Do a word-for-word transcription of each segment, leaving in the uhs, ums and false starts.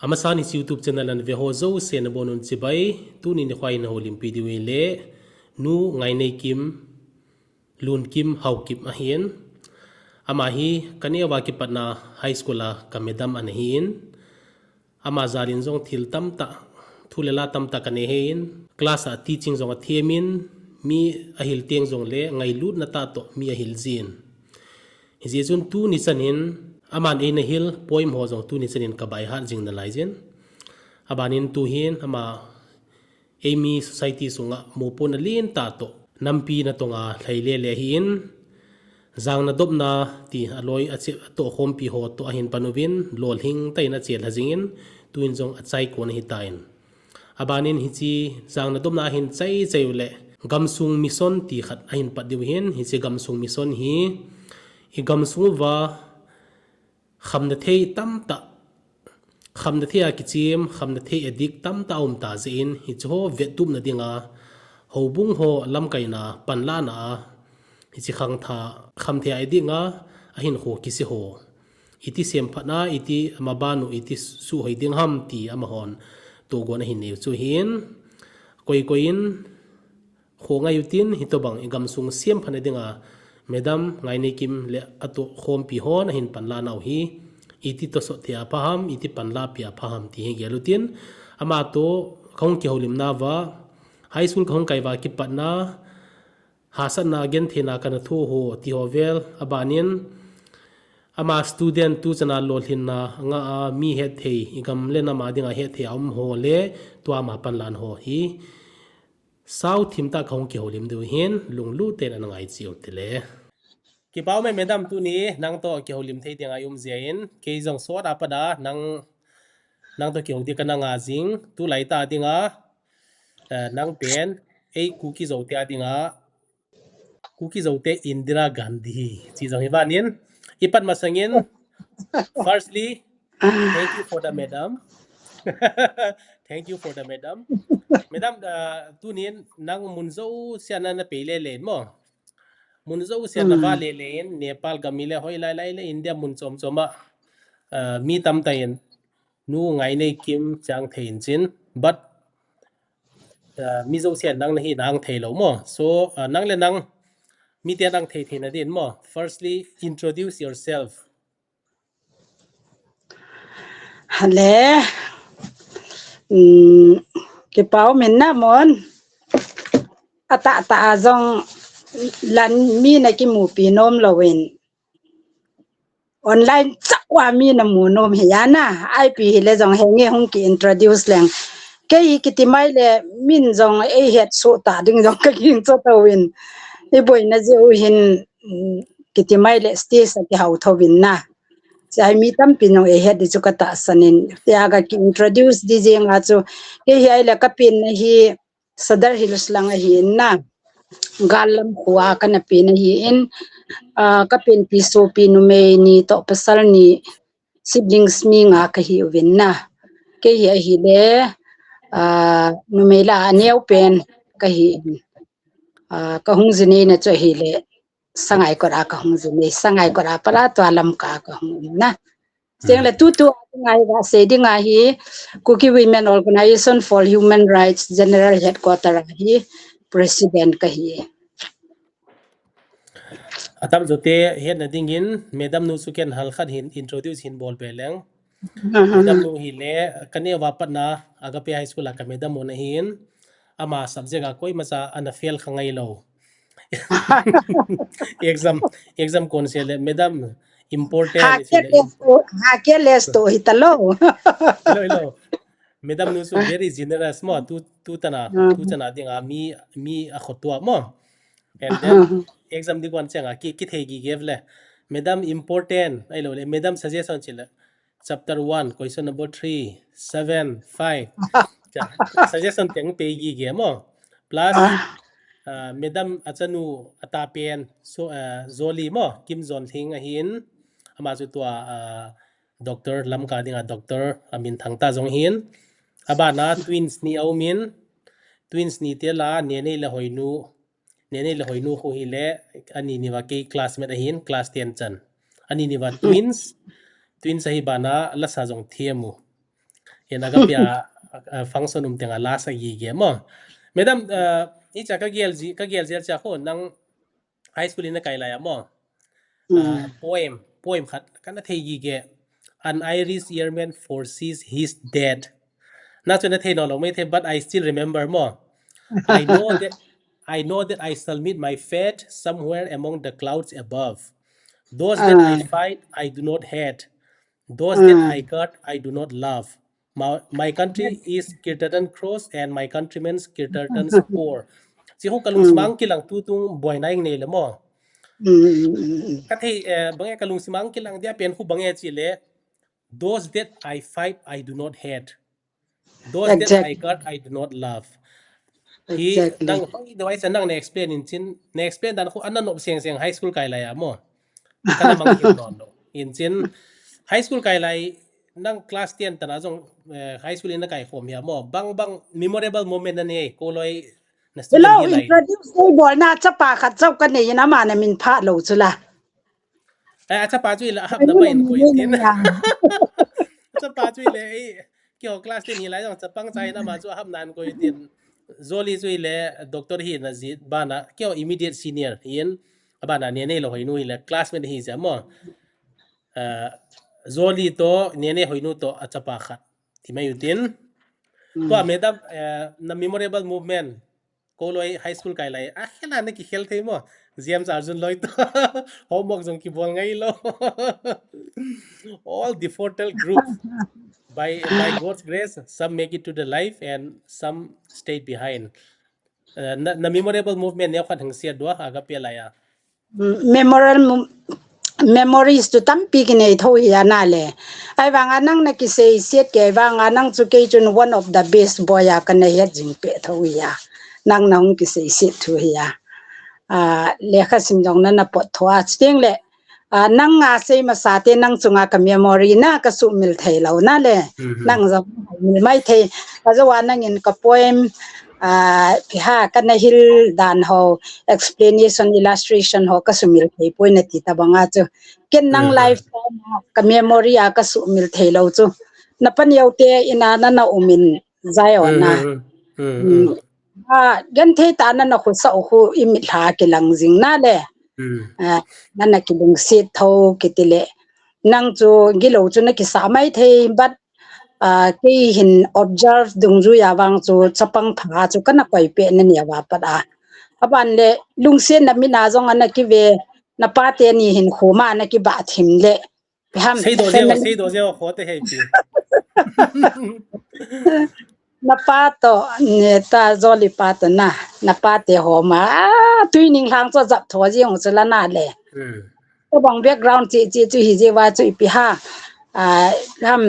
Amasan hiche YouTube channel ana ve ho jouse nabonun chibai, tuni nikho a hin houlimpi diu ahile, Nu Ngaineikim, Lunkim Haokip ahin. Ama hi kaneo a kipatna high school a ka madam ana hin. Ama jal in jong thil tamtah, thu le la tamtah kanei in, class a teaching jong athem in, mi ahil teng jongle ngailutna tah toh mi ahil jin. Hijeh chun tuni chan hin, aman eina hil poem ho jong tuni chan hin ka by heart jing nalai jin. Aban in tu hin ama eimi society sunga mopohna lentah toh nampi natong a lhai lele ahin, jangna dopna ti aloi ache, atohkhompi ho toh ahin pan uvin, lolhing tah in ache lha jing in, tuin jong achai kon ahitan. Aban in hiche jangna dopna ahin chai chai uleh, Gamsung Mission ti khat ahin pat diu ahin, hiche Gamsung Mission hi i gamsung uva khamna thei tamtah, khamna thei a kichem, khamna thei adik tamtah aum ta jeh in, hiche ho vettupna dinga, houbung ho lamkaina panlahna a, hiche khangthah, khamthei a adik a, ahinkho kise ho, iti semphatna, iti maban u, iti suhhoi ding ham ti amahon tohgon ahin neiu chu ahin, koi koi in, kho ngai utin, hitobang i gamsung semphatna dinga, Madam Ngaineikim le atohkhompi hon ahin panla nau hi, iti tosot thei a pha ham, iti panlapi a pha ham ti hi gel utin, ama toh kahung kihoulimna uva, high school kahung kai uva kipatna, hahsatna, gentheina kana thoh ho ti ho vel, aban in, ama student tuchan a lolhinna anga a mi hetthei, i gam le nam a dinga hetthei a um ho le, tua ama panlahna ho hi, sao thim tah kahung kihoulim diu ahin, lunglut tah in ana ngai cheh u tile. Kipa um e Madam, tuni nang toh kihoulim thei dinga i um jeh in, kei jong sot a pat a nang, nang toh kihou ding kana nga jing, tulai tah dinga, eh, nang pen, ei Kuki Zo te a dinga, Kuki Zo te Indira Gandhi, chi jong hi ban in, i pat masang in, firstly, thank you for the madam. Thank you for the madam. Madam, uh, tunin nang mun jouse a na, na pei lele in mo. Mun jouse a na va lele in, Nepal gam hile hoilai lai le India mun chom chom a, uh, mi tamtah in Nu Ngaineikim chang thei in chin, but, uh, mi jouse a nang nahi nang thei lou mo. So, uh, nang le nang, miten ang thei theina din mo. Firstly, introduce yourself. Hale, um, kipa um in na mon. Atah tah a jong lan mi na kimupi nom louvin. Online chauva mi na mu nom hi a na. Ipi hile jong henge hung ki introduce leng. Kei hi kiti mai le min jong ei het soh ta ding jong ka ging cho tauvin. I boina jeh u hin, um, kiti mai le stage a kihou thouvin na. Chai mi tampi nung ei het di chu ka tahsan in. Tia ka ki introduce di jeng a chu. Kei hi ahile ka penna hi Sadar Hills lang ahi in na. Gal lam kho a kana pen ahi in. Ah, ka penpi sopi numei ni toh pasal ni siblings mi nga kahi uvin na. Kei hi ahile, ah, numei la a neo pen kahi in. Ah, ka hung jinei na chu ahile, Sangaikot a ka hung jinei, Sangaikot a pat a tua Lamka a ka hung um na. Cheng le tutu a ngai va sei ding ahi, Kuki Women Organization for Human Rights General Headquarter a hi President kahi. Atam jote hetna dingin, Madam nu chu ken hal khat hin introduce hin bol be leng. Madam nu hile, ka neo a pat na, Agape High School a ka madam u ana hin, ama subject a koima cha ana fail kha ngai lou. Exam, exam kon se le, Madam, important. Ha ke le to, ha ke le to hi ta lou. Hello, hello. Madam nu chu very generous mo, tu, tu tana, tu tana ding a mi, mi a khotua mo. And then, exam di kon chang a, ki, ki thei gi ge le. Madam important, ahilou le, Madam suggestion chi le. Chapter one, question number three, seven, five. Cha, suggestion teng pe gi ge mo. Plus, ah, Madam achanu ata pen, so, ah, Zoli mo, Kim Zon Thing ahin. Ama chu tua, ah, doctor, Lamka dinga doctor, amin thang ta jong hin. Abana twins ni aum in, twins ni te la, Nenei le Hoinu, Nenei le Hoinu khu hile, ani ni va kei classmate ahin, class ten chan. Ani ni va twins, twins ahi bana, lasa jong thiam u. Hin Agape a, a, function um tenga last a gige mo. Madam, uh, icha ka gel ji, ka gel jel cha ho nang high school in na kai lai a mo. Uh, poem, poem khat kana thei gige. An Irish yeoman foresees his death. Na chu na thei no lo mai thei, but I still remember mo. I know that I know that I shall meet my fate somewhere among the clouds above. Those that I fight, I do not hate. Those that I guard, I do not love. My, my country is Kirtatan cross and my countrymen's Kirtatan poor. Chi ho kalung simang kilang tutung boina ing nei le mo. Ka thei, eh, bang e kalung simang kilang dia pen ho bang e chi le. Those that I fight, I do not hate. Those that I guard, I do not love. Hi nang hoi do ai sa nang na explain in chin, na explain dan ho ana no seng seng high school kai lai a mo. Kana mang hin non do. In chin high school kai lai nang class ten tana jong, eh, high school in na kai khom hia mo. Bang bang memorable moment na nei ko loi na student Hello, hi lai. Introduce nei bol na chapa khat chau ka nei na ma na min pha lo chu la. Eh, a chapa chu ile a hap na ma in ko in tin. A chapa chu ile, eh, kio class ten hi lai jong chapang chai na ma chu a hap nan ko in tin. Zoli chu ile doctor hi na ji bana kio immediate senior hin. A bana ne nei lo hoi nu ile classmate hi ja mo. Eh, Zoli to ne nei hoi nu to a chapa khat. Ti mai u tin. Tua madam, eh, na memorable moment. Ko loi high school kai lai. A khela na ki khel thei mo. James Arjun loi to. Homework jong ki bol ngai lo. All defaulted group. By, by God's grace, some make it to the life and some stayed behind. Eh, na, na memorable moment ne khat hang sia dua Agape lai a. Memorial memories tu tampi kinei tho hi a na le. Ai vang a nang na kisei siet ke vang a nang chu kei chun one of the best boy a kana het jing pe tho hi a. Nang na hung kisei siet thu hi a. A, lekha sim jong na na pot tho a chuteng le. A, nang a sei masa te nang chunga ka memory na ka sumil thei lo na le. Nang jong mil mai thei. Ka jo a nang in ka poem, a, pi ha kana hil dan ho. Explanation, illustration ho ka sumil thei poi na ti ta banga chu. Ken nang lifetime a ka memory a ka sumil thei lo chu. Na paneo te ina na na umin zai o na. A, gen thei ta na na khu sa u khu i mit hla kilang jing na le. A, na na kilungset tho kiti le. Nang chu gilo chu na kisa mai thei, but a, kei hin observe dungjui a vang chu chapang pha chu kana koi pe na nia va pat a. A ban le lungsiet na mina jong ana kive na pa te ni hin khuma na kiba thim le. Peham, sei do jeo, family sei do jeo, kho te hei pi. Na pa to, ne ta Zoli pa to na, na pa te ho ma, a, tui ning hlang cho jap tho jeng u chu la na le. Ka bang background chi, chi, chu hi je wa chu ipi ha. A, ham,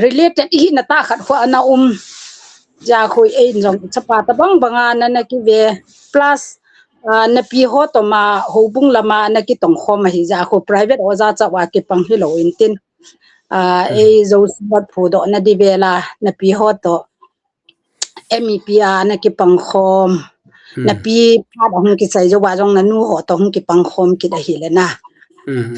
related hi na ta khat khu ana um. Ja khu ei jong chapa ta bang banga na na kive. Plus, a, na pi ho to ma, ho bung lama na kitong khom hi ja khu private oja cha wa kipang hi lo in tin. A, ei jo sibat phu do na di vela, na pi ho to. M E P a na kipang khom. Na pi phat a hung kisai jo wa jong na nu ho to hung kipang khom kit a hi le na.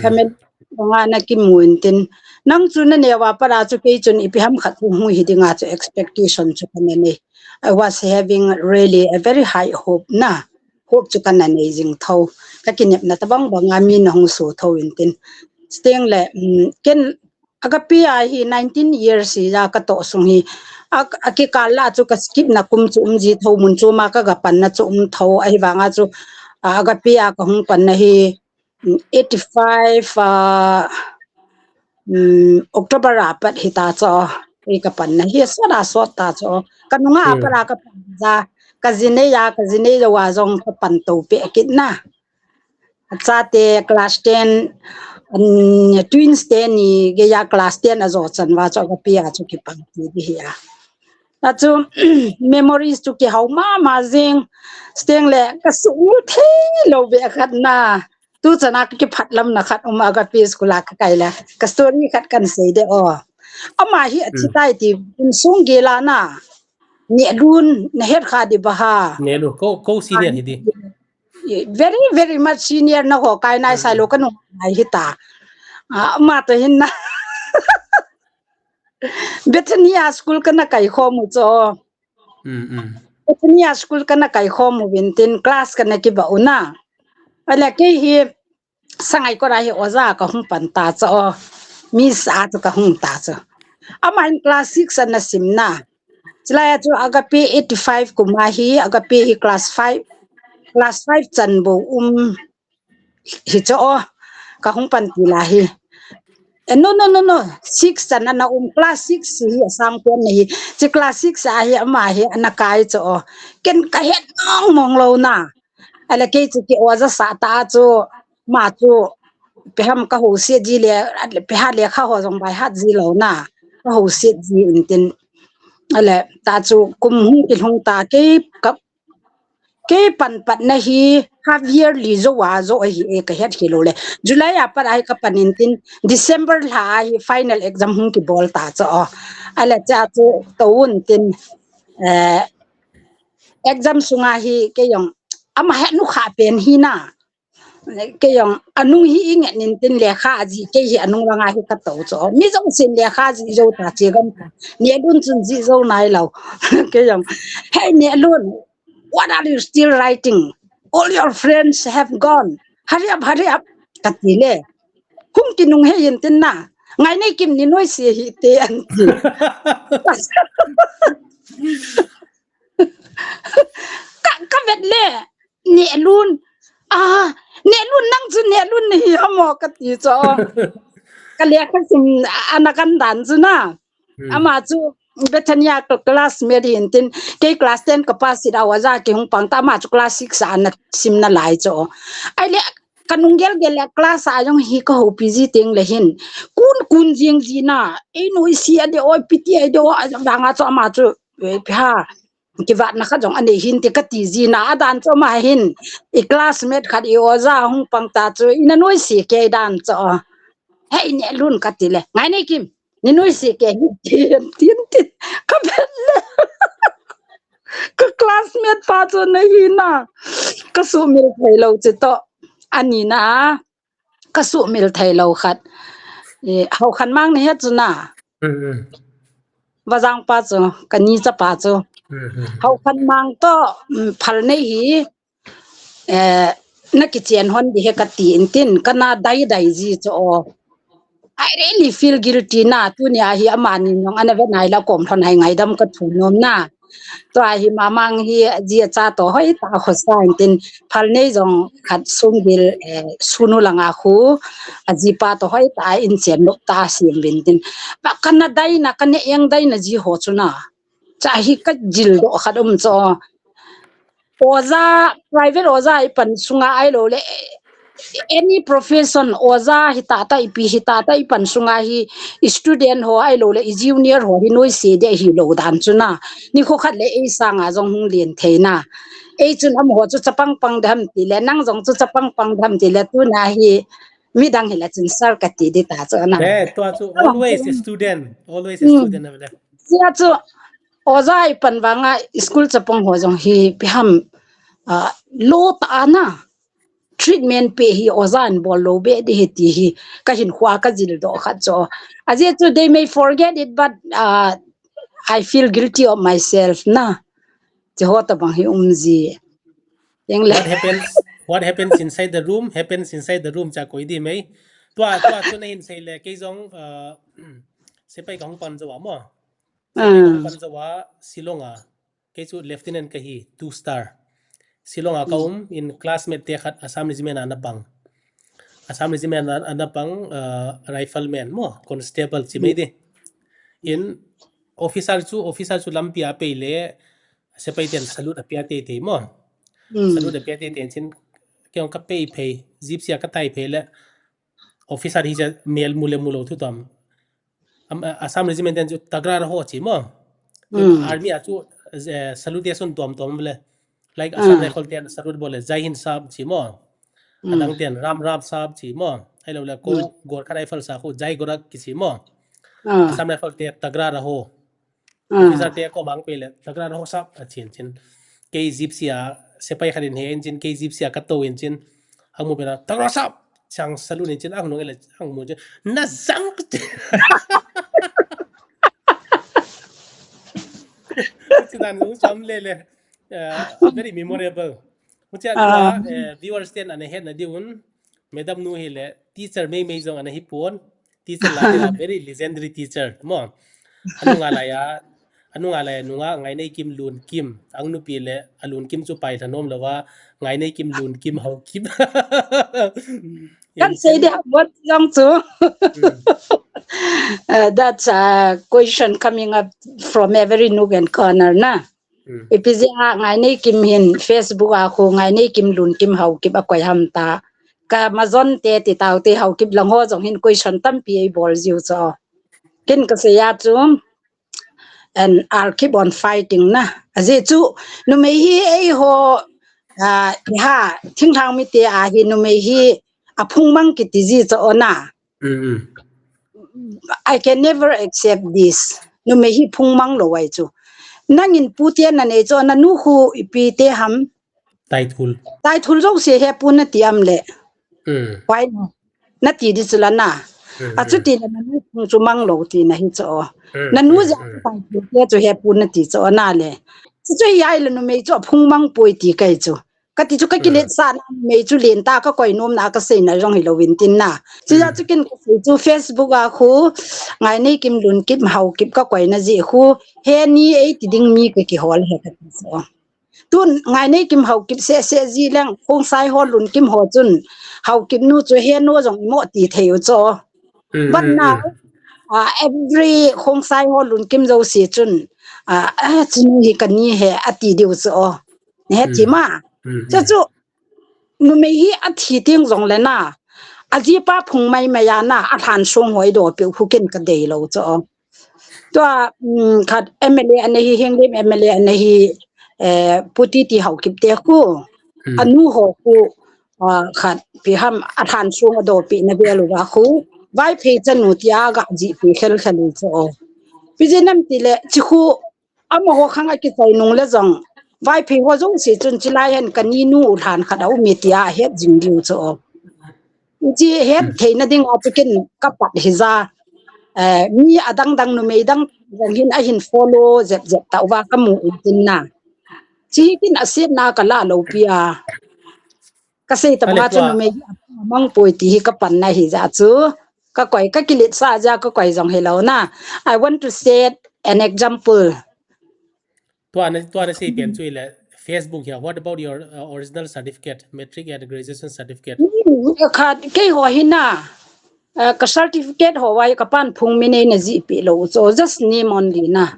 Family nga na kimu in tin. Nang chu na ne wa para chu kei chun ipi ham khat hu hu hi dinga chu expectation chu ka ne nei. I was having really a very high hope na. Hope chu ka na nei jing tho. Ka kinep na ta bang banga mi na hung su tho in tin. Steng le, ken Agape a hi nineteen years hi ja ka to sung hi. A, a kikal la chu ka skip na kum chu um ji tho mun chu ma ka ga pan na chu um tho ahi vanga chu, a, Agape a ka hung pan na hi, eighty five, a, October a pat hi ta chu. Ei ka pan na hi sot a sot ta chu. Ka nunga a pat a ka pan ja ka jinei a ka jinei ja wa jong ka pan to pe kit na. Chate class ten, twins te ni geiya class ten a jo chan va chu Agape a chu kipang ti di hi a. A chu memories chu kihau mama jing. Steng le ka sumil thei lo ve khat na. Tu chana ka kiphat lam na khat um Agape school a ka kai le. Ka story khat kan sei de o. Ama hi a thi tai ti insung gela na. Neh lun na het kha di ba ha. Neh lun, ko, ko senior hi di. Very, very much senior na ho kai nai sai lo ka nung nai hi ta. A, ma to hin na. Bethania school kana kai khom u chu. Mm, mm. Bethania school kana kai khom u vintin class kana kiba u na. Ahile kei hi Sangaikot a hi oja kahung pan ta chu. Miss a chu kahung ta chu. Ama hin class six ana sim na. Chulai a chu Agape eighty-five kum a hi, Agape hi class five, class five chan bou um hi chu, kahung pan til a hi. Eh, no, no, no, no. Six chan ana um, class six hi asang pen na hi. Chi class six a hi ama hi ana kai chu. Ken kahet mong mong lou na. Ahile kei chu ki oja sah ta chu, ama chu ipi ham kahouset ji le, ipi ham lekha ho jong baihat ji lou na. Kahouset ji intin. Ahile ta chu kum hung kilhung ta, kei ka, kei pan pat na hi half yearly jou a jou ahi e, kahet hilou le. July a pat a hi kapan intin, December lha a hi final exam hung kibol ta chu. Ahile cha chu tou intin, eh, exam sunga hi kei jong ama het nu kha pen hi na. Kei jong anung hi i ngen intin lekha ajih, kei hi anung langa hi katou chu. Mi jousen lekha jih jou ta che gam ta. Nehlun chun jih jou nai lou. Kei jong, "Hey, Nehlun, what are you still writing? All your friends have gone. Hurry up, hurry up," kati le. Hung kinung hei intin na. "Ngaineikim, ninoise hite," anti. Ka, kavet le, "Nehlun. Ah, Nehlun, nang chu Nehlun nahi ham o," kati chu. Ka lekha sim ana kan dan chu na. Hmm. Ama chu Bethania ka classmate hi intin, kei class ten ka pass it a oja kihung pang ta, ama chu class six a ana sim nalai chu. Ahile kanung gel gel le class a jong hi kahoupi ji teng le hin, kun kun jing ji na. "Einoise adi o, ipi ti adi o," avanga chu ama chu, eh, ipi ham, kivatna khat jong anei hinte kati ji na. Adan chu ama hin, "I classmate khat i oja hung pang ta chu, ina noise kei dan chu. Hey, Nehlun," kati le, "Ngaineikim, ninoise kei hite," tin tin. Kavet le. Ka classmate pa chu nahi na. Kasumil thei lou chu toh. Ani na. Kasumil thei lou khat. Eh, Haokhanmang nahi chu na. Mm, mm. Vajang pa chu, kani chapa chu. Mm, mm, mm. Haokhanmang toh, mm, Phalnei hi, eh, nakichen hon ding ahi kati intin, kana dai dai ji chu o. I really feel guilty na, tunia hi amani jong ana ve nai la kom lhon hai ngaidam kathu nom na. Tua hi Mamang hi aji acha toh hoitah a khosa intin, Phalnei jong khat sum bil, eh, sunu langa khu, ajipa toh hoitah a inchen lou ta sim uvin tin. Ba kana dai na, kana eng dai na ji ho chu na. Cha hi kajil doh khat um chu. Oja, private oja i pan sunga ahilou le, any profession, oja hita ta, ipi hita ta, i pan sunga hi, i student ho ahilou le, i junior ho hi noise ding hilou dan chu na. Nikho khat le ei sanga jong hung len thei na. Ei chun amaho chu chapang pang dam ti le, nang jong chu chapang pang dam ti le, tuna hi midang hi la chun sir kati ding ta chu na. Eh, tua chu always a student, always a student na le. Sia chu oja i pan vanga school chapang ho jong hi ipi ham, ah, lou ta na. Treatment pe hi oja in bol lou be ding ahi ti hi kahin khua kajil doh khat chu. Ajeh chu they may forget it, but, uh, I feel guilty of myself na. Chi ho tabang hi um ji. Teng le. What happens, what happens inside the room, happens inside the room, cha koi ding mai. Tua, tua chu nahin sei le, kei jong, uh, sepai kahung pan jou a mo. Sepai kahung pan jou a, Shillong a. Kei chu lieutenant kahi, two star. Shillong a ka um in, classmate te khat Assam Regiment a ana pang. Assam Regiment a ana pang, uh, rifleman mo, constable chi mai ding. In officer chu, officer chu lampi a pei le, sepai ten salute apia teitei mo. Salute apia teitei in chin, kei jong kapei phei, jeep sia katai phei le, officer hi cha mel mu le mu lou thu tom. Am-, Assam Regiment ten chu Tagra Raho chi mo. Army a chu, eh, salutation tom tom le. Like Assam Rifle ten salute bol le, "Jai Hind Sahab" chi mo. Adang ten "Ram Ram Sahab" chi mo. Ahilou le ko Gorkha Rifles a ko "Jai Gorkha" kichi mo. Assam Rifle te "Tagra Raho." Officer te ko mang pe le, "Tagra Raho Sahab," achin chin. Kei jeep sia, sepai khat in he in chin, kei jeep sia katou in chin. Amu pe na, "Tagra Raho Sahab!" Chang salute in chin, amu nge le, amu chin. Na jang. Huchi dan u cham le le. Uh, very memorable. Huchi a, uh, viewers ten ana hetna diuvin, Madam Nu hi le teacher mei mei jong ana hi pon. Teacher la a very legendary teacher mo. Anunga lai a, anunga lai a nunga Ngaineikim Lunkim, ang nupi le a Lunkim chu pai thanom lova, Ngaineikim Lunkim Haokim. Kan sei dia, what jong chu. Uh, that's a question coming up from every nook and corner na. Ipi jeh a Ngaineikim hin Facebook a khu Ngaineikim Lunkim Haokim akoi ham ta. Ka majon te ti tau te Haokim lang ho jong hin question tampi ei bol jiu chu. Kin ka sei a chu, and I'll keep on fighting na. Ajeh chu numei hi eiho, ah, ha, thinglhang mite a hi numei hi aphung mang kiti ji chu o na. I can never accept this. Numei hi phung mang lou ahi chu. Nangin pu te nanei chu, nanu khu ipi te ham? Taithul. Taithul jouse hepu nati am le. Why no? Nati di chu la na. Achuti le nanu phung chu mang lou tina hi chu. Nanu jeh a Taithul te chu hepu nati chu na le. Chu chu hi ai le numei chu aphung mang poi ti kahi chu. Kati chu ka kiletsahna, numei chu lentah a ka koi nomna a ka seina jong hilou vin tin na. Chuti chu kin ka sei chu Facebook a khu, Ngaineikim Lunkim Haokim ka koina jeh khu, he ni ei ti ding mi ka kihol e kati chu. Tun Ngaineikim Haokim seh seh ji leng, Khongsai ho Lunkim ho chun, Haokim nu chu he nu jong imo ti thei u chu. But now, uh, every Khongsai ho Lunkim jouse chun, uh, ah, chu nu hi ka ni e ati diu chu o. He ti ma. Chu chu, numei hi athi teng jong le na, ajipa phung mai mai a na, alhan song hoi do pe khu kin ka dei lou chu o. Tua, um, khat M L A ana hi, Henglep M L A ana hi, eh, Pu T T Haokip te khu, anu ho khu, ah, khat pi ham alhan song ado pi na vel uva khu, Vaiphei chanu tia ga ji pi khel khel u chu o. Pi je nam ti le, chi khu, amaho khang a kichai nung le jong, Vaiphei ho jouse chun chilai hen ka ni nu u lhan khat a um e tia het jing diu chu o. Chi het theina ding a chu kin ka pat hi ja, eh, mi adang dang numei dang dang hin ahin follow jep jep tauva ka mu in tin na. Chi hi kin asetna ka la lou pi a. Ka sei tam a chu numei hi amang poi ti hi ka panna hi ja chu. Ka koi, ka kiletsah ja ka koi jong hilou na. I want to set an example. Tua na, tua na sei pen chu ile Facebook hi a, what about your, uh, original certificate, matric and graduation certificate? Hmm, khat, keiho hi na, uh, ka certificate ho vai ka pan phung mi nei na ji pi lou, so just name only na.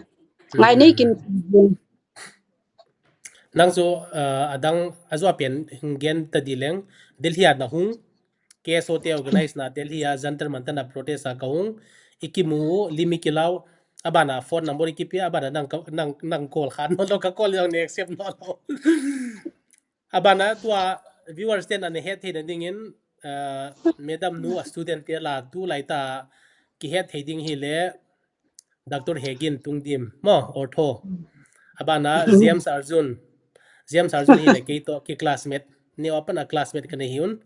Ngaineikim. Nang chu, uh, adang ajo pen hung gen ta di leng, Delhi a na hung, K S O te organize na Delhi a Jantar Mantar a protest a ka hung, i kimu, lim i kilau, abana phone number i kipe, abana nang ka, nang, nang call kha nom lou, ka call jong nei accept nom lou. Abana tua viewers ten ana het theina dingin, uh, Madam Nu a student te la tulai ta kihet thei ding hi le, Doctor Hegin Tungdim, mo, ortho. Abana James Arjun. James Arjun hi le kei to ki classmate. Ni apan a classmate ka nei hi un.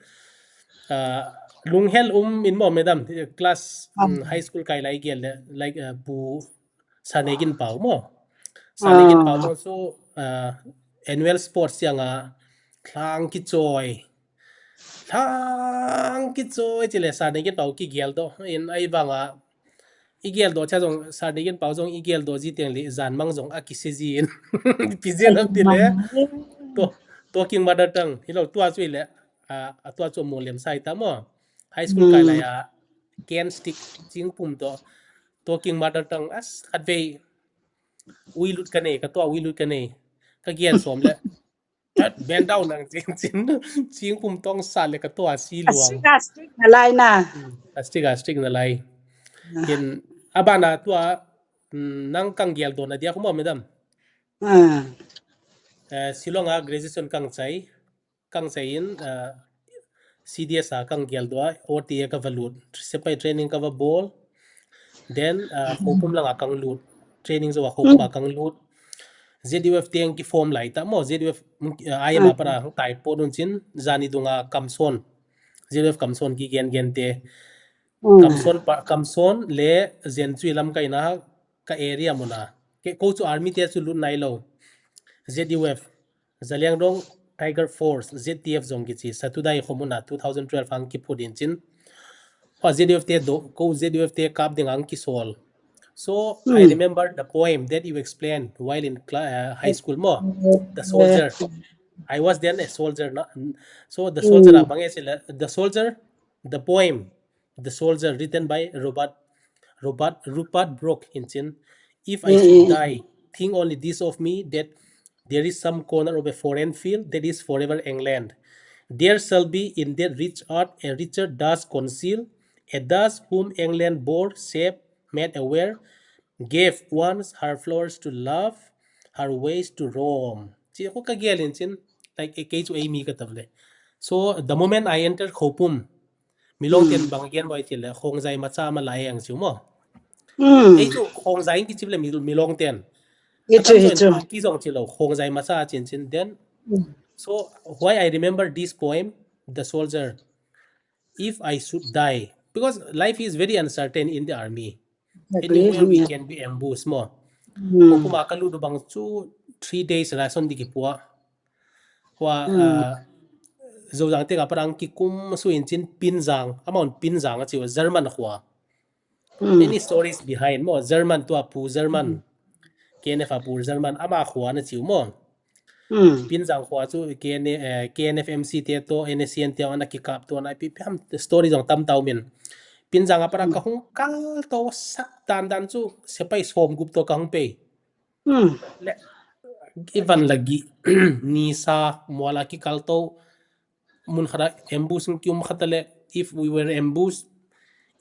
Ah, lunghel um in mo, madam, class, mm, high school kai lai gel le, like, uh, Pu Sanegin Pau mo. Sanegin Pau mo, so, uh, annual sports yang a thlang kichoi. Thlang kichoi chile Sanegin Pau kigel doh. In ai vang a, i gel doh cha jong, Sanegin Pau jong i gel doh ji teng le, jan mang jong a kise ji in. Pi jia nam ti le. To, talking mother tongue. Hilou tua chu ile, a, a tua chu mo lem sai ta mo. High school kai lai a, ken stick, chingpum to. Talking mother tongue, as, khat vei, ui lut ka nei, ka tua ui lut ka nei. Ka gel som le. Bend down nang chin chin. Chingpum tong sa le ka tua si luang. Astig, astig na lai na. Hmm, astig, astig na lai. Ah. Kin, abana tua, hmm, nang kang gel doh na dia khu mo, madam. Ah. Eh, Shillong a graduation kang chai, kang chai in, eh, C D S a kang gel doh a, O T A ka va lut, sepai training ka va bol. Then, uh, Khopum langa kang lut. Training jo a Khopum a kang lut. Z U F teng ki form lai ta mo, Z U F, mm, uh, I M a para hung tai po dun chin, jani dunga Kamson. Z U F Kamson ki gen gen te. Kamson pa, Kamson le Jen Chui lam kai na ka area muna. Ke ko chu army te chu lut nai lo. Z U F, Zaliangrong Tiger Force, Z T F jong kichi, Satudai khomuna two thousand twelve ang kiphut in chin. Ho Z U F te do, ko Z U F te kap ding ang kisol. So I Hmm. remember the poem that you explained while in cla- uh, high school mo. The soldier. I was then a soldier. Na, so the soldier Hmm. abang e sila, the soldier, the poem, the soldier written by Robert Robert Rupert Brooke in chin. If I should Hmm. die, think only this of me, that there is some corner of a foreign field that is forever England. There shall be in that rich earth a richer dust conceal, a dust whom England bore, shaped, made aware, gave once her flowers to love, her ways to roam. Chi ko ka gel in chin, like e kei chu ei mi ka tavle. So the moment I entered Khopum, Milong ten Hmm. bang gen boi chile, Khongjai macha ma lai ang chu mo. Hmm. Ei chu Khongjai ki chip le Mil- Milong ten. Hichu, Atam so in hichu. Kuki jong chilo, Khongjai macha chin chin then. Hmm. So why I remember this poem, The Soldier, if I should die, because life is very uncertain in the army. Agree. Anywhere we Yeah. can be ambushed mo. Hmm. Khopum a ka lut bang chu three days ration di kipua. Hua, Hmm. uh, Zojang te ka parang kikum su in chin Pinjang, amount Pinjang a chiu German khua. Hmm. Any stories behind mo? German tua pu German. Hmm. K N F a pu German ama khua na chiu mo. Hmm. Pinjang khua chu K N, eh, K N F M C te to, N S C N te ana kikap to na pi piam story jong tam tau min. Pinjang a para Hmm. ka hung kal to sak dan dan chu sepai som gup to ka hung pei. Hmm. Le, ivan lagi, nisa, muala kikal to, mun khada ambush ki um khata le, if we were ambushed,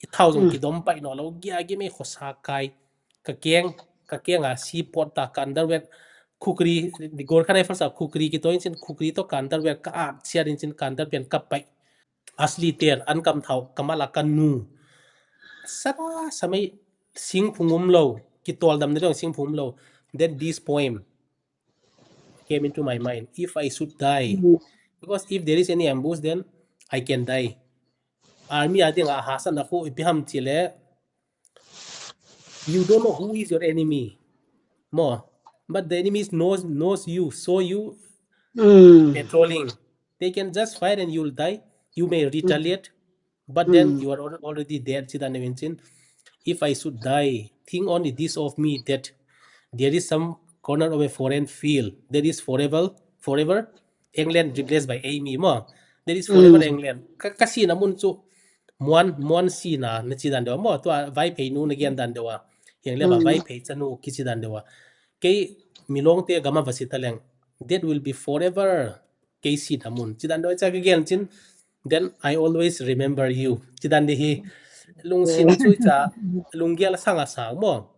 i thau jong Hmm. kidom pai no lo, gia gi me khosa kai, ka keng, ka keng a si pot ta ka underwear, khukri, di Gorkha Rifles a khukri ki to in chin khukri to ka underwear ka at siar in chin ka underpant ka pai. Asli ter, an kam thau, kamala ka nu. Sara samai sing phung um lo, kitol dam na dong sing phung um lo. Then this poem came into my mind. If I should die, Hmm. because if there is any ambush, then I can die. Army a ding a hasa na khu ipi ham chile. You don't know who is your enemy. Mo. But the enemy knows knows you, so you Hmm. patrolling. They can just fire and you'll die. You may retaliate, but then Hmm. you are al- already dead. Chidan ne vinchin. If I should die, think only this of me, that there is some corner of a foreign field that is forever, forever England replaced by Amy mo. That is forever Hmm. England. Ka, ka sina mun chu muan muan sina na chidan dewa mo. Tua Vaiphei nu na gen dan dewa. Yang le ba Hmm. Vaiphei chanu ki chidan dewa. Kei Milong te gama vasi taleng. That will be forever. Kei sina mun. Chidan dewa cha ka gen chin. Then I always remember you. Chidan de hi lungsin chu cha lunggel sanga sang mo.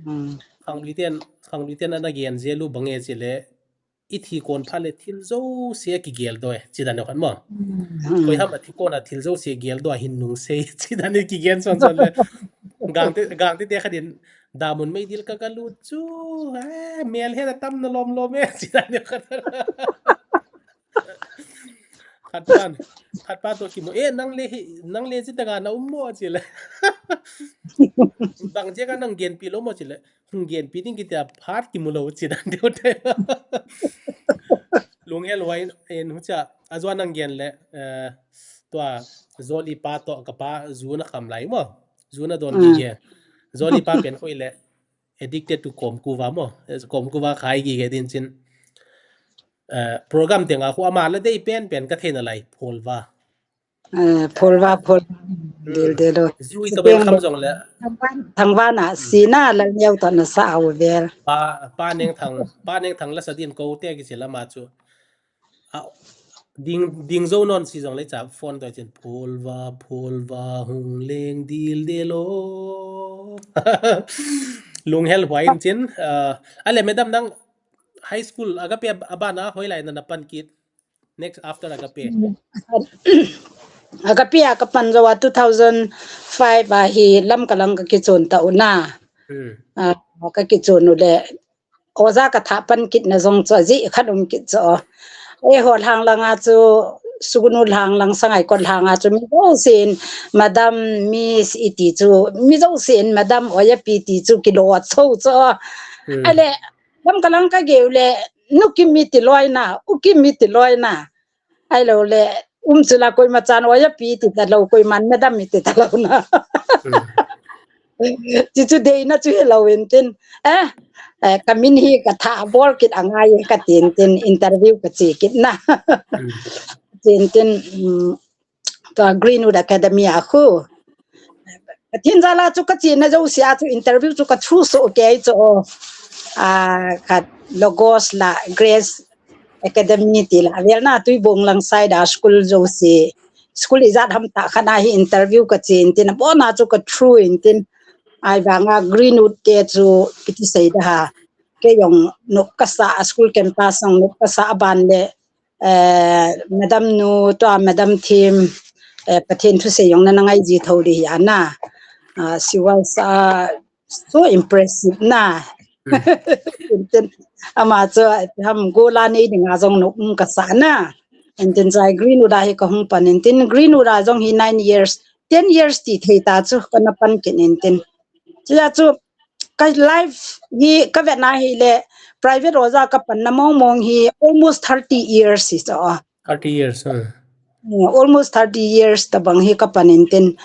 Hmm. Khangluiten, khangluiten ana gen jelu bang e chile. I thi kon pha le thil jouse a kigel doi, chidan ne khan mo. Hmm. Koi ham a thi kon a thil jouse gel doi hin nung sei, chidan ne kigen son son le. Gangte, gangte te khatin damun mei dil ka ka lut chu, eh, mel he tam na lom lom e, chidan ne khan. Khat pan, khat pa to kimu, eh, nang le hi, nang le chi ta ga na um mo chile. Bang je ka nang gen pi lo mo chile. Hung gen pi ding kitia phat kimu lo chidan deu te. Lunghel huai in hucha, a zuan nang gen le, eh, tua Zoli pa to ka pa zu na kham lai mo. Zu na don Hmm. ki ge. Zoli pa pen khoi le addicted to Komkuva mo. Eh, Komkuva khai ki ge din chin. Eh, program te nga khu ama la dei pen pen ka theina lai pholva. Eh, pholva, pholva. Dil dil lo. Zui to bel kham jong le. Thangvana, sina la neo to na sa au vel. Pa, pa neng thang, pa neng thang la sa din ko te ki sila ma chu. A, ding, ding zo non si jong le cha phone to chin pholva, pholva, hung leng dil dil lo. Lunghel huai in chin, uh, ale madam nang high school Agape abana hoilai na na pan kit. Next after Agape. Agape a ka pan jo a two thousand five a hi Lamka lang ka kichon ta u na. Hmm. Ah, ka kichon u le. Oja ka tha pan kit na jong cho ji khat um kit cho. Eiho lhang lang a chu sugunu lhang lang sangai kot lhang a chu mi jousen madam miss iti chu mi jousen madam oya pi ti chu kilo cho cho. Hmm. Ahile, lam kalang kagei u le, Nu Kim mi ti loi na, U Kim mi ti loi na. Ahilou le, um chu la koima chan oya pi ti talou, koiman madam mi ti talou na. Hmm. Chuchu deina chu hilou intin. Eh, eh, kamin hi katha bol kit angai katin tin interview kache kit na. Hmm. Tin tin, um, Tua Greenwood Academy a khu. Pathen jal a chu kachena jouse a chu interview chu kathu soh kei chu. Ah, khat Logos la Grace Academy ti la. Avel na Tuibong lang side a school jouse. School ijat ham tah khat a hi interview kache intin. Abon a chu kathu intin. Ahivang a Greenwood te chu kiti sei da ha. Kei jong nop kasa a school campus jong nop kasa a ban le eh, Madam Nu, tua Madam Thim, eh, Pathen thusei jong nana ngai ji tho di hi ana. Ah, she was, ah, so impressive na. Hmm. Intin, ama chu, ham gola nei dinga jong nop um kasa na. Intin chai Greenwood a hi kahung pan intin Greenwood a jong hi nine years, ten years ti thei ta chu kana pan kit intin. Chuja chu, ka life hi kavet na hile, private oja kapan na mong mong hi almost thirty years hi chu. Thirty years, hmm. Yeah, almost thirty years tabang hi kapan intin.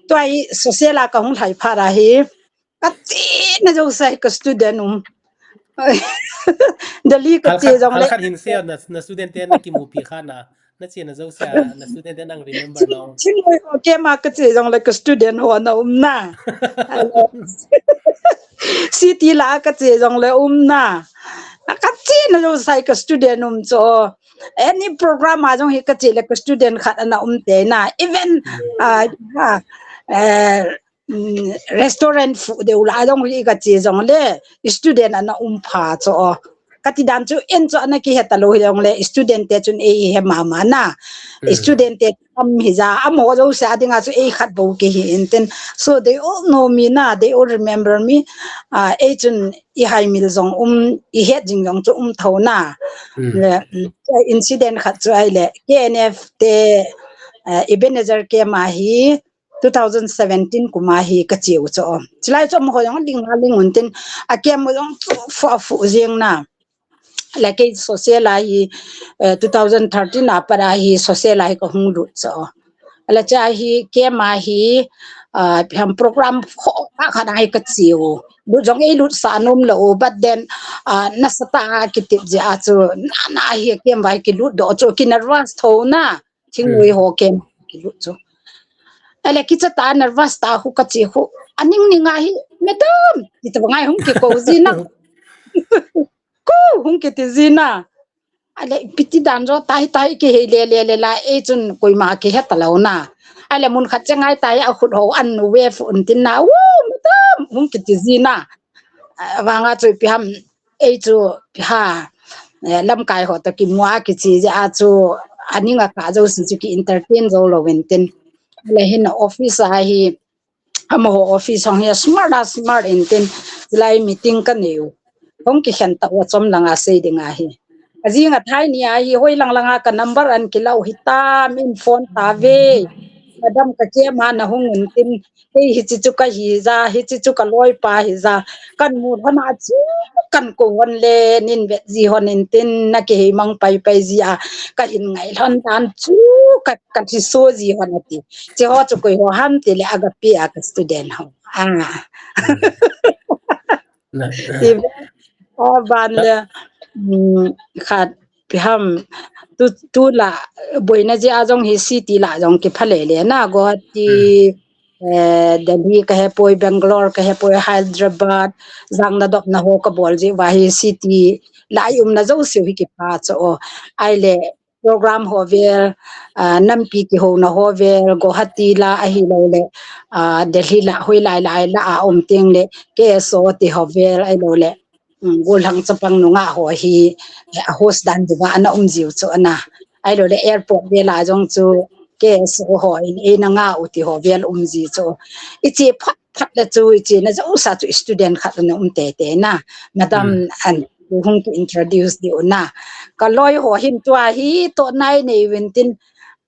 Tua hi social a kahung lhai phat a hi, kachena jouse a hi ka student um. Delhi kache jong le. Hal khat hin sei na, na student te na kimupi kha na. Na chena jouse a, na student te nang remember lo. Thingnoi ho camp a kache jong le ka student ho ana um na. City la kache jong le um na. Kachena jouse a ka student um chu. Any program a jong hi kache le ka student khat ana um te na. Even, ah, ah, eh, mm, restaurant fu deu la jong hi kache jong le student ana um pha chu. Kati dan chu en chu ana kihe talou hi jong le student te chun ei hi he mama na. Hmm. Student te am hi ja, amaho jouse a dinga chu ei khat bou kihi intin. So they all know me na, they all remember me. Ah, ei chun i haimil jong um, i het jing jong chu um tho na. Hmm. Le, mm, incident khat chu ahile, K N F te, eh, Ebenezer camp a hi, two thousand seventeen kum a hi kache u chu. Chulai chu amaho jong ling a ling untin, a camp u jong chu fu a fu jing na. Le kei social a hi, eh, two thousand thirteen a pat a hi social a hi kahung lut chu. Le cha hi camp a hi, ah, ham program kho ka khat a hi kache u. Lut jong ei lut sa nom lou, but then, ah, nasatah a kitip jeh a chu, na, na hi camp a hi kilut doh chu, ki nervous tho na. Thingnoi ho camp kilut chu. Ahile kicha ta nervous ta khu kache khu. Aning ning a hi, "Madam," ti tabang a hi hung kikou ji na. Ko, hung kiti ji na. Ahile ipi ti dan jo, tai tai kihei le le le la, ei chun koima kihe talou na. Ahile mun khat cheng a tai a khut ho an nu ve fu untin na. "Wo, madam," hung kiti ji na. Avang a chu ipi ham, ei chu ipi ha, eh, lamkai ho toh kimu a kiche jeh a chu aning a kah jouse chu ki entertain jou lou intin. Le hin office a hi, amaho office hung hi smart a smart intin, chulai meeting kanei u. Hung kikhen tah u achom lang a sei ding a hi. Ajing a thai ni a hi, hoi lang lang a ka number an kila u hitam in phone ta ve. Madam ka camp a nahung untin, Kei hiche chu kahi ja, hiche chu kaloipa hi ja. Kan mu lhon a chu kan kou lhon le, nin vet ji lhon intin, na kihei mang pai pai ji a. Ka hin ngai lhon dan chu ka, ka thi so ji lhon ati. Hiche ho chu koi ho ham ti le Agape a ka student ho. Ah. Na. Ti ve. Aban le, mm, khat ipi ham, tu, tu la, boina jeh a jong hi city la jong kipha le le na, Guwahati, hmm, eh, Delhi ka hepoi, Bangalore ka hepoi, Hyderabad, jang na dop na ho ka bol jeh uva hi city la i umna jouse u hi kipha chu o. Ahile, program ho vel, ah, nampi kihouna ho vel, Guwahati la ahilou le, ah, Delhi la, hoilai lai la a um teng le, K S O ti ho vel ahilou le, um, gollhang chapang nungah ho hi, eh, a host dan diuva ana um jiu chu ana. Ahilou le airport vel a jong chu K S O ho in eina nga u ti ho vel um ji chu. I che phat phat le chu i chena jouse a chu student khat ana um tei tei na. Madam, hmm, an hung ki introduce diu na. Ka loi ho hin tua hi toh nai nei uvin tin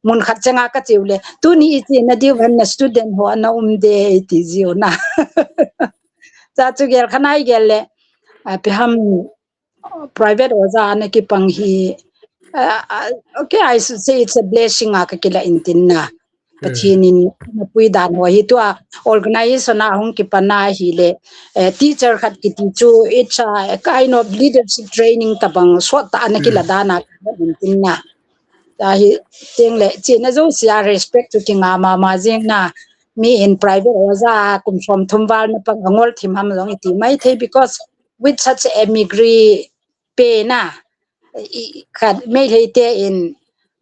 mun khat cheng a ka cheu le. Tuni i chena diu vang na student ho ana um de ti jiu na. Cha chu gel khanai gel le. Ipi ham, private oja ana kipang hi, uh, uh, okay, I should say it's a blessing a kakila intin na. Pathen in napui dan ho hi tua organization a hung kipan ahile, eh, teacher khat kiti chu it's a kind of leadership training tabang sot tah ana kila dan a intin na. Tahi teng le china jousea respect chu kinga mama jing na. Mi in private oja kum som thum val na pang angol thim ham jong iti mai thei because with such a degree pe na, i, khat Meitei te in,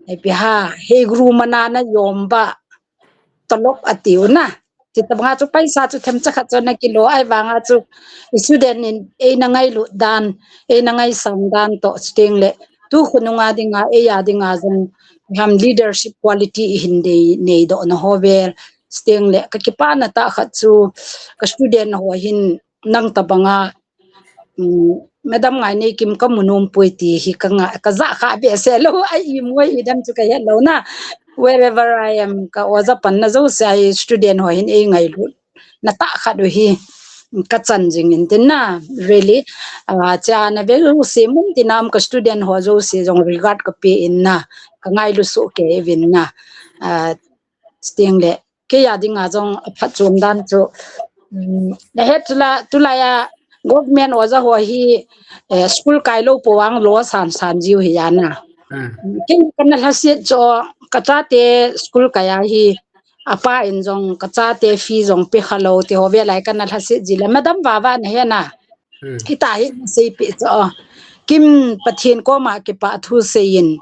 ipi ha, he guru mana na yom ba, tolop atiu na. Ti tabanga chu paisa chu themcha khat chu na kilo, ahivanga chu student in eina ngailut dan, eina ngaisang dan toh chuteng le, tu khonunga dinga, eia dinga jong, ham leadership quality ihin dei, neidoh na ho vel, chuteng le, kakipana tah khat chu, ka student ho hin, nang tabanga, um, Madam Ngaineikim kamu nom poi ti hi kanga, kaja kha behseh lou, a imu a idam chu kahet lou na. Wherever I am, ka oja panna jouse a student ho hin eingailut na tah khat u hi kachan jing intin na, really. Ah, cha na ve jouse mun tin am ka student ho jouse jong regard kape in na, kangailu soh kei uvin na. Ah, chuteng le, keia dinga jong aphatchom dan chu, um, nahet chula, tulaiya government oja ho hi, eh, school kai lou pou vang lo san san jiu hi ana. Kei kana lhaset chu, kachate school kai ahi, apa in jong kachate fee jong pe khalou, ti ho velai kana lhaset ji le, Madam Vava nahe na. Hita hi seipeh chu, Kim, Pathen koma kipah thu seiyin.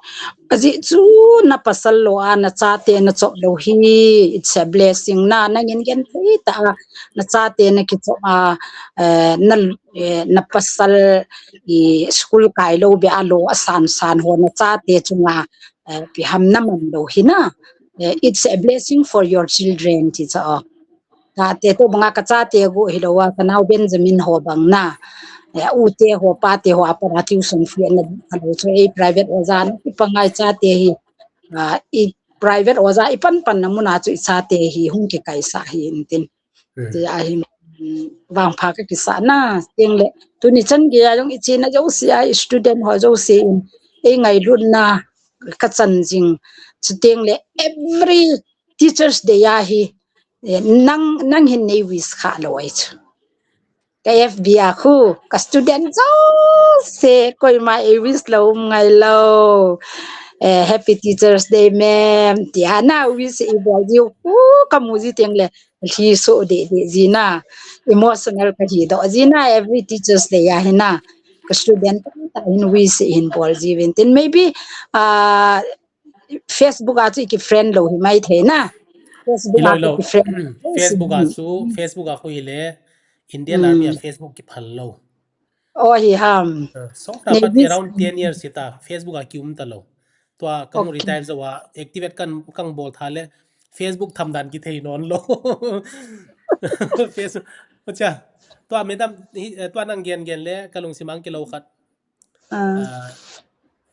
Ajeh chu na pasal lo a na chate na chop lou hi, it's a blessing na, nangin genthei tah a na chate na kichop a, eh, na, eh, na pasal i school kai lou beh a lo asan san ho na chate chunga, eh, ipi ham na man lou hi na. Eh, it's a blessing for your children, ti chu. Chate toh banga kachate gu hilou a, kanao Benjamin ho bang na. Eh, ute ho, pate ho, apa na tuition fee ana, ana chu ei private oja na, kipang ngai chate hi. Ah, i private oja ipan pan na muna chu ichate hi hung kikaisah hi intin. Ti ahin, mm, vangpha kakisa na, teng le. Tuni chan geiya jong ichena jouse a student ho jouse in, eingailutna kachan jing. Chuteng le, every Teachers Day ahi, eh, nang, nang hin nei wish kha lou ahi chu. Ka F B a khu, ka student jouse, koima ei wish lou um ngai lou. Eh, Happy Teachers Day, ma'am. Tia na wish ibol jiu khu, kamu ji teng le, lhi soh deh deh ji na. Emotional kahi doh ji na, every Teachers Day ahi na. Ka student tamtah hin wish hin bol jiuvin tin. Maybe, ah, Facebook a chu iki friend lou hi maithei na. Facebook a chu iki friend. Facebook a chu, Facebook a khu hile, Indian Army a Facebook kiphal lou. Oh, hi ham. Song ta pat around ten years hita, Facebook a kium talou. Tua kahung retire jou a, activate kan, kan bol tha le, Facebook tham dan kithei nom lou. Facebook, acha. Tua madam, hi, eh, tua nang gen gen le, kalungsim a kilou khat. Ah,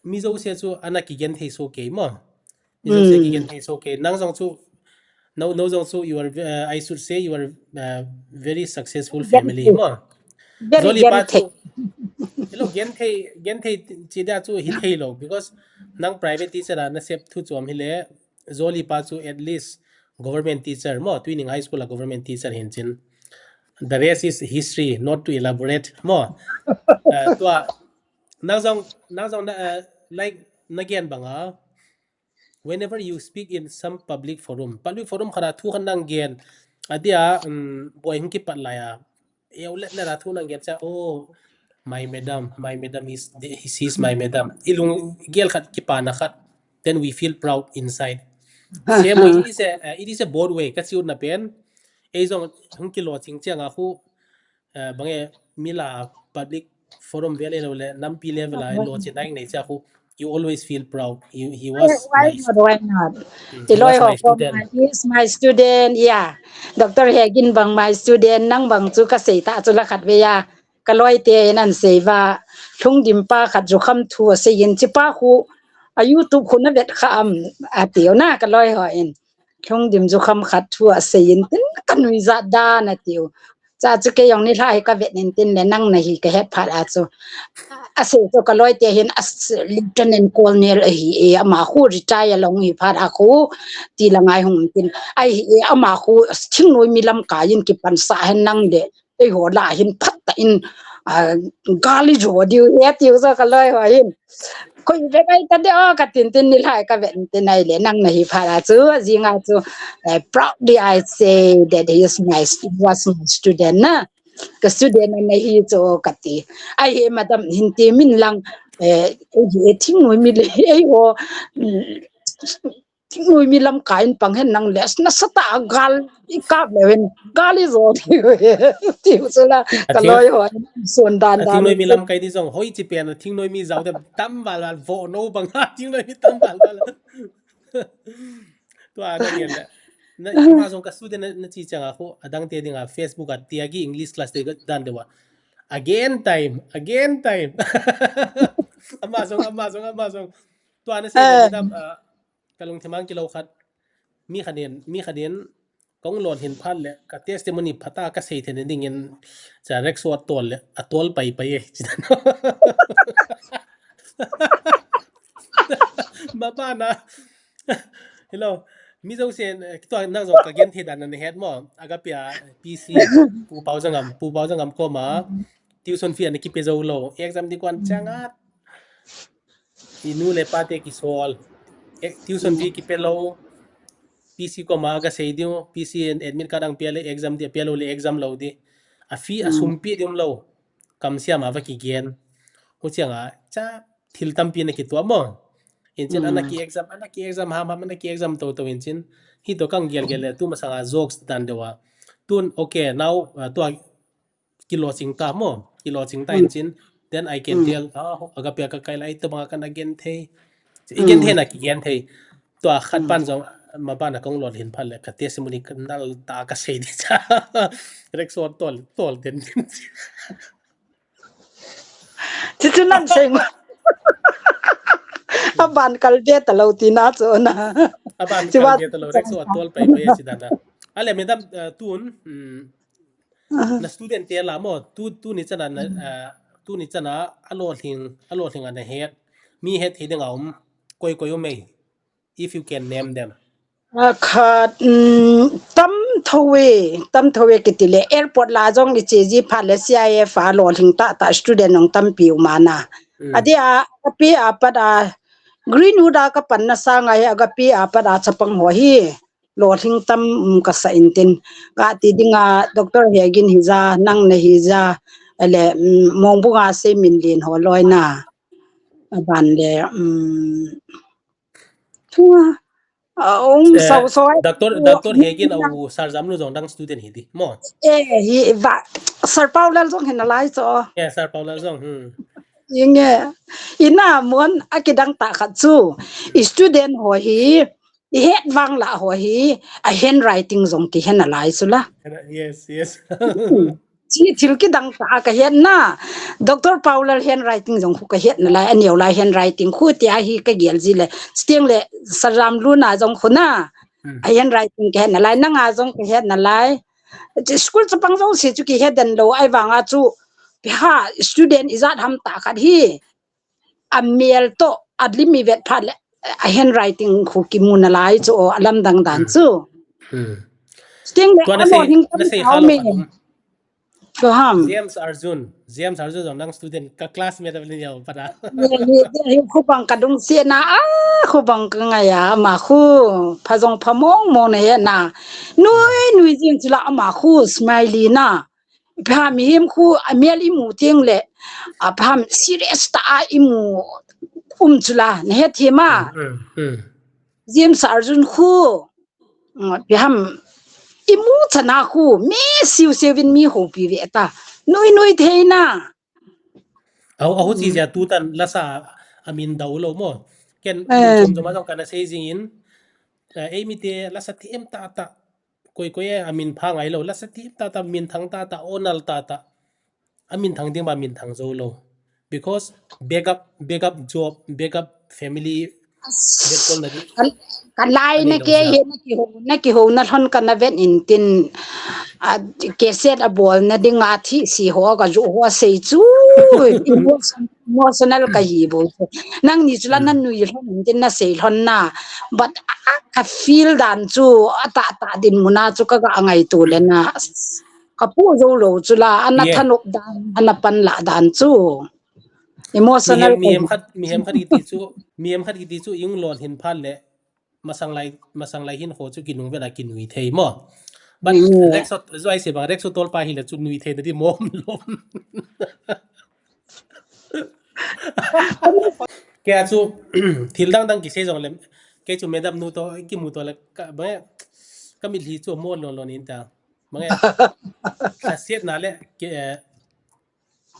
mi jouse chu ana kigenthei soh kei mo. Mi jouse kigenthei soh kei. Nang jong chu, no, no jong chu, you are, uh, I should say you are, uh, very successful family mo. Joli pa chu, hello, genthei, genthei chi dia chu hithei lou, because nang private teacher a nasep thu chom hile, Joli pa chu at least government teacher mo, Twining High School a government teacher hin chin. The rest is history, not to elaborate mo. Uh, tua, nang jong, nang jong na, uh, like, nagen banga, whenever you speak in some public forum, public forum khat a thu khat nang gen, adia, um, boi hung kipat lai a, eu let let a thu nang gen cha, oh, my madam, my madam is, is, is my madam. Ilung gel khat kipana khat, then we feel proud inside. Same way, it is a, uh, it is a both way. Kachiu na pen, ei jong hung kilo ching chiang a khu, uh, bange mila public forum vel e lo le, nampi level a lo chin nai nei cha khu, you always feel proud. He, he was why, why not, why not? Mm, he was my student. He is my student, yeah. Doctor Hegin bang my student, nang bang chu kasei ta chu la khat ve ya. Ka loi te in an sei va, Lhungdim pa khat jukham thu asei in, chi pa khu, a YouTube khu na vet kha am, atiu na ka loi ho in. Lhungdim jukham khat thu asei in, tin ka nuijat dan atiu. Cha chu kei jong nilhah hi ka vet in tin le nang na hi ka het phat a chu. A sei chu ka loi te hin a s-, Lieutenant Colonel a hi e, ama khu retire long hi phat a khu ti la ngai hung tin. Ai hi e, ama khu thingnoi mi lamkai in kipan sa hen nang le. Ei ho la hin phat ta in, a, gal i jo diu e tiu sa ka loi ho hin. Koi ve kai ta de o ka tin tin nilhah ka vet tin ai le nang na hi phat a chu, a jing a chu, eh, proudly I say that he is my, was my student na. Ka student na hi chu ka ti. Ai he madam hin ti min lang, eh, ei hi e thingnoi mi le, ei ho, mm, thingnoi mi lamkai in pang hen nang le, nasatah a gal i kap le hen, gal i jo diu e, tiu chu la, ka loi ho, sun dan dan. Thingnoi mi lamkai ti jong, hoi chi pen, thingnoi mi jao te tam val val, vo no bang, thingnoi mi tam val val. Tua na ni le. Na, ama jong ka student na, na chi chang a khu, adang te ding a Facebook a ti a ki English class te dan de wa. Again time, again time. Ama jong, ama jong, ama jong. Tua na se na dam, ah, ka lungthim a kilo khat. Mi khat in, mi khat in, kong lon hin phat le, ka testimony phat a ka sei thei ding in, cha Rexo a tol le, a tol pai pai e. Mabana. Hello. Mi jong sen, eh, kitua nang jong ka gen thei dan na het mo. Agape a P C, Pu Pau Jangam, Pu Pau Jangam koma. Tuition fee ana kipe jou lou. Exam di kwan chang a. I nu le pa te kisol. Eh, tuition fee kipe lou. P C koma ka sei diu. P C admit card ang pe le exam di pe lou le exam lou di. A fee a sum pe diu lou. Kam siam a va kigen. Hu chiang a cha thil tampi na kituah mo. In chin ana ki exam, ana ki exam ham ham, ana ki exam to to in chin. Hi to kang gel gel le tu masang a jokes dan de wa. Tun, okay, now, uh, tua kilo ching ta mo. Kilo ching ta in chin. Then I can tell, ah, Agape a ka kai lai to bang a kana gen thei. I gen thei na kigen thei. Tua khat pan jong, mabana kong lon hin phat le, ka testimony ka nal ta ka sei di cha. Rexo tol, tol den. Chuchu nang sei ngo. Aban kal ve ta lou ti na chu na. Aban kal ve ta lou, Rexo a tol pai pai chi dan na. Ale madam, uh, tun, um, na student te la mo, tu, tuni chana na, uh, tuni chana a lolhing, a lolhing ana het. Mi het thei ding a um, koi koi um e. If you can name them. A khat, um, tam tho e, tam tho e kiti le, airport la jong i che ji phat le C I F a lolhing tah tah student jong tampi um ana. Adi a, Agape a pat a, Greenwood a ka pan na sanga hi Agape a pat a chapang ho hi. Lolhing tam, um, ka sa in tin. Ka ti ding a, Doctor Hegin hi ja, nang na hi ja, ale, um, Mongbung a se min lin ho loi na. Aban le, um, Thua. A, um, eh, so, so, Doctor, eh, Doctor Hegin a u Sir Jamlu jong dang student hi di. Mo. Eh, hi va, Sir Paulal jong hin alai cho. Eh, Sir Paulal jong, hmm. Inge. Ina mon a kidang ta khat chu. I student ho hi, i het vang la ho hi, a handwriting jong kihen alai chu la. Yes, yes. Chi thil kidang ta ka het na. Doctor Paulal handwriting jong khu ka het nalai, a neo lai handwriting khu ti a hi ka gel ji le. Stiang le Sir Jamlu na jong khu na. Hmm. A handwriting ka het nalai, nanga jong ka het nalai. Chi school chapang jong si chu kihet den lou, ai vang a chu. Pi ha student i jat ham ta khat hi. A mel to, a lim i vet phat le, a handwriting khu kimu nalai chu, o, a lamdang dan chu. Hmm. Stiang le, tua na a sei, lolhing na sei tam kha lou me. Khat, um. Ko ham. James Arjun, James Arjun jong nang student ka classmate a lin yau pada. Ni, ni, ni, khu bang ka dung se na, a, khu bang ka ngai a, ma khu, pha jong pha mong mong na he na. Nui, nui jing chu la, ama khu, smiley na. Pha mi him khu, a mel i mu ting le, a pha serious ta a i mu um chu la, na he thi ma. Hmm, hmm, hmm. James Arjun khu, mm, pi ham, i mu chana khu, mi siu siu vin mi ho pi ve ta. Nui nui thei na. Au, au chi ja tu tan lasa a min dau lou mo. Ken, eh, chom chom a jong kana sei jing in, eh, ei mi te lasa ti em ta ta. Koi koi e, a min pha ngai lou. Lasa ti em ta ta, min thang ta ta, onal ta ta. A min thang ding ba min thang jou lou. Because backup, backup job, backup family, backup na di. Ka, ka lai na ke he na ki ho, na ki ho na lhon ka na vet in tin. A, cassette a bolna dinga thisi ho ka ju ho sei chu. Emotion-, emotional ka hi bou chu. Nangni chu la na nui lhon in tin na sei lhon na. But a, a ka feel dan chu, a ta ta din muna chu ka ga ngaito le na. Ka pu jo lo chu la, ana thanop dan, ana pan la dan chu. Emotional. Mihem, mihem khat, mihem khat kiti chu, mihem khat kiti chu ing lon hin phat le, masang lai, masang lai hin ho chu kinung vela kinui thei mo. But Rexo, zoi se bang, Rexo tolpa hi le chu nui thei na di mo lom. Kei a chu, thil dang dang kisei jong le, kei chu madam nu to, kimu to le, ka, ba, ka mitlhi chu mo lon lon in ta. Ba, ka siat na le, ke,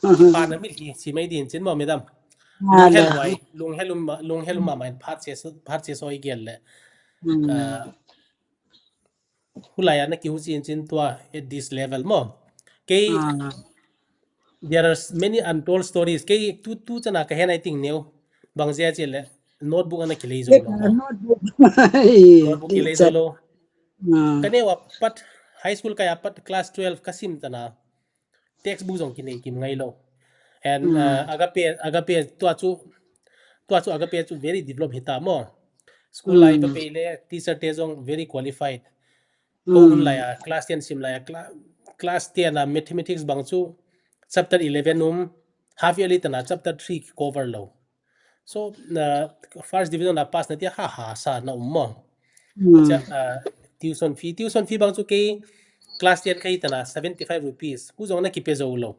Pa na mitlhi, si mai din chin mo, madam. Lung hel wai, lung hel um, lung hel um ma mai, phat se, phat se soi gel le. Hulai ana kihu chin chin tua at this level mo. Kei, there are many untold stories. Kei tu, tu chana ka hen I think neo. Bang zia chi le, notebook ana kilei zo lo mo. Notebook kilei zo lo. Ka neo a pat, high school ka ya pat class twelve ka sim tana. Textbook jong kinei kim ngai lo. And, uh, Agape, Agape tua chu, tua chu Agape chu very develop hita mo. School lai pa pei le teacher te jong very qualified. Ko hun lai a, class ten sim lai a, cla-, class ten a mathematics bang chu chapter eleven um, half yearly tana chapter three cover lo. So, uh, first division la pass na tia ha ha sa na um mo. Cha, uh, tuition fee, tuition fee bang chu kei class ten ka hi tana seventy five rupees. Hu jong na kipe zo lo.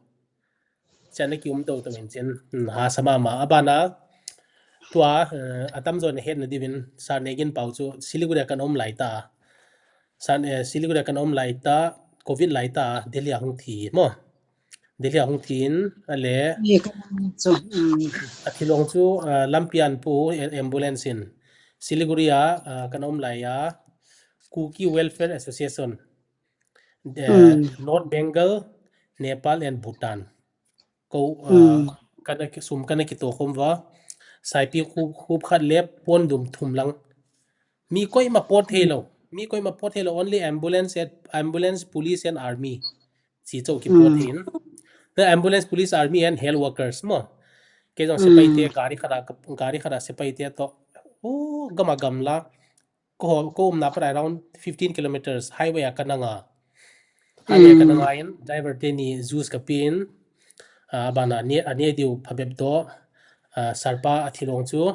Cha na ki um to to min chin. Hmm, ha sa ma ma. Abana tua, uh, atam jo na het na divin sa ne gin pau chu Siliguri kan um lai ta. San, eh, Siliguri kan um lai ta, covid lai ta, Delhi a hung thi mo. Delhi a hung thin, a le. A thilong chu, ah, lampian pu, eh, ambulance in. Siliguri a, ah, kan um lai a, Kuki Welfare Association, eh, North Bengal, Nepal and Bhutan. Ko, ah, kana ki-, sum kana kito khom va, saipi khup, khup khat le pon dum thum lang. Mi koima pot thei lo. Mi koima pot thei lo. Only ambulance at, ambulance, police and army. Chi cho ki pot thei. The ambulance, police, army and health workers mo. Kei jong sepai te, gari khada, gari khada sepai te to. Oh, gama gamla. Ko, ko umna pat around fifteen kilometers highway a kana nga. Highway a kana nga in, driver te ni juice ka pin. Ah, bana ni, ani diu phabep to. Ah, sarpa a thilong chu.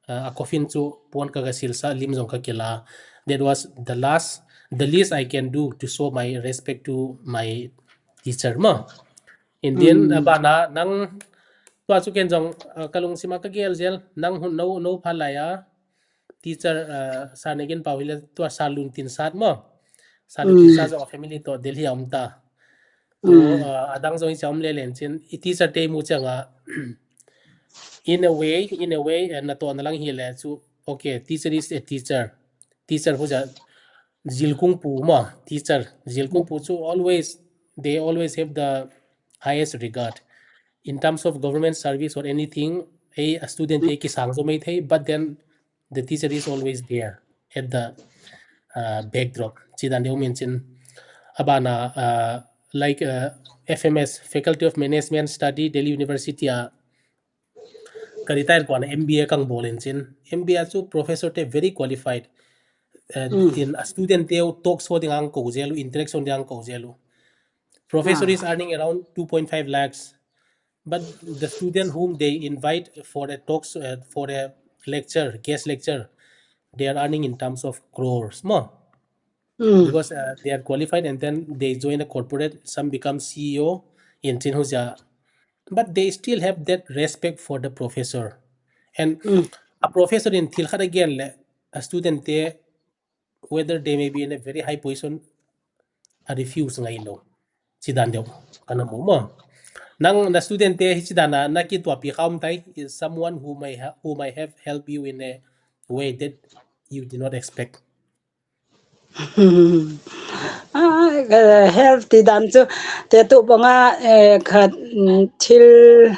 Ah, a coffin chu pon ka ga silsa, lim jong ka kila. That was the last, the least I can do to show my respect to my teacher ma. Indian, ah, bana nang tua chu ken jong, ah, ka lungsima ka gel jel, nang hun no, no phalai a teacher, ah, sa ne gin pau hile tua sa lun tin sat ma. Sa lun tin sat jong family to Delhi a um ta. Tu, ah, adang jong i cha um le len chin, i teacher te mu chang a, in a way, in a way, and na to na lang hi le chu, okay, teacher is a teacher. Teacher hu ja, jilkung pu ma, teacher, jilkung pu chu always, they always have the highest regard. In terms of government service or anything, a, a student te kisang jo mai thei, but then the teacher is always there at the, uh, backdrop. Chi dan deu min chin. Abana, uh, like, uh, F M S, Faculty of Management Study, Delhi University a, ka retire kwana M B A kang bol in chin. M B A chu professor te very qualified. Uh, in a student te talk show ding ang ko jelu, interaction ding ang ko jelu. Professor is earning around two point five lakhs. But the student whom they invite for a talk, uh, for a lecture, guest lecture, they are earning in terms of crores more. Because, uh, they are qualified and then they join a corporate, some become C E O in Chin Huzia. But they still have that respect for the professor. And a professor in thil khat again le, a student te, whether they may be in a very high position, a refuse ngai lo. Chi dan deu, kana mu mo. Nang na student te hi chi dan a, na kituapi kha um tai, is someone who may ha-, who may have helped you in a way that you did not expect. Ah, eh, help ti dan chu, te tu banga, eh, khat, mm, thil,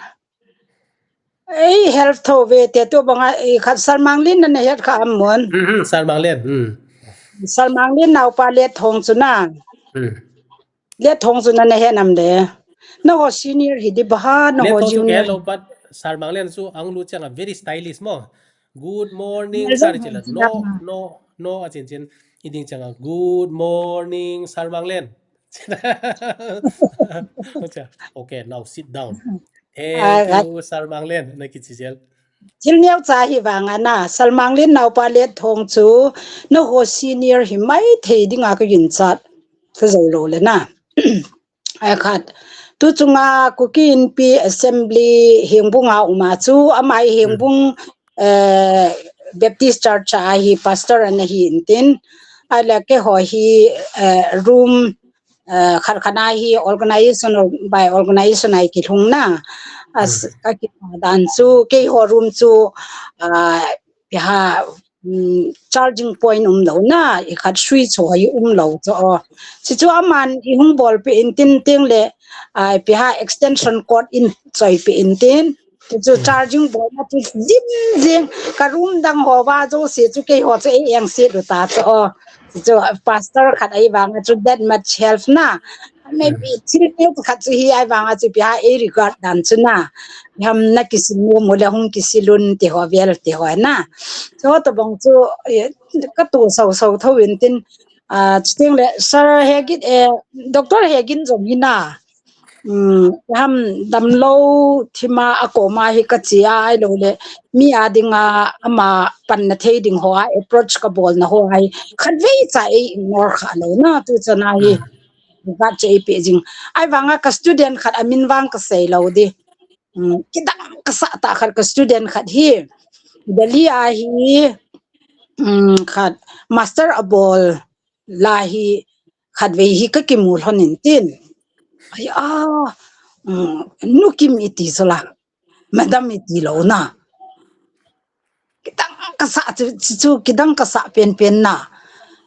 eh, help tho ve, te tu banga, eh, khat Salmanglin na het kha am mon. Mhm, Salmanglin, mm. Salmanglin naupa Letthong chu na. Mm. Lethong chu nana he nam le. Naho senior hi di baha, naho junior. But Sir Manglen chu ang lu chang a very stylish mo. Good morning, sir. No, no, no, a chin chin. Iding chang a good morning, Sir Manglen. Okay, now sit down. Thank you, Sir Manglen. Na kichi jel. Thil neo cha hi vang a na, Sir Manglen naopa Lethong chu, naho senior hi mai thei ding a ka gin chat. Ka zo lo le na. Ai khat. Tu chunga Kuki Inpi Assembly Hengbung a um a chu, ama hi Hengbung, eh, Baptist Church a hi pastor ana hi intin. Ai le keiho hi, eh, room, eh, khat khat a hi organization by organization a hi kilhung na. As, a ki dan chu, keiho room chu, ah, ipi ham, charging point um lo na, i khat switch ho hi um lo chu o. Chi chu aman i hung bol pe intin teng le, ai ipi ham extension cord in choi pe intin. Chi chu charging point a chu dim jing ka room dang ho va jouse chu keiho chu ei engse lu ta chu o. Chi chu pastor khat ahi vang a chu that much help na. Maybe thil neo khat chu hi ahi vang a chu ipi ham ei regard dan chu na. Ham na kisil mu mu le hung kisil un ti ho vel ti ho na. Chu tobang chu, eh, ka tu sau sau tho intin, ah, chuteng le Sir Hegin, eh, Doctor Hegin jong hi na. Um, ham damlou thima a koma hi ka chi a, ahilou le mi a dinga ama panna thei ding ho a approach ka bolna ho a hi khatvei cha ei ignore kha lou na tu chan a hi. Ka che ei pe jing. Ahi vang a ka student khat a min vang ka sei lou di. Um, kidang ka sa ta khat ka student khat hi. Delhi a hi, um, khat master a bol la hi khatvei hi ka kimu lhon intin. Ai a, um, Nu Kim i ti chu la, Madam i ti lou na. Kidang ka sa chu, chu, chu kidang ka sa pen pen na.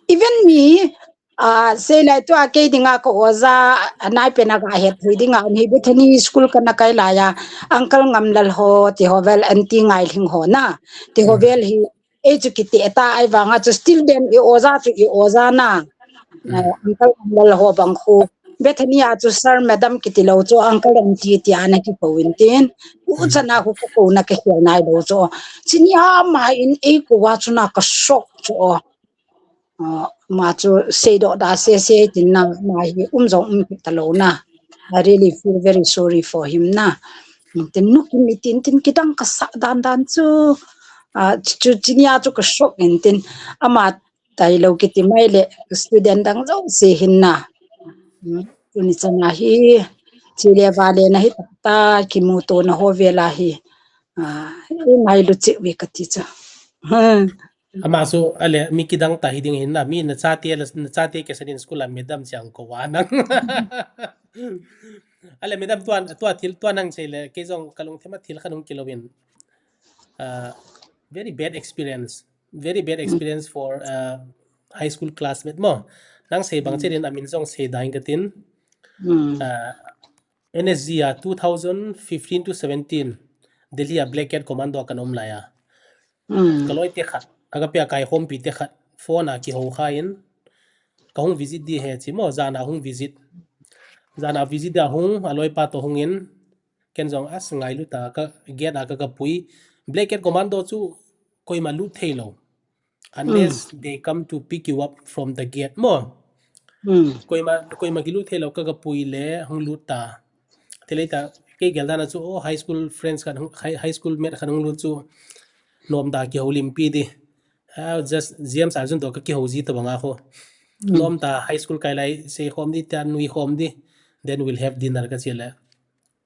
Even mi, ah, sei lai tua kei dinga ka oja, a nai pen a ka het thei dinga, um hi Bethany School ka na kai lai a, Uncle Ngamlal ho, ti ho vel, Aunty Ngailhing ho na, ti ho vel hi, ei chu kiti eta ahi vang a chu student i oja chu i oja na. Eh, Uncle Ngamlal ho bang khu. Bethany a chu sir madam kiti lou chu uncle aunty ti a na kikou intin. U chan a khu ka kouna ka khel nai lou chu. Chi ni a ama in ei kou a chu na ka shock chu o. Ah, ama chu seidoh da sese tin na ama hi um jong um kit ta lou na. I really feel very sorry for him na. Tin Nu Kim i tin tin kidang ka sa dan dan chu. Ah, chu chi ni a chu ka shock intin. Ama tailou kiti mai le student dang jouse hin na. Hmm, tuni chan a hi, chi le va le na hi ta, ta kimuto na ho vel a hi. Ah, i mai lu chi ve ka ti chu. Hmm. Ama chu, ale, mi kidang ta hi ding hin na, mi na chate la, na chate ke sanin school a madam chiang ko wa nang. Ale, madam tua, tua thil, tua nang sei le, kei jong ka lungthim a thil khat hung kilou in. Uh, very bad experience. Very bad experience for, uh, high school classmate mo. Nang sei bang che din amin jong sei ding ka tin. Uh, N S G a two thousand fifteen to seventeen, Delhi a Black Cat Commando kan um lai a. Ka loi te khat, a ka pia kai khompi te khat, phone a kiho kha in, ka hung visit di he chi mo, jan a hung visit. Jan a visit a hung, a loi pa to hung in, ken jong as ngailu ta, ka gate a ka ka pui. Black Cat Commando chu koima lut thei lou. Unless they come to pick you up from the gate mo. Koima, koima kilut thei lou ka ka pui le hung lut ta. Te le ta, kei gel dan a chu, oh, high school friends khat hung, high, high school mate khat hung lut chu. Nom ta kiho limpi di. Ah, just James Arjun to ka kiho ji ta bang a kho. Nom ta high school kai lai sei khom di ta nui khom di. Then we'll have dinner ka chi le.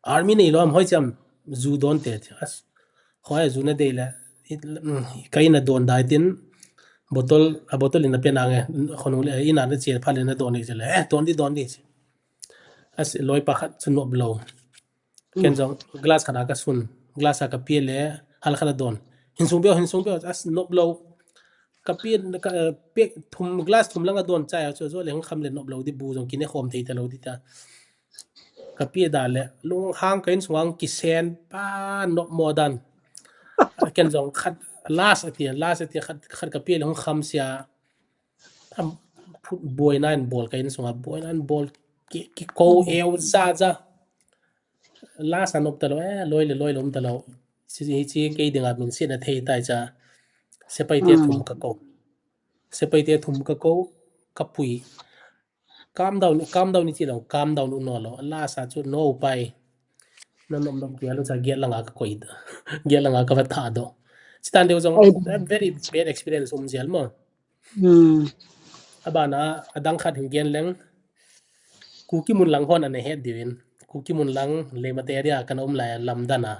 Army nei lom hoi cham ju don te. As, hoi ju na dei le. Kai na don dai tin. Bottle, a bottle in a pe na nge. Khonung le, in a na che pha le na don ni che le. Eh, don di, don di. As, loi pa khat chu nop lou. Ken jong glass khat a ka sun, glass a ka pia le, hal khat a don. Hin sung beo, hin sung beo, as nop lou. Ka pia, ka, eh, pek thum, glass thum lang a don chai a chu, jo le hung kham le nop lou di bu jong kine khom thei ta lou di ta. Ka pia da le, lunghang ka in sung ang kisen pa nop mo dan. Ken jong khat, last a ti, last a ti, khat, khat ka pia le hung kham sia. Am, phut boina in bol ka in sunga, boina in bol ki, kikou eu ja ja. Last a nop talou, eh, loi le loi lom talou. Chi, chi kei dinga min sina thei tai cha. Sepai te thum ka kou. Sepai te thum ka kou, ka pui. Calm down, calm down ni chi lou, calm down u no lou. Last a chu no upai. Na nom nom kia lou cha gate langa ka koi. Gate langa ka va tha do. Chitan deu jong, very bad experience um jel mo. Hmm. Abana, adang khat hin gen leng. Kuki mun lang hon ana het diuvin. Kuki mun lang le materia kana um lai lamdana.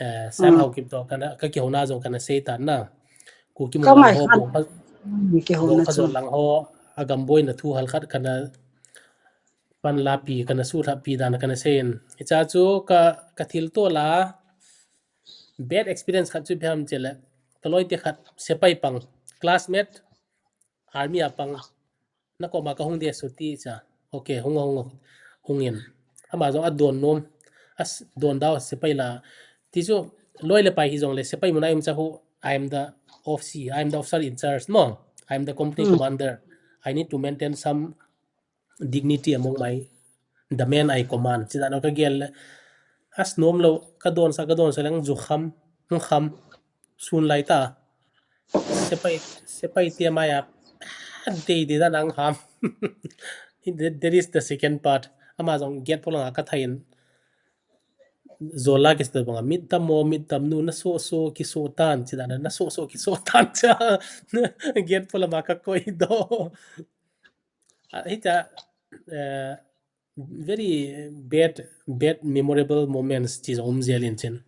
Eh, Sam Haokip to kana, ka kihona jong kana sei tan na. Kuki mun lang ho, bong kha, bong kha jol lang ho, agam boina thu hal khat kana pan la pi, kana su tha pi dan kana sei in. Icha chu ka, ka thil to la, bad experience khat chu ipi ham chele. Ka loi te khat sepai pang, classmate, army a pang. Na koma ka hung dia suti cha. Okay, hung, hung, hung in. Ama jong adon nom. As don dau sepai la. Ti chu loi le pai hi jong le sepai mun a um cha hu. I am the O F C, I am the officer in charge, no? I am the company commander. I need to maintain some dignity among my, the men I command. Chi dan ka gel le. As nom lou, ka don sa, ka don sa leng ju kham, hung kham, sun lai ta. Sepai, sepai te mai a, dei dei dan ang ham. That is the second part. Ama jong gate pho langa ka thai in. Zola ki sto banga, mit tam mo, mit tam nu, na so so ki so tan, chi dan na so so ki so tan cha. Gate pho lama ka koi do. Ah, hita, eh, very bad, bad memorable moments chi jong um jel in chin.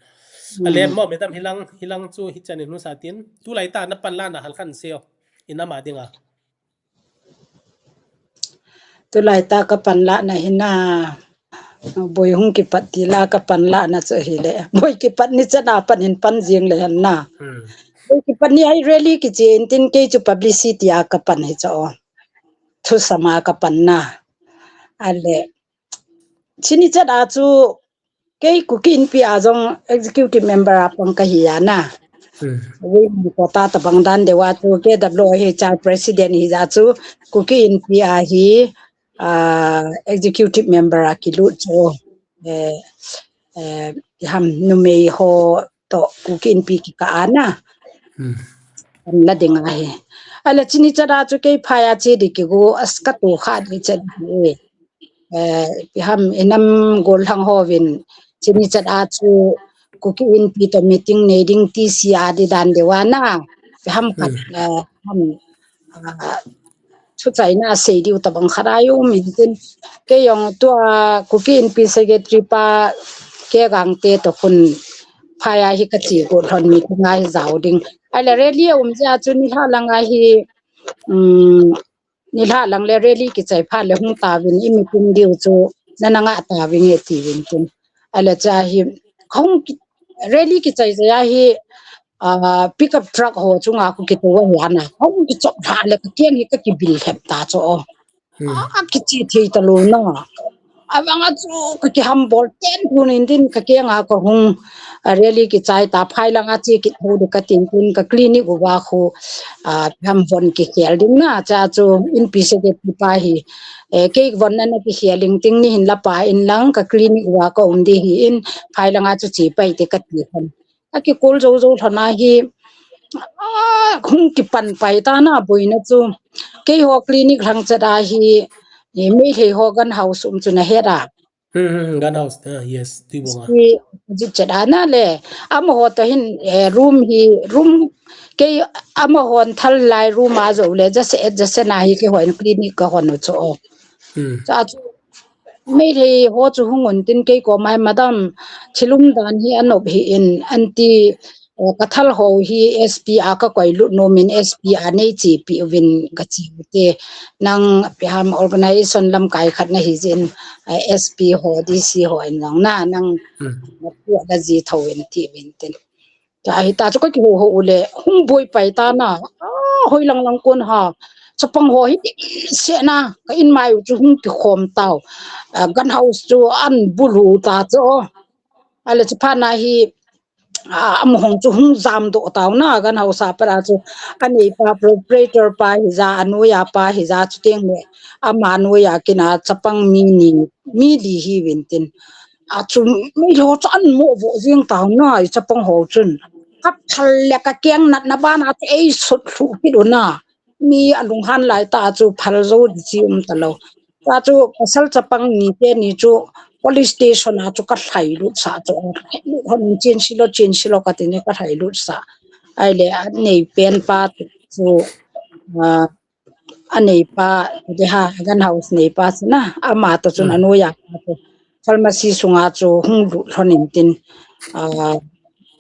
Ale mo, madam, hilang, hilang chu hichan in hung sa tin. Tulai ta na pan la na hal khan seo. Ina ma dinga. Tulai ta ka pan la na hina. Boi hung kipat ti la ka pan la na chu hile. Boi kipat ni chana pan hin pan jing le han na. Hmm. Boi kipat ni ai rally kichi in tin kei chu publicity a ka pan hi cho. Thu sama ka pan na. Ale. Chini chat a chu kei Kuki Inpi a jong executive member a pang ka hi a na. Hmm. Wi ko ta ta bang dan deu a chu K W A hi cha president hi ja chu Kuki Inpi a hi, ah, executive member a kilut chu, eh, eh, ham numei ho to Kuki Inpi kikah a na. Hmm. An la ding a hi. Ala chini chat a chu kei phai a che di kigu as ka tu kha di chat hi. Eh, ipi ham inam gol hang ho vin chini chat a chu Kuki Inpi to meeting nei ding ti si a di dan deu a na. Ipi ham khat, hmm, eh, ham, ah, thu chaina sei diu tabang khat a um in tin. Kei jong tua Kuki Inpi secretary pa K Gangte to khun phai a hi ka chi go lhon meeting a hi jao ding. Ala rally a um jia chu nilhah lang a hi, um, nilhah lang le rally kichai phat le hung ta vin i meeting diu chu na na nga ta vin e ti vin tin. Ala cha hi hung ki-, rally kichai jia hi, ah, pickup truck ho chunga khu kitu a hi ana. Hung kichop lha le ka keng hi ka kibil lhep ta chu o. Hmm. A, a kichi thei ta lo na. Avang a chu ka kiham bol ten tu nin din ka keng a ka hung, a, rally kichai ta phai lang a chi kit ho de ka tin kun ka clinic uva khu, a, ham von kikhel ding na cha chu Inpi secretary pa hi, eh, kei von na na kikhel ding ting ni hin la pa in lang ka clinic uva ka um di hi in phai lang a chu chi pai te ka ti han. A kikul jo jo lhon a hi, a, hung kipan pai ta na boina chu. Kei ho clinic lhang chat a hi, eh, Meitei ho gun house um chu na het a. Hmm, hmm, hmm, gun house, ah, yes, tui bong a. Hi, jit chat a na le. Amaho to hin, eh, room hi, room kei amaho an thal lai room a jo le, jase, jase na hi kei ho in clinic ka hon u chu o. Hmm. Cha chu Meitei ho chu hung un tin kei ko mai madam thil um dan hi a nop hi in anti, eh, ka thal ho hi S P a ka koi lut nom in S P a nei chi pi uvin ka chi u te nang ipi ham organization lamkai khat na hi jin, eh, S P ho D C ho in nang na nang, hmm, na pu da ji tho in ti vin tin. Cha hi ta chu ka kiho ho u le, hung boi pai ta na. Ah, hoi lang lang kon ha. Chapang ho hi ti se na, ka in mai u chu hung kikhom tau. Ah, gun house chu an bulu ta chu. Ala chu pha na hi, a, amahon chu hung jam doh tau na, gan hausa para chu, aneipa proprietor pa hija, anoiya pa hija, chuteng le, ama noiya kina chapang mi ni, mi li hiuvin tin. A chu, mi lo chu an mo vo jing tau na, i chapang ho chun. Ka phal le ka keng natna bana chu ei sut lhu kit u na. Mi alunghan lai ta chu phal jo di chi um talou. Ta chu pasal chapang ni te ni chu police station a chu ka lhai lut sa chu. Lhai lut hon chin silo, chin silo ka ti ni ka lhai lut sa. Ai le anei pen pa chu, a, anei pa, de ha, gan house nei pa chu na, ama ta chun anoiya pa chu. Pharmacy sunga chu hung lut lhon in tin, a,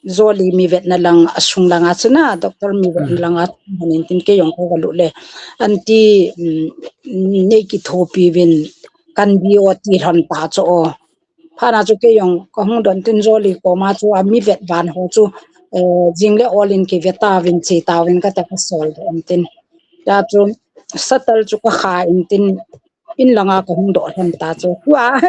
Jolly mi vetna lang a sung langa chu na, doctor mi vetna langa chu hon in tin kei jong ka ga lut le. Anti, um, nei kithopi vin kan bi o ti lhon ta chu o. Phana chu kei jong ka hung don tin Jolly koma chu a mi vet van ho chu, eh, jing le ol in kive tauvin che tauvin ka ta ka sol don tin. Ta chu satal chu ka kha in tin in langa ka hung doh lhon ta chu. Tua,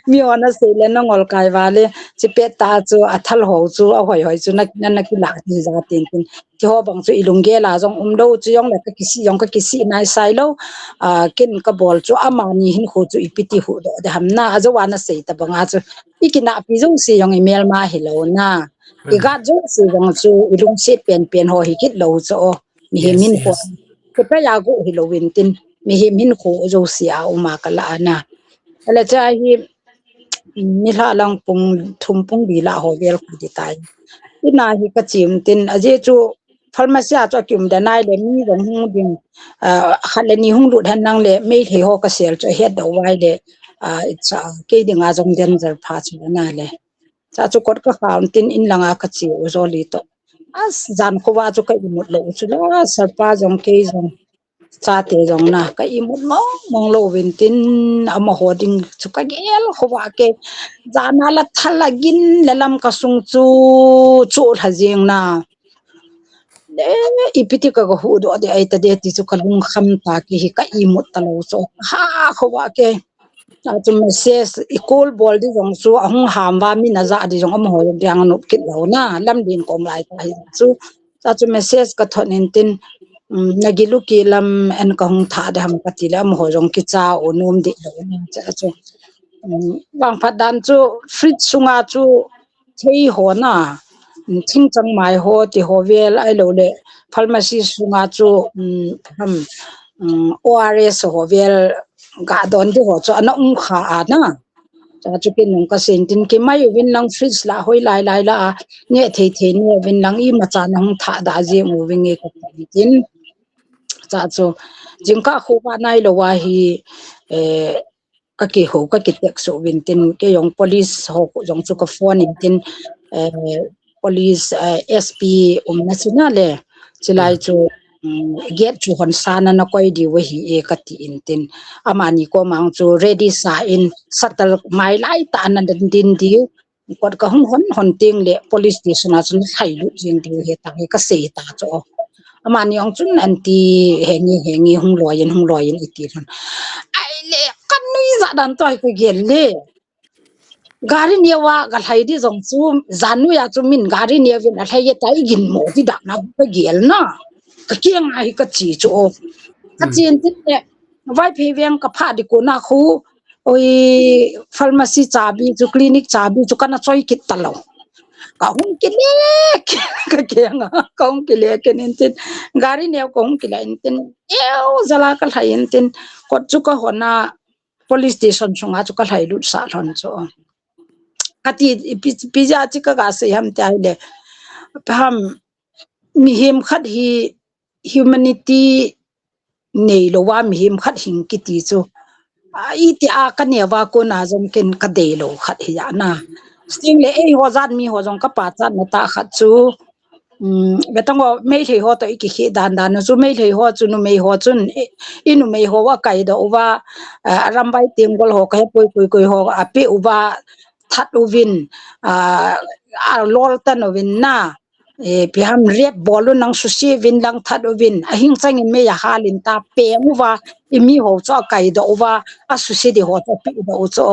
mi hon asei le na ngol kai vale, chi pet ta chu a thal ho chu, a hoi hoi chu na, na, na kila ti ja tin tin. Ti ho bang chu i lunggel a jong um lou chu jong le ka kisih jong ka kisih nai sai lou. A, ken ka bol chu amani hinkho chu ipi ti huhdoh de ham na, a jo ana sei ta banga chu. I kinahpi jouse jong i melma hilou na. I gat jouse jong chu i lungset pen pen ho hi kit lou chu o. Mihem hinkho. Yes. Kipaya go hilou vin tin. Mihem hinkho jouse a um a ka la ana. Ala cha hi, nilhah lang pung thum pung li lah ho vel khu di tai. Ina hi ka chim tin, ajeh chu pharmacy a chu a kium de nai le mi jong hung ding, ah, khat le ni hung lut hen nang le, Meitei ho ka sel chu a het doh vai le, ah, cha, kei dinga jong danger pha chu na le. Cha chu kot ka kha un tin in langa ka che u Jolly to. As jan khovah chu ka imut lou u chu la, sir pa jong kei jong. Chate jong na, ka imut mong mong lou vin tin, amaho ding chu ka gel khovah ke. Jan a la thal a gin le lam ka sung chu, chu lha jing na. Le, ipi ti ka ga huhdoh de ai ta de ti chu ka lungkham ta ki hi ka imut ta lou chu. Ha khovah ke. Cha chu message i call bol di jong chu ahung ham va mi na ja di jong amaho jong diang anop kit lou na. Lam din kom lai ta hi chu. Cha chu message ka thot in tin, um, na gilu ki lam en ka hung tha de ham ka ti le amaho jong kicha u nom di lou na. Cha chu, um, vang phat dan chu fridge sunga chu thei ho na, um, thing chang mai ho ti ho vel ai lou le pharmacy sunga chu, um, ham, um, O R S ho vel ga don di ho chu ana um kha a na. Cha chu ken nung ka sin tin kimai uvin lang fridge la hoi lai lai la a, ne thei thei ne uvin lang imacha na hung tha da jing uvin nge ka tin. Cha chu jingkah khovah nai lou a hi, eh, ka kiho, ka ki text uvin tin, kei jong police ho jong chu ka phone in tin, eh, police, eh, S P umna chu na le, chilai chu, um, gate chu hon sa na na koi diu ahi e ka ti in tin, amani koma chu ready sa in satal mai lai ta na din din diu, kot ka hung hon hon ting le police station a chun lhai lut jing diu he ta he ka sei ta chu. Amani ong chun anti he nge he nge hung loi in hung loi in i ti lhon. Ai le ka nui ja dan to ai ka gel le. Gari neo a ka lhai di jong chu, jan nui a chu min gari neo vin a lhai e ta i gin mo ti da na ka gel na. Ka kiang a hi ka chi chu o. Ka chin tin le, Vaiphei veng ka pha di ko na khu, oi, pharmacy chabi chu, clinic chabi chu kana choi kit ta lou. Ka hung kile, ka kiang a, ka hung kile ke nin tin, gari neo ka hung kile in tin, eu jala ka lhai in tin, kot chu ka hon a, police station sunga chu ka lhai lut sa lhon chu. Ka ti, pi, pi ja chi ka ga sei ham ti ai le, ham, mihem khat hi humanity nei lou a mihem khat hing kiti chu. A, i ti a ka neo a kona jong ken ka dei lou khat hi a na. Sting le ei ho jat mi ho jong ka pachat na ta khat chu. Um, betang ho Meitei ho to i ki khi dan dan chu Meitei ho chu numei ho chun i, i numei ho a kai doh uva, a, Arambai Tenggol ho ka he poi koi koi ho a pe uva that uvin, a, a lol tan uvin na. E, pi ham riat bol u nang susi vin lang that uvin, a hing chang in mei a hal in ta peng uva, i mi ho chu a kai doh uva, a susi di ho chu a pi doh u chu.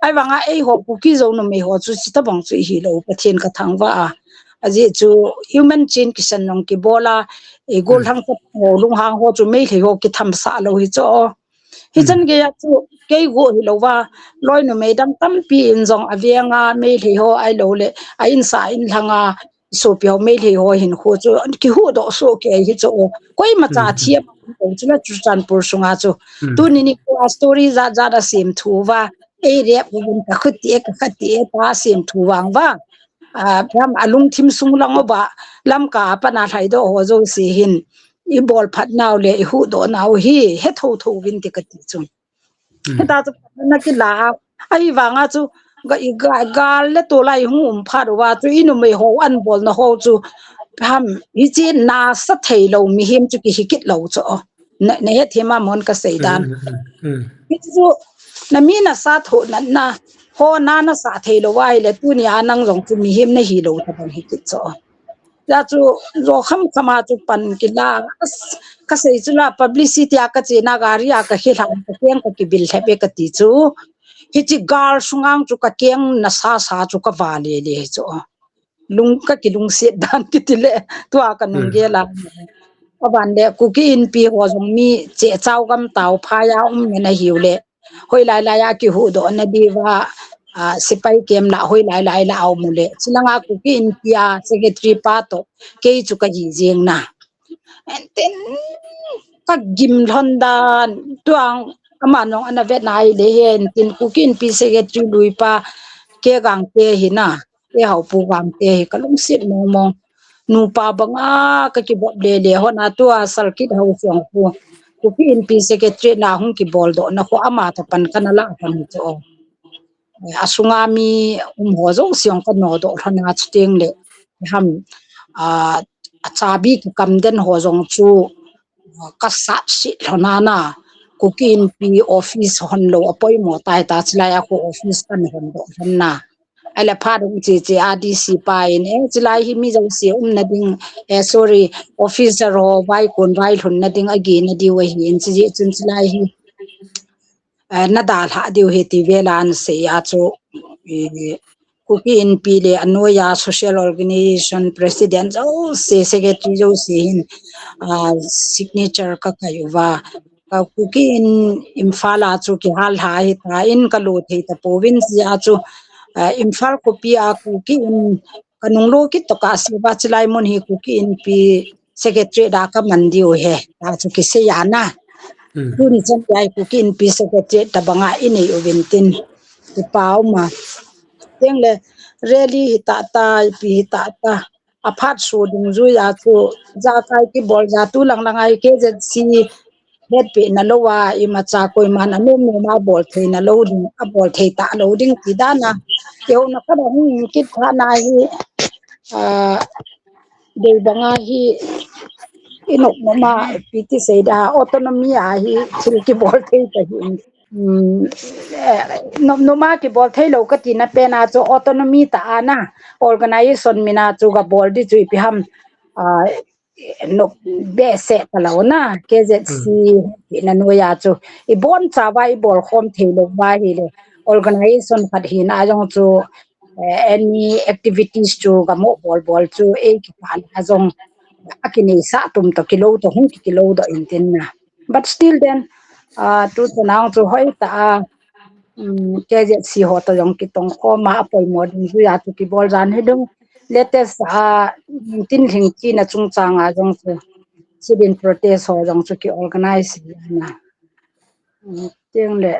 Ai vang a ei ho Kuki Zo numei ho chu chi ta bang chu i hi lou Pathen ka thangvah a. Ajeh chu human chain kisan jong kibol a, i gollhang ho, lunghang ho chu Meitei ho kithamsah lou hi chu. Hichan geiya chu kei go hilou va, loi numei dang tampi in jong aveng a Meitei ho ahilou le, a insa inlhang a, sopi ho Meitei ho hinkho chu kihuhdoh soh kei hi chu. Koima cha thiam lou chu la Churachandpur sunga chu. Tuni nikho a story jat jat asem thu va, ei rep uvin ka khuti e, ka khati e ta asem thu vang va. A, ram alungthim sung lang uva, Lamka a pat a lhaidoh ho jouse hin, i bolphat nau le i huhdoh nau hi, he thotho uvin ti kati chu. Hita chu na kila a, ahivanga chu, ga, i ga, gal le tol a i hung um phat uva chu, i numei ho an bolna ho chu, ham, hiche nasa thei lou mihem chu kihi kit lou chu. Na, na hethem a mon ka sei dan. Hichu, na mi nasa thoh natna, ho na nasa thei lou va ahile, tuni a nang jong chu mihem nahi lou tabang hi kit chu. Hia chu, jo kham kham a chu pan kila, as, ka sei chu la publicity a ka chena gari a ka khel a ka keng ka kibil lhep e kati chu. Hiche gal sungang chu ka keng nasa sa chu ka va le le hi chu. Lung ka kilungset dan kiti le, tua ka nung gel a. Aban le, Kuki Inpi ho jong mi cheh chau gam tau phai a um ngen ahiu le. Hoilai lai a kihuhdoh na diuva, a, sepai kem la, hoilai lai la a um u le. Chulanga Kuki Inpi a secretary pa toh, kei chu ka hi jeng na. Enten ka gim lhon dan, tuang ama nong ana vet na ahile hen tin Kuki Inpi secretary lui pa ke gang te hi na, ke hau pu gang te hi ka lungset mong mong. Nupa banga ka kibop le le hon a tua salkit hau suang pu. Kuki Inpi secretary na hung kibol doh na kho ama toh pan kana la pan chu. Asunga mi um ho jouse jong ka nodoh lhon a chuteng le. Ham, a, achabi kikam den ho jong chu, a, ka sat sit lhon a na. Kuki Inpi office hon lou apoimo tai ta chulai a kho office kan hon doh lhon na. Ahile phat um che che a D C pa in, eh, chulai hi mi jouse umna ding, eh, sorry, officer ho vai kon vai lhunna ding agena diu ahi in chi jeh chun chulai hi. Eh, na dalhah diu ahi ti vel a ana sei a chu, eh, Kuki Inpi le anoiya social organization president jouse, secretary jouse hin, ah, signature ka kai uva. Ka Kuki In Imphal a chu kihal lha ahi ta in ka lo thei ta pouvin jeh a chu, ah, Imphal khopi a Kuki In ka nung lo kit toh ka sei uva chulai mun hi Kuki Inpi secretary da ka man diu ahi. Ta chu kisei a na. Tuni chan lai Kuki Inpi secretary tabanga i nei uvin tin. Kipa um a. Teng le rally hi ta ta, ipi hi ta ta. Aphat so dungjui a chu, jakai kibol ja tu lang lang a hi K Z C hetpeh na lou a, imacha koiman anom nom a bol thei na lou ding, abol thei ta lou ding ti dan a. Keu na ka dong kit pha na hi, a, dei banga hi, i nop nop ma, ipi ti sei da, autonomy a hi, thil kibol thei ta hi. Um, eh, nop nop ma kibol thei lou ka ti na pen a chu autonomy ta a na, organization min a chu ka bol di chu ipi ham, ah, nop behseh ta lou na, K Z C ti na noiya chu. I bon cha va i bol khom thei lou va hi le, organization khat hi na jong chu, eh, any activities chu ka mo bol bol chu, ei kipa na jong, a kinei sa tum to kilo to hung ki kilo do in tin na. But still then, ah, tu tu nang chu hoi ta a, um, K Z C ho to jong kitong khom a, apoimo ding jui a chu kibol jan hi dung. Latest a, um, tin hling chi na chung chang a jong chu sit-in protest ho jong chu ki organize na. Um, teng le,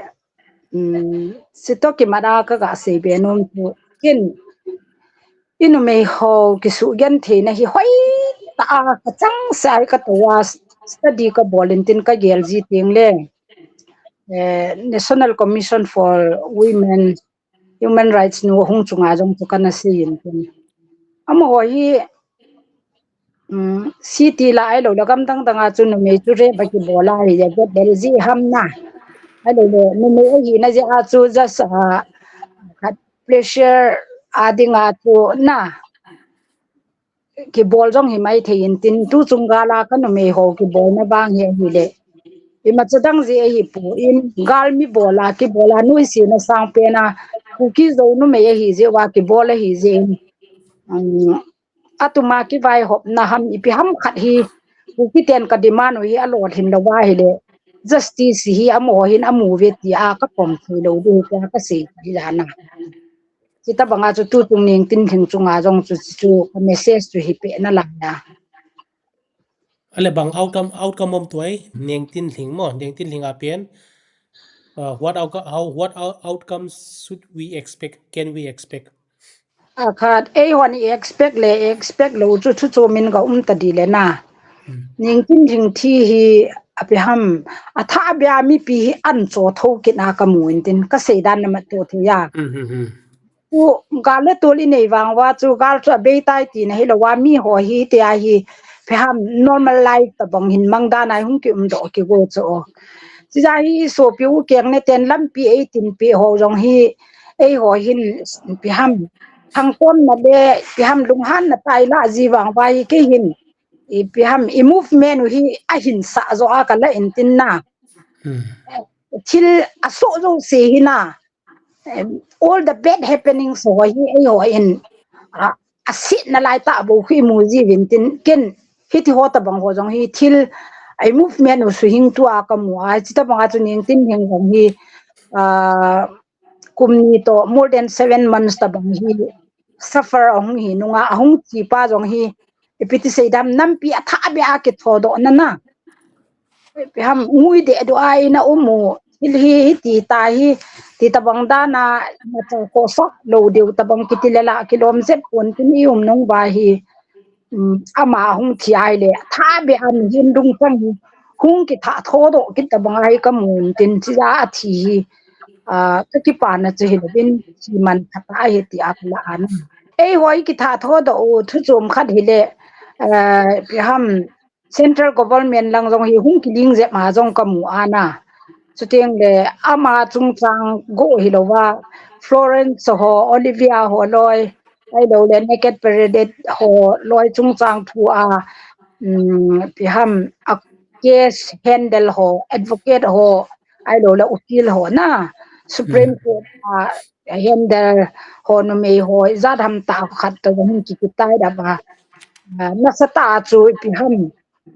um, si to ki mada ka ga sei be nom chu kin. I numei ho kisugenthei na hi hoi ta a ka chang sa ka to a study ka bol in tin ka gel ji teng le. Eh, National Commission for Women, Human Rights nu hung chunga jong chu kana sei in tin. Amaho hi, um, city la ahilou le gam dang dang a chu numei chu rape a kibol a hi ya vet bel ji ham na. Ahilou le numei ahi na jeh a chu just, ah, khat pleasure a ding a chu na. Kibol jong hi mai thei in tin tu chung gal a ka numei ho kibol na vang hi ahi le. Imacha dang ji ahi pu in gal mi bol a kibol a nuisat na sang pen a Kuki Zo numei ahi jeh uva kibol ahi jeh in. Um, atuma kivaihopna ham ipi ham khat hi, Kuki ten ka demand u hi alolhin lou va ahile, justice hi amaho hin amu uve tia kapom thei lou ding tia kasei hi lana. Chuti banga chu tuchung Nengtinlhing chunga jong chu, chu ka message chu hi peh nalai a. Ale bang outcome, outcome um tuai, Nengtinlhing mo, Nengtinlhing a pen. Uh, what outcome, how, what out- outcomes should we expect, can we expect? Akhat, eihon i expect le, expect lou chu chu chu min ka um ta di le na. Hmm. Nengtinlhing thi hi ipi ham, athah beh a mipi hi ancho tho kit na kamu intin, kasei dan namat to thei a. Hmm, hmm, hmm. Chu gal le tol inei vang uva chu gal chu abei tai tina hilou va, miho hi tia hi ipi ham normal life tabang hin mang dan a hung kium doh kigo chu. Chuti a hi sopi u keng ne ten lampi eitinpeh ho jong hi eiho hin ipi ham thangkonna le ipi ham lunghanna tai la ji vang uva hi kei hin ipi ham i movement u hi ahinsah jo a kala intin na. Hmm. Thil asoh jouse hi na. Em, all the bad happenings ho hi eiho in, a, asetna lai tah bou hi imu jiuvin tin ken hiti ho tabang ho jong hi thil i movement u suhing tua kamu a, chuti banga chu Nengtinlhing jong hi, ah, kum ni to more than seven months tabang hi suffer ahung hi nunga ahung thi pa jong hi ipi ti sei dam, nampi athah beh a kitho doh na na. Ipi ham ngui deh doh a ina um u. Thil hi, hiti ta hi, ti tabang dan a, na cha ko sa lou diu tabang kiti le la kilom jep pon tin i um nung uva hi. Um, ama hung thi ahile, athah beh a mihem lungchang hi hung kitha tho doh kit tabang ahi kamu intin chuti a athi hi. Ah, kakipana chu hilouvin, thi man khat ahi tia kala ana. Eiho i kitha tho doh u thu chom khat hile, ah, ipi ham, central government lang jong hi hung kiling jep ma jong kamu ana. Chuteng le ama chungchang go hilou va, Florence ho, Olivia ho loi, ahilou le Naked Parade ho loi chungchang thu a, um, ipi ham, a case handle ho, advocate ho, ahilou le ukil ho na, Supreme Court a handle ho numei ho, ijat ham tah khat toh jong hin ki, kitai da ba. Ah, nasatah a chu ipi ham,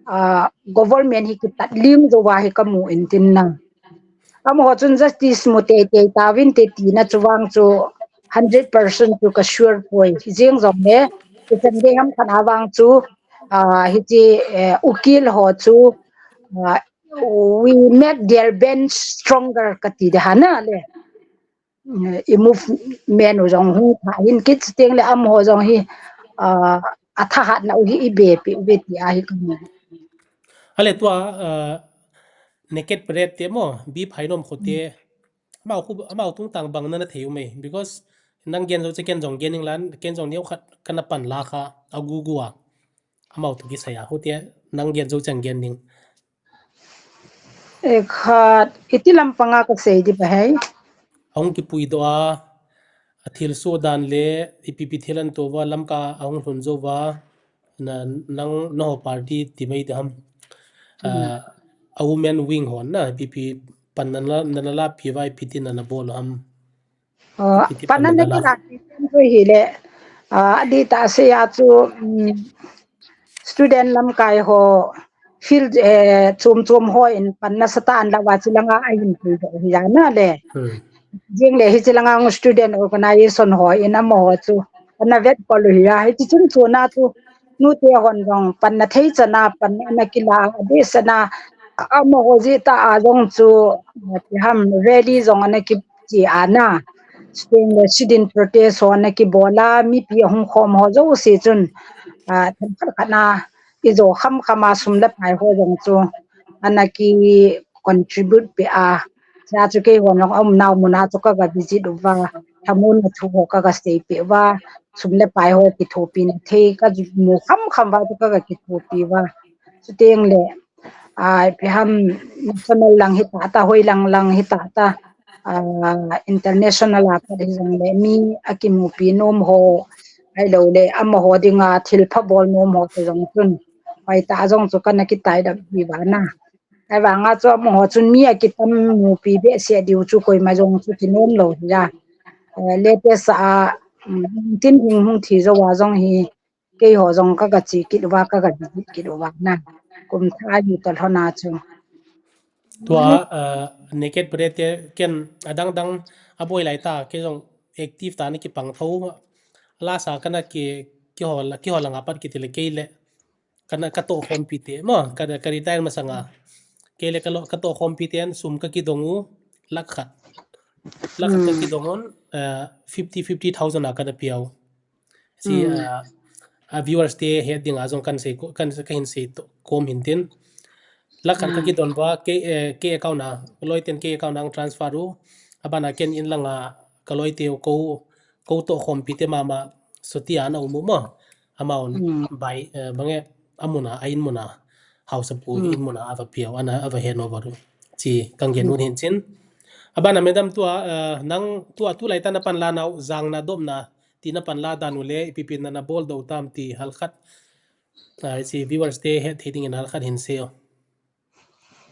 ah, government hi kitat lim jo va hi kamu intin na. Amaho chun justice mu teitei tauvin te tina chu vang chu hundred percent chu ka sure poi. Hijeng jong le, hichan gei ham khat a vang chu, ah, hiche, eh, ukil ho chu, ah, we make their bench stronger kati de ha na le. Eh, i movement u jong hung tha hin kit teng le amaho jong hi, ah, athahatna u hi i bepi uve tia hi kamu. Ale tua, ah, Naked Parade te mo, B Phainom kho te, amau khu, amau tungtang bang nana thei u me, because nang gen jou chu ken jong gen ning lan, ken jong neokhat kana pan la kha, agugu a. Amau toh kisai a, hiti nang gen jou chang gen ning. Ekhat, iti lampanga kasei di ba hei? Ahung kipui doh a, athilsoh dan le, ipi ipi thil ana to uva, Lamka ahung lhun jou uva, na, nang, naho party ti mai di ham. Hmm. Ah, a women wing hon na, ipi ipi pan nana, nana lapi uva, ipi ti nana bol u ham. Oh, ipi ti pan nana la. Pan nana kila chu hile, ah, adih tah a sei a chu, um, student lamkai ho, field, eh, chom chom hon pan nasatah a ana la uva, chulanga ahin pui doh hi a na le. Hmm. Jing le hiche langa student organization hon amaho chu ana vet pol u hi a, hiche chun chuna chu nute hon jong pan na thei chan a pan ana kila, adeh sana amaho jeh tah a jong chu, ipi ham, rally jong ana kiche a na. Chuteng le sit-in protest ho ana kibol a, mipi ahung khom ho jouse chun, ah, themkhat khat na ijo kham kham a sum le pai ho jong chu ana ki contribute peh a. Chua chu keihon jong aumnau mun a chu kaga visit uva, thamuanna thu ho kaga seipeh uva, sum le pai ho kithopina thei kamu kham kham uva chu kaga kithopi uva. Chuteng le, ah, ipi ham, national lang hitah tah, hoi lang lang hitah tah, ah, international a pat hijong le mi akimupi nom ho, ahilou le amaho dinga thilpha bol nom ho te jong chun, hoitah jong chu kana kitaidam uva na. Ahivanga chu amaho chun mi akitam mupi behseh diu chu koima jong chu kinom lou hi a. Eh, latest a, um, Nengtinlhing hung thi jou a jong hi, keiho jong ka ga che kit uva, ka ga visit kit uva na. Kum thah ahi toh lhon a chu. Tua, uh, Naked Brave te ken adang dang aboi lai ta, kei jong active ta na kipang tho. Lasa kana ki, kihol, kihol langa pat kiti le kei le. Kana ka tohkhompi te, mo, kana ka retire masanga. Kei le ka lo, ka tohkhompi ten sum ka kidong u, lakh khat. Lakh khat ka kidong un, uh, fifty, fifty thousand a kana piau. Si, uh, a viewers te het dinga jong kan sei ko, kan, ka hin sei to, kom hin tin. Lakh khat ka kidon ba, ke, eh, ke account a, loi ten ke account a transfer u. Abana ken in langa, ka loi te ko, ko tohkhompi te mama, soti ana umu mo. Amount bai, eh, bange, amuna, a in muna, house pu in muna, ava piau, ana, ava hand over u. Chi, kang gen un hin chin. Abana madam tua, eh, nang tua tu lai ta na pan la nau, jang na dom na, ti na pan la dan u le, ipi pi na na bol do tam ti, halkhat. Ah, chi viewers te het thei dingin halkhat hin sei o.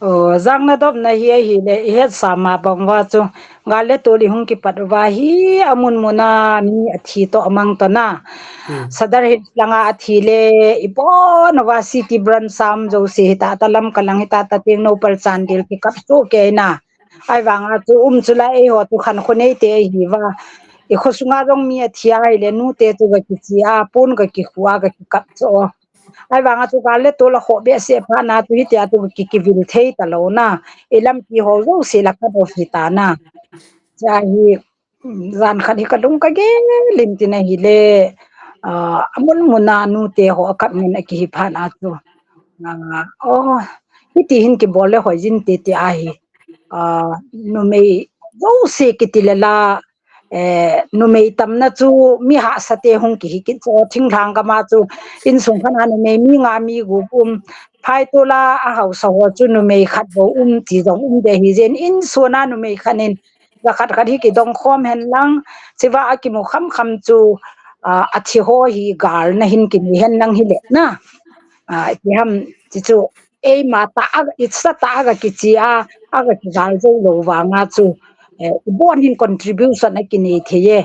Oh, jang na dom na hi ahi le, i het sa ma bang uva chu, gal le tol i hung kipat uva hi, amun muna mi athi to amang to na. Sadar Hills langa athi le, i pon uva city branch sam jo si hi ta, ta Lamka lang hi ta, ta Tengnoupal Chandel kikap chu kei na. Ahivanga chu um chu la eiho chu khankho nei te ahi va. I kho sunga jong mi athi a hi le nu te chu ga kichi a, pon ga kikhu a, ga kikap chu. Ahivanga chu gal le tol a kho behseh phat na chu hitia chu ki, kivil thei ta lo na. I lampi ho jouse la cut off hi ta na. Cha hi, mm, jan khat hi ka lung ka gel in tin ahi le, ah, amun muna nu te ho a kap min a kihi phat na chu. Ah, oh, hiti hin kibol le hoi jin te te ahi. Ah, numei jouse kiti le la, eh, numei tamna chu mi hahsa te hung kihi kit chu, thinglhang gam a chu insung khat a numei mi nga mi gup um, phai tol a a hausa ho chu numei khat bou um ti jong um de hi jeng, insung a numei khat in ja khat khat hi kidong khom hen lang, chiva a kimu kham kham chu, ah, athi ho hi gal na hin kinei hen lang hi le na. Ah, ti ham ti chu eima ta a, i sa ta a ga kichi a, a ga kigal jou lo vanga chu, eh, i bon hin contribution a kinei thei e.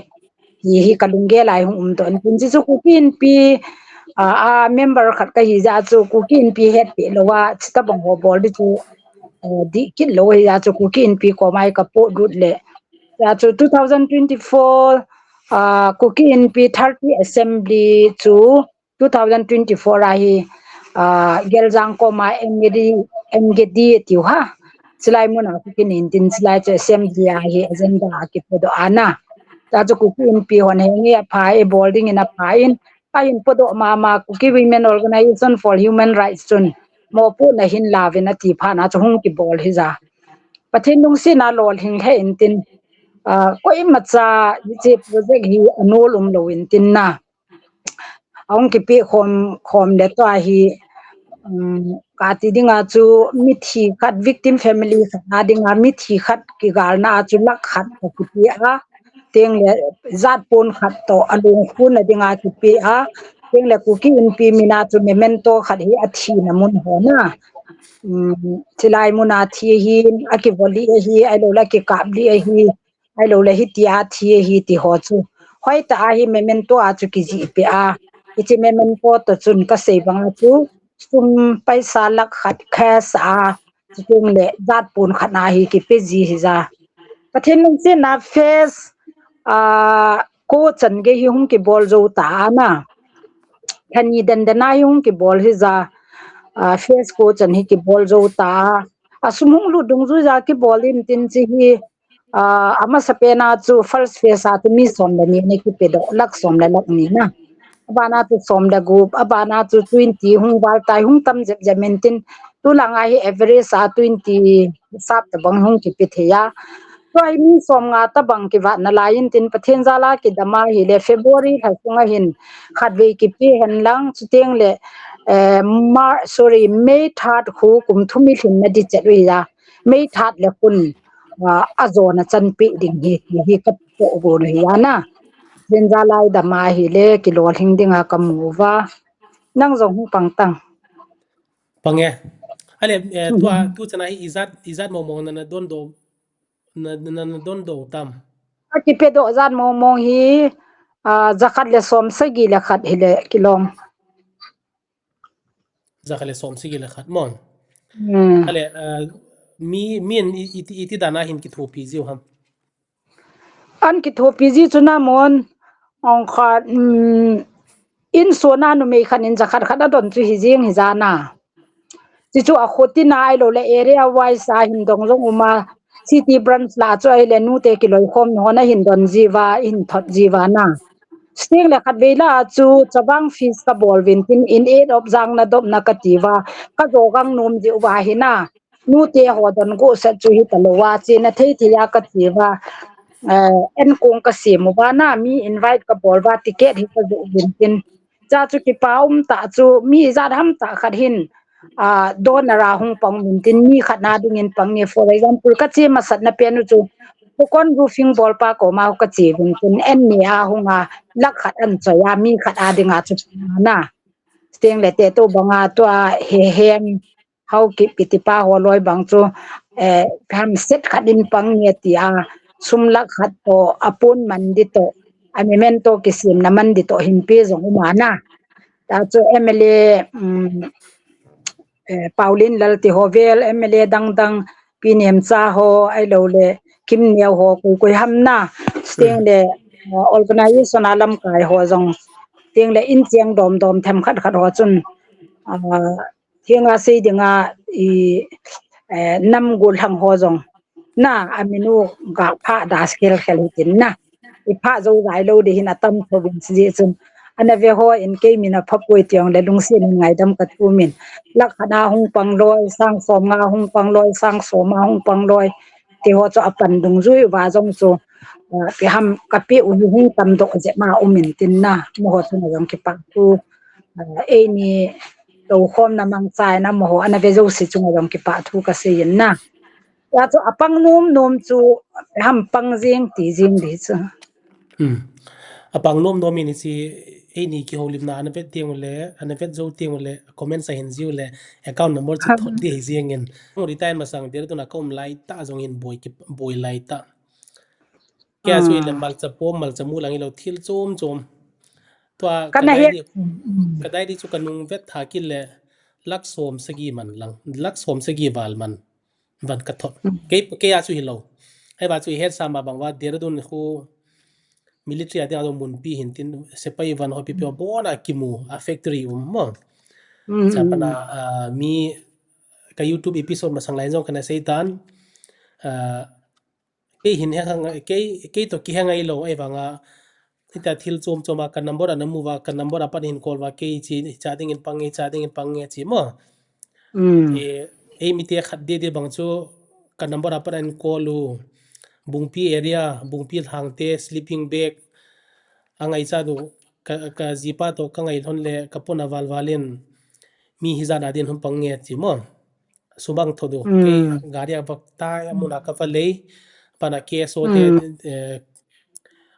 Hi, hi ka lunggel a hung um to. Tin chi chu Kuki Inpi, ah, a member khat ka hi ja chu Kuki Inpi het pe lo a, chi ta bang ho bol di chu, eh, di kit lo hi ja chu Kuki Inpi ko mai ka po dut le. Ja chu two thousand twenty-four, ah, Kuki Inpi thirty assembly chu two thousand twenty-four a hi, ah, Geljang koma Engedi, Engedi tiu ha. Chilai muna Kuki Inpi tin chilai chu assembly a hi agenda a kipodoh ana. Ta chu Kuki Inpi hon henge apha e bol dingin apha in. Ahin podoh mama Kuki Women Organization for Human Rights chun mopohna hin lauvin ati phat na chu hung kibol hi ja. Pathen lungsetna lolhing lheh in tin, ah, koimacha hiche project hi anol um lou in tin na. Ahung kipe khom, khom le tua hi, um, kati dinga chu mithi khat victim family khat a dinga mithi khat kigalna a chu lakh khat ka kipe a, teng le jat pon khat toh alungkhun a dinga kipe a, teng le Kuki Inpi mina chu memento khat hi athina mun ho na. Um, chilai muna thi hi, akivoli ahi, ahilou le akikap li ahi, ahilou le hitia thi ahi ti ho chu. Hoitah a hi memento a chu kijih pe a. Hiche memento toh chun ka sei banga chu sum paisa lakh khat cash a, chuteng le jat pon khat na hi kipe ji hi ja. Pathen lungsetna phase, ah, ko chan gei hi hung kibol jou ta na. Thani dan dan a hi hung kibol hi ja. Ah, phase ko chan hi kibol jou ta. Asum hung lut dungjui ja kibol in tin chi hi, ah, amasapen a chu first phase a chu mi som le ni ana kipedoh, lakh som le lakh ni na. Abana chu som le gup, abana chu twenty hung val tai, hung tam jep jep in tin, tulanga hi average a twenty sap tabang hung kipe thei a. Tua hi mi som nga tabang kivat nalai in tin Pathen jal a kidam a hi le February lha sunga hin khatvei kipe hen lang chuteng le, eh, Mar-, sorry, May third khu kum thum i lhinna di chet u hi a. May third le khun, ah, ajona chanpeh ding hi, hi, hi ka toh gon u hi a na. Pathen jal a i dam a hi le kilolhing dinga ka mu uva. Nang jong hung pang tang. Pang e. Ale, eh, tua, tu chana hi ijat, ijat mong mong na, na dondoh, na, na, na dondoh tam. Akipedoh jat mong mong hi, ah, jakhat le som sagi le khat hi le kilom. Jakhat le som sagi le khat mo. Hmm. Ale, ah, mi, mi in i, i, iti dan a hin kithopi jiu ham. An kithopi ji chu na mon, ong khat, um, in sona numei khat in jakhat khat a don chu hi jing hi ja na. Chi chu a khuti na ai lo le area wise a hin dong jong um a, city branch la chu ai le nute kiloi khom ni hon a hin don ji va, hin thot ji va na. Sting le khat vei la chu chavang feast ka bol vin tin in aid of jang na dop na ka ti va, ka jo gang nom ji va hi na. Nute ho don go set chu hi ta lo wa, chi na thei thei a ka ti va. Eh, en kong ka sim u va na, mi invite ka bol va, ticket hi ka jo vin tin. Cha chu kipa um ta chu, mi jat ham ta khat hin, ah, don a ra hung pang vin tin, mi khat na ding in pang ni, for example, ka chi masat na pen u chu, Pokon Roofing bol pa ko ma ka chi vin tin, en ni a hung a, lak khat an choi a, mi khat a ding a chu na. Sting le te tu bang a tua he hem, Haokip kiti pa ho loi bang chu, eh, ham set khat in pang nge ti a, sum lak khat to, a pun man di to, a memento kisim na man di to hin pi jong um a na. Ta chu M L A, um, eh, Paulin Lal ti ho vel, M L A dang dang, Pi Nemcha ho, ai lo le, Kim Neo ho, koi koi ham na, sting le, eh, organization a lamkai ho jong, sting le in chiang dom dom them khat khat ho chun, ah, Thing a sei ding a, i, eh, nam gol hang ho jong. Na, a minu ga pha da skel khel hi tin na. I pha jo jai lo de hin a tam tho bin si ji chun. Ana ve ho in kei min a pha poi tiang le lungsian in ngaidam ka tu min. Lak khat a hung pang loi, sang som nga hung pang loi, sang som a hung pang loi. Ti ho chu a pan dungjui va jong chu. Ah, ti ham ka pi u hi hung tam doh je ma u min tin na. Mo ho chu na jong kipa tu. Ah, ei ni tokhomna mangchaina mo ho ana ve jouse chunga jong kipah thu ka sei in na. Ya chu a pang nom nom chu ham pang jing ti jing di chu. Hmm. A pang nom nom in si ei ni kihoulimna ana vet tiang le, ana vet jou tiang le, comment sa hin jiu le, account number chu thot di hi jing in. Mo di tai masang dir tu na ka um lai ta jong hin boi ki boi lai ta. Kei a chu ile malcha pom, malcha mu lang ilo thil chom chom. Tua ka diary, ka diary chu ka nung vet tha kit le lak som sagi man lang, lak som sagi val man van ka thot. Kei, kei a chu hilo. Hei va chu i het sa ma bang va Dehradun khu military a ding a dong mun pi hin tin sepai van ho pi pi bon a kimu a factory um mo. Cha pana, ah, mi ka YouTube episode masang lai jong kana sei tan. Ah, Kei hin he hang, kei, kei to kihe ngai lo, ei vang a, hita thil chom chom a, ka number ana mu va, ka number a pat hin call va, kei chi, cha ding in pang nge, cha ding in pang nge chi mo. Mm. E, ei mi te khat de de bang chu, ka number a pat an call u, Bungpi area, Bungpi Lhangte, sleeping bag, a ngai cha du, ka, ka jipa to, ka ngai lhon le, ka pon a val val in, mi hi jan a din hung pang nge chi mo. Sumang tho du. Mm. Kei gari a vak tai, a mun a ka va lei. Pana K S O te, mm, eh,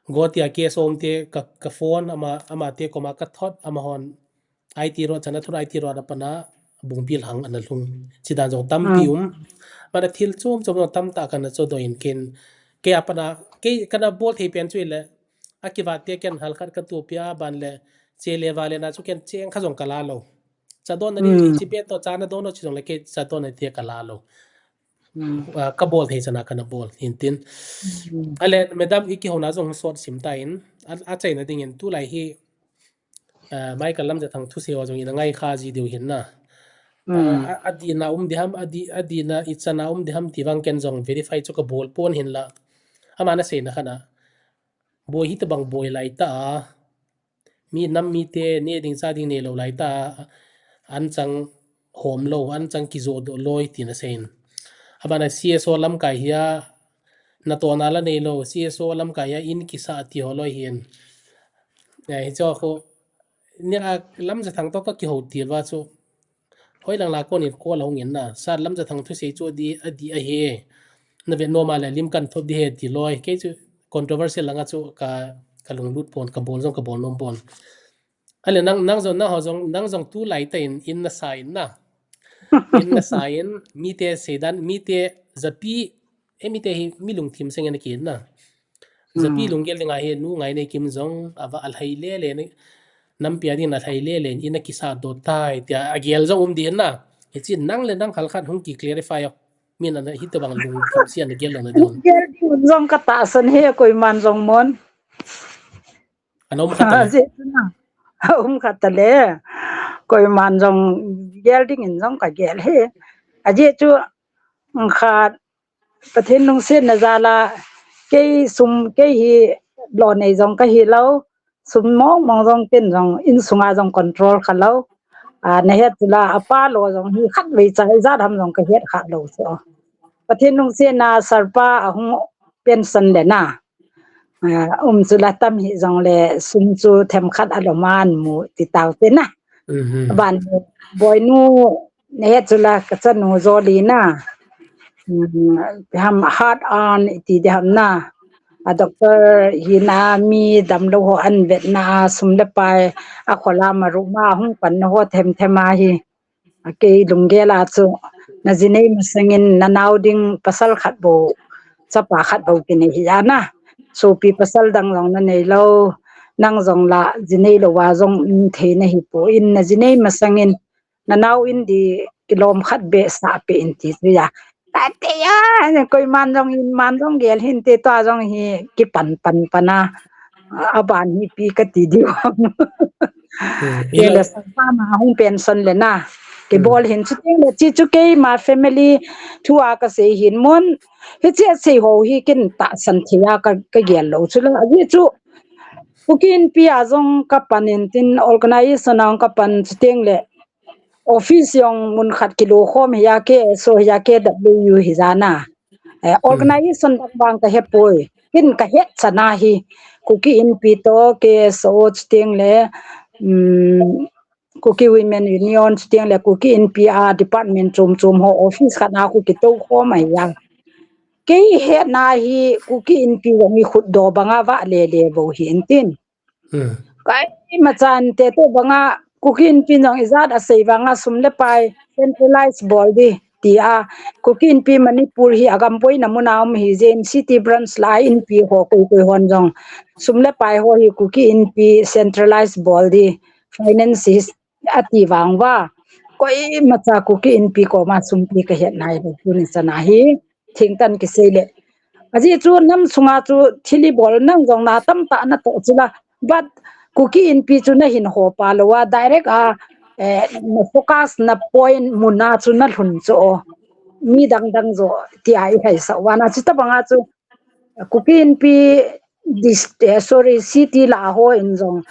Guwahati a K S O um te ka, ka phone, ama, ama te koma ka thot, ama hon I T road, chana thot I T road a pana Bungpi Lhang ana lhung. Chi dan jong tampi, mm, um. Pana thil chom chom jong tam ta kana cho do in kin. Kei a pana, kei kana bol thei pen chu ile. A kivat te ken hal khat ka tu pia ban le. Che le va le na chu ken cheng kha jong ka la lo. Cha don na ni, mm, chi pe to cha na don lo chi jong le kei cha don na te ka la lo. Mm. Ah, ka bol thei chana kana bol hin tin. Mm. Ale, madam, i kihona jong sot sim ta in, a, a chaina ding in tu lai hi, ah, Michael Lamjathang thusei ho jong in a ngai kha ji deu hin na. Mm. Ah, a, a di na um di ham, a di, a di na i chana um di ham ti vang ken jong verify chu ka bol pon hin la. Ama na sei na kha na. Boi hi ta bang boi lai ta a. Mi nam mi te ne ding cha ding ne lo lai ta, an chang hom lo, an chang kijo do loi ti na sei in. Abana C S O lamkai hi a, na to na la nei lo, C S O lamkai hi a in kisa ti ho loi hin. Ya, hi cho kho, ni a Lamjathang to ka kiho ti va chu. Hoi lang la kon in call hung in na, Sir Lamjathang thusei chu a di, a di a he. Na ve nom a le lim kan thot di he ti loi. Kei chu controversial langa chu ka, ka lunglut pon, ka bol jong ka bol nom pon. Ale nang, nang jong, nang ho jong, nang jong tu lai ta in, in na sa in na. In na sa in, mi te sei dan, mi te japi, e mi te hi mi lungthim seng in a ki in na. Japi, mm, lunggel ding a hi nu ngai nei kim jong, a va a lhai le le ni. Nampi a ding na thei le le in a kisa do tai tia a gel jong um di na. Hichi nang le nang khalkhat hung ki clarify o. Min ana hitobang lungthim sia na gel lo na ding. Gel ding jong ka tahsan he koiman jong mon. Ana um khat le. Um khat le. Koiman jong gel ding in jong ka gel he. Ajeh chu khat Pathen lungsetna jal a kei sum kei hi lo nei jong ka hi lo. Sum mong mong jong ken jong insunga jong control kha lo. A, na het la apa lo jong hi khat vei cha ijat ham jong ka het kha lo so. Pathen lungsetna sarpa ahung pension le na. A, um chu la tam hi jong le sum chu themkhat alo man mu ti tau te na. Ban boinu na het chu la ka chanu Jolly na. Ham heart an ti de ham na. A doctor hi na mi damlo ho an vet na sum le pai a khola ma ru ma hung pan na ho them them a hi. A kei lunggel a chu na jinei masangin na nau ding pasal khat bo chapa khat bo kine hi ana. Sopi pasal dang jong na nei lo nang jong la jinei lo wa jong thei na hi po in na jinei masangin na nau in di kilom khat be sa pe in ti chu ya. Tate ya, koiman jong in man jong gel hin te tua jong hi kipan pan pan a. Aban hi pi ka ti diu. Kei le sapa ma hung pension le na. Kibol hin chu kei le chi chu kei ma family thu a ka sei hin mon. Hichi a sei ho hi ken tahsan thei a ka gel lo chu la. Ajeh chu Kuki Inpi a jong ka pan in tin organization a jong ka pan chu teng le office jong mun khat kilo khom hi a K S O hi a K W U hi ja na. Organization dang bang ka he poi. Ken ka het chana hi Kuki Inpi to K S O chu teng le Kuki Women Union chu teng le Kuki Inpi a department chom chom ho office khat na khu kito khom a hi a. Kei hetna hi Kuki Inpi jong hi khut do banga va le le bo hi in tin. Kai ma chan te to banga Kuki Inpi jong ijat a sei vanga sum le pai centralize bol di ti a. Kuki Inpi Manipur hi agam boina muna um hi jeh in city branch la Inpi ho koi koi hon jong sum le pai ho hi Kuki Inpi centralize bol di finance hi ati vang va. Koima cha Kuki Inpi koma sumpi ka het nai lo tuni chana hi thingtan kisei le. Ajeh chu nam sunga chu thil ibol nang jong na tamtah na to chu la. But Kuki Inpi chu na hin ho pa lo a direct a na focus na point muna chu na lhun chu o. Mi dang dang jo ti a i hai sa wa na chu ta banga chu Kuki Inpi dis eh, sorry city la ho in jong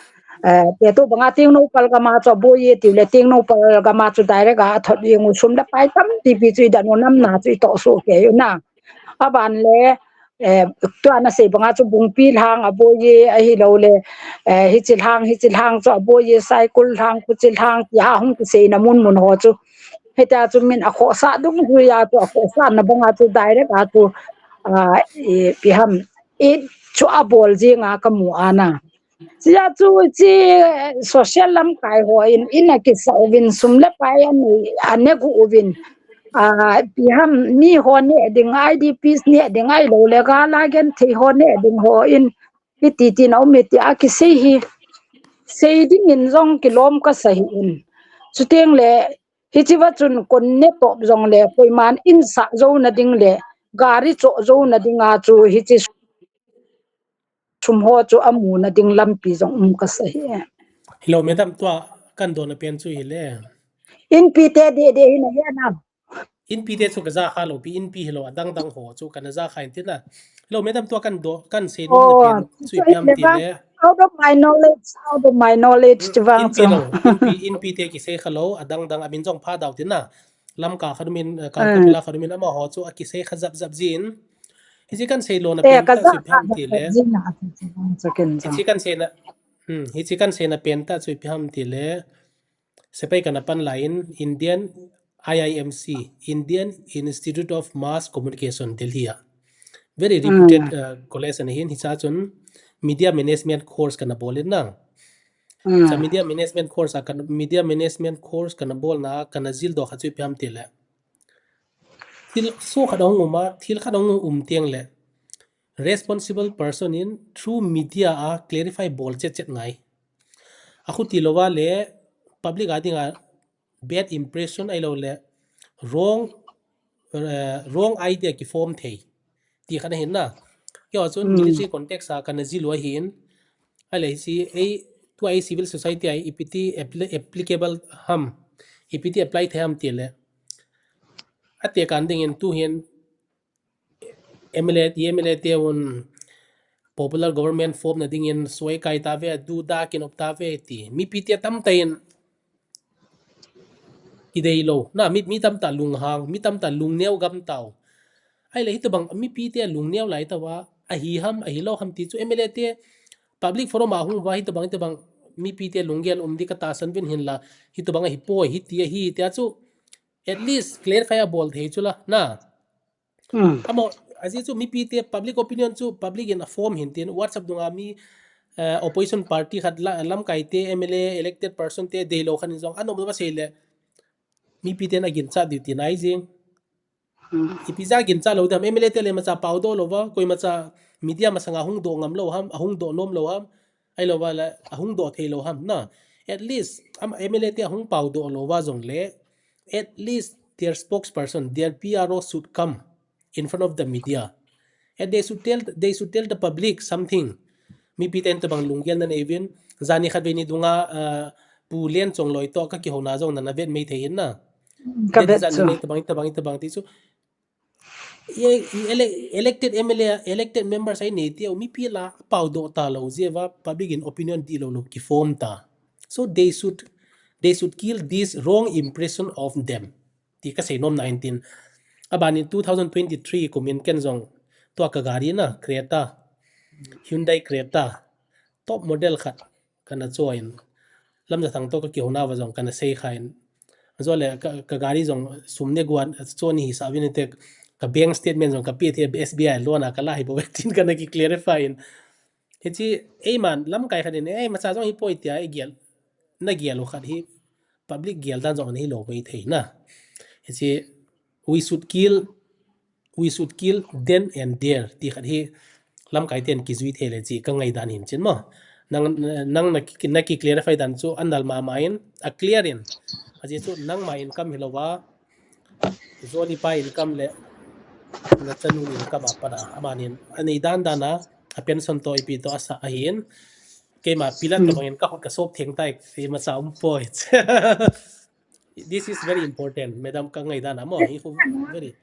eh, te to banga ting no pal gama chu boi ye ti le ting no pal gama chu direct a thot ye ngu sum la pai tam ti pi chu i da no nam na chu i to so ke yu na. Aban le eh, tua na sei banga chu bungpi lhang a boi ye a hi lo le eh, hi chi lhang hi chi lhang chu a boi ye cycle lhang ku chi lhang ti a hung ki sei na mun mun ho chu. Heta chu min a khosa dung hui a chu a khosa na banga chu direct a chu a pi ham i chu a bol jing a ka mu a na. Chia chu chi social lam kai ho in in a kisa uvin sum le pai a ni a ne gu uvin a pi ham mi ho ne ding I D Ps ne ding ai lo le ga la gen thei ho ne ding ho in i ti ti na um ti a kisei hi sei ding in jong kilom ka sa hi in. Chuteng le Hichi va chun kon ne top jong le koiman in sa jo na ding le gari cho jo na ding a chu hichi sum ho chu amu na ding lampi jong um ka sa hi. Hello madam, tua kan do na pen chu hi le. Inpi te de de hi na he na. Inpi te chu ka ja kha lo pi inpi hi lo adang dang ho chu kan ja kha in ti na. Hello madam, tua kan do kan sei nom na pen chu i piam ti le. Out of my knowledge, out of my knowledge ti vang chu. Inpi lo, inpi, inpi te ki sei kha lo, adang dang amin jong pha dau ti na. Lamka kha min, ka ka la kha min ama ho chu a ki sei kha jap jap jin. Hichi kan sei lo na pen ta chu i piam ti le. Hichi kan sei na. Hmm, hichi kan sei na pen ta chu i piam ti le. Sepai kana pan la in Indian I I M C, Indian Institute of Mass Communication, Delhi a. Very reputed uh, college ana hin hicha chun media management course kana bol in na. Cha media management course a kana media management course kana bol na kana jil do kha chu i piam ti le. Thil so kha dong um a, thil kha dong um tiang le. Responsible person in through media a clarify bol chet chet ngai. akhuti louva le public a dinga bad impression ahilou le wrong, eh, wrong idea kiform thei. Ti khat ahin na. Keiho chun military context a kana jil u ahin. Ahile si ei, tua ei civil society a ipiti appli-, applicable ham. Ipiti apply thei ham ti le. Ate kan dingin tuhin M L A, M L A te un popular government form na dingin suai kai ta ve, du da kinop ta ve ti. Mipi te tamtah in kidei lou. Na, mi, mi tamtah lunghang, mi tamtah lungneo gam tau. Ahile hitobang mipi te lungneo lai tauva, ahi ham, ahilou ham ti chu M L A te public forum a hung uva, hitobang, hitobang mipi te lunggel um di ka tahsan uvin hinla, hitobang ahipoi, hiti ahi, tia chu at least clarify abol thei chu la, na. Hmm. Amaho, ajeh chu mipi te public opinion chu public in aform hin tin, WhatsApp dunga mi, eh, opposition party khat la, lamkai te, M L A, elected person te, deilou khat in jong, anom louva sei le, mipi ten aginchat diu tina ahi jing. Hmm. Ipi jeh a ginchat lou ding ham, M L A te le imacha paodoh louva, koimacha media masanga hung doh ngam lou ham, ahung doh nom lou ham, ahilouva le, ahung doh thei lou ham, na. At least, am, M L A te ahung paodoh louva jong le, at least their spokesperson, their P R O should come in front of the media. And they should tell, they should tell the public something. Mipi ten tobang lunggel na nei uvin, jani khat vei ni dunga, ah, Pu Lenchongloi toh ka kihouna jong na, na vet mai thei hin na. Ka vet chu. Jani nei tobang, tobang, tobang ti chu. Ye, ye ele-, elected M L A, elected members ahi nei tiu, mipi la paodoh talou jeh uva, public in opinion dihlou lou kiform ta. So they should, they should kill this wrong impression of them. Ti kasei nom na hin tin. Abanin two thousand twenty-three kumin ken jong tua ka gari na, Creta, Hyundai Creta, top model khat kana cho in, Lamjathang toh ka kihouna uva jong kana sei kha in. Ajole ka, ka gari jong sum ne guan cho ni hisah uvin te, ka bank statement jong ka pe thei, S B I loan a ka la hi bou tin kana ki clarify in. Hiche, eiman lamkai khat in, ei, imacha jong hipoi tia, ei gel, na gel u khat hi, public gel dan jong ana hilou mai thei na. Hiche, we should kill, we should kill then and there, ti khat hi, lamkai ten kijui thei le chi ka ngaidan hin chin mo. Nang, nang na ki, na ki clarify dan chu anal mama in, a clear in. Ajeh chu nangma income hilouva, Jolly pa income le, na chanu income a pat a, amanin, anei dan dan a, a pension toh ipi toh asah ahin, keima pillar tobang in ka khut ka sop theng tai, imacha umpoi. This is very important, madam, ka ngaidan a mo, hi khu very.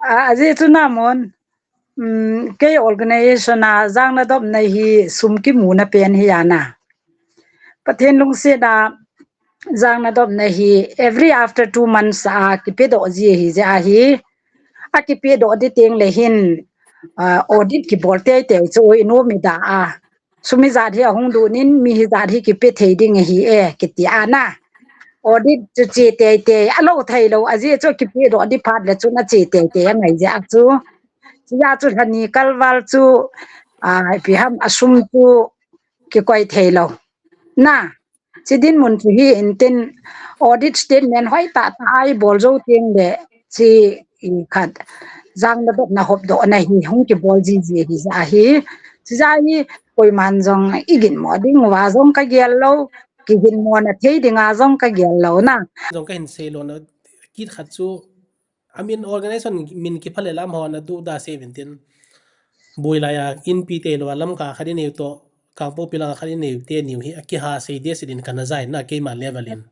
Ah, ajeh chu na mon, um, kei organization a jang nadopna hi sum kimuna pen hi ana. Pathen lungset a jang nadopna hi every after two months a kipedoh ji ahi jeh ahi. Akipedoh di teng le hin, ah, audit kibol teitei chu i nom i da a. Sum hijat hi ahung lhun in mi hijat hi kipe thei ding ahi e, kiti ana. Audit chu che teitei, alou theilou, ajeh chu kipedoh di phat le chun ache teitei angai jeh a chu. Chujeh chu lhani kalval chu, ah, ipi ham, asum chu kikoi theilou. Na, chi dinmun chu hi intin audit statement hoitah tah a ibol jou teng le chi i khat jang nadopna hopdohna hi hung kibol jiji ahi jeh ahi. Chujeh hi koiman jong iginmo ding uva jong ka gel lou, kiginmona thei dinga jong ka gel lou na. Jong kahin sei lona kit khat chu, amin organization min kipha le lam hon aduhda se uvin tin. Boilai a inpi te lou a Lamka khat inei u toh, Kangpokpi lang khat inei u teni u hi akiha sei ding se din kana jai na keima level in.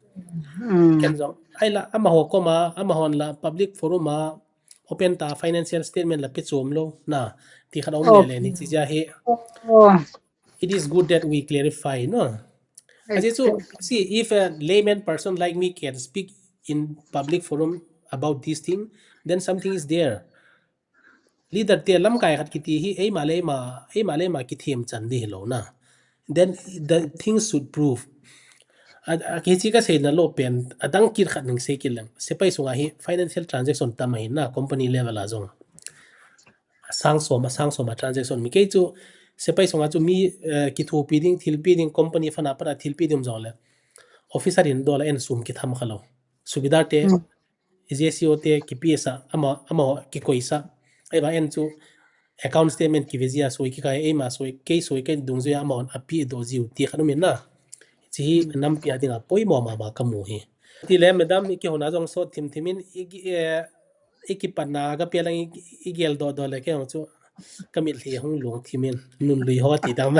Hmm. Ken jong, ahi la, amaho koma, amahon la public forum a open tah a financial statement la pe chom lou na, ti khat aum le le ni chi jeh hi. Oh. It is good that we clarify, no? Ajeh chu, see, if a layman person like me can speak in public forum about this thing, then something is there. Leader te lamkai khat kiti hi, eima le eima, eima le eima kithemchan di hilou na. Then the things should prove. A, a, hiche kaseina lou pen, adang kit khat ning sei kit leng. Sepai sunga hi financial transaction tam ahi na, company level a jong. Asang som, asang som a transaction mi kei chu, sepai sunga chu mi, eh, kithopi ding, thilpi ding, company fund a pat a thilpi ding jong le. Officer in dol a en sum kitham kha lou. Subedar te, hmm. J C O te kipe sa, ama, ama kikoi sa. Ahivang en chu account statement kive jia soi kikai, eima soi, kei soi, kei dungjuia amahon apedoh jiu ti khat um in na. Chi hi nampi a dinga poimo mama kamu hi. Tile madam, i kihona jong sot thim thim in, i, i, eh, i kipatna ka pia lang i, i gel doh doh le kei jong chu ka mitlhi hung lung thim in, nunlui ho ti dam.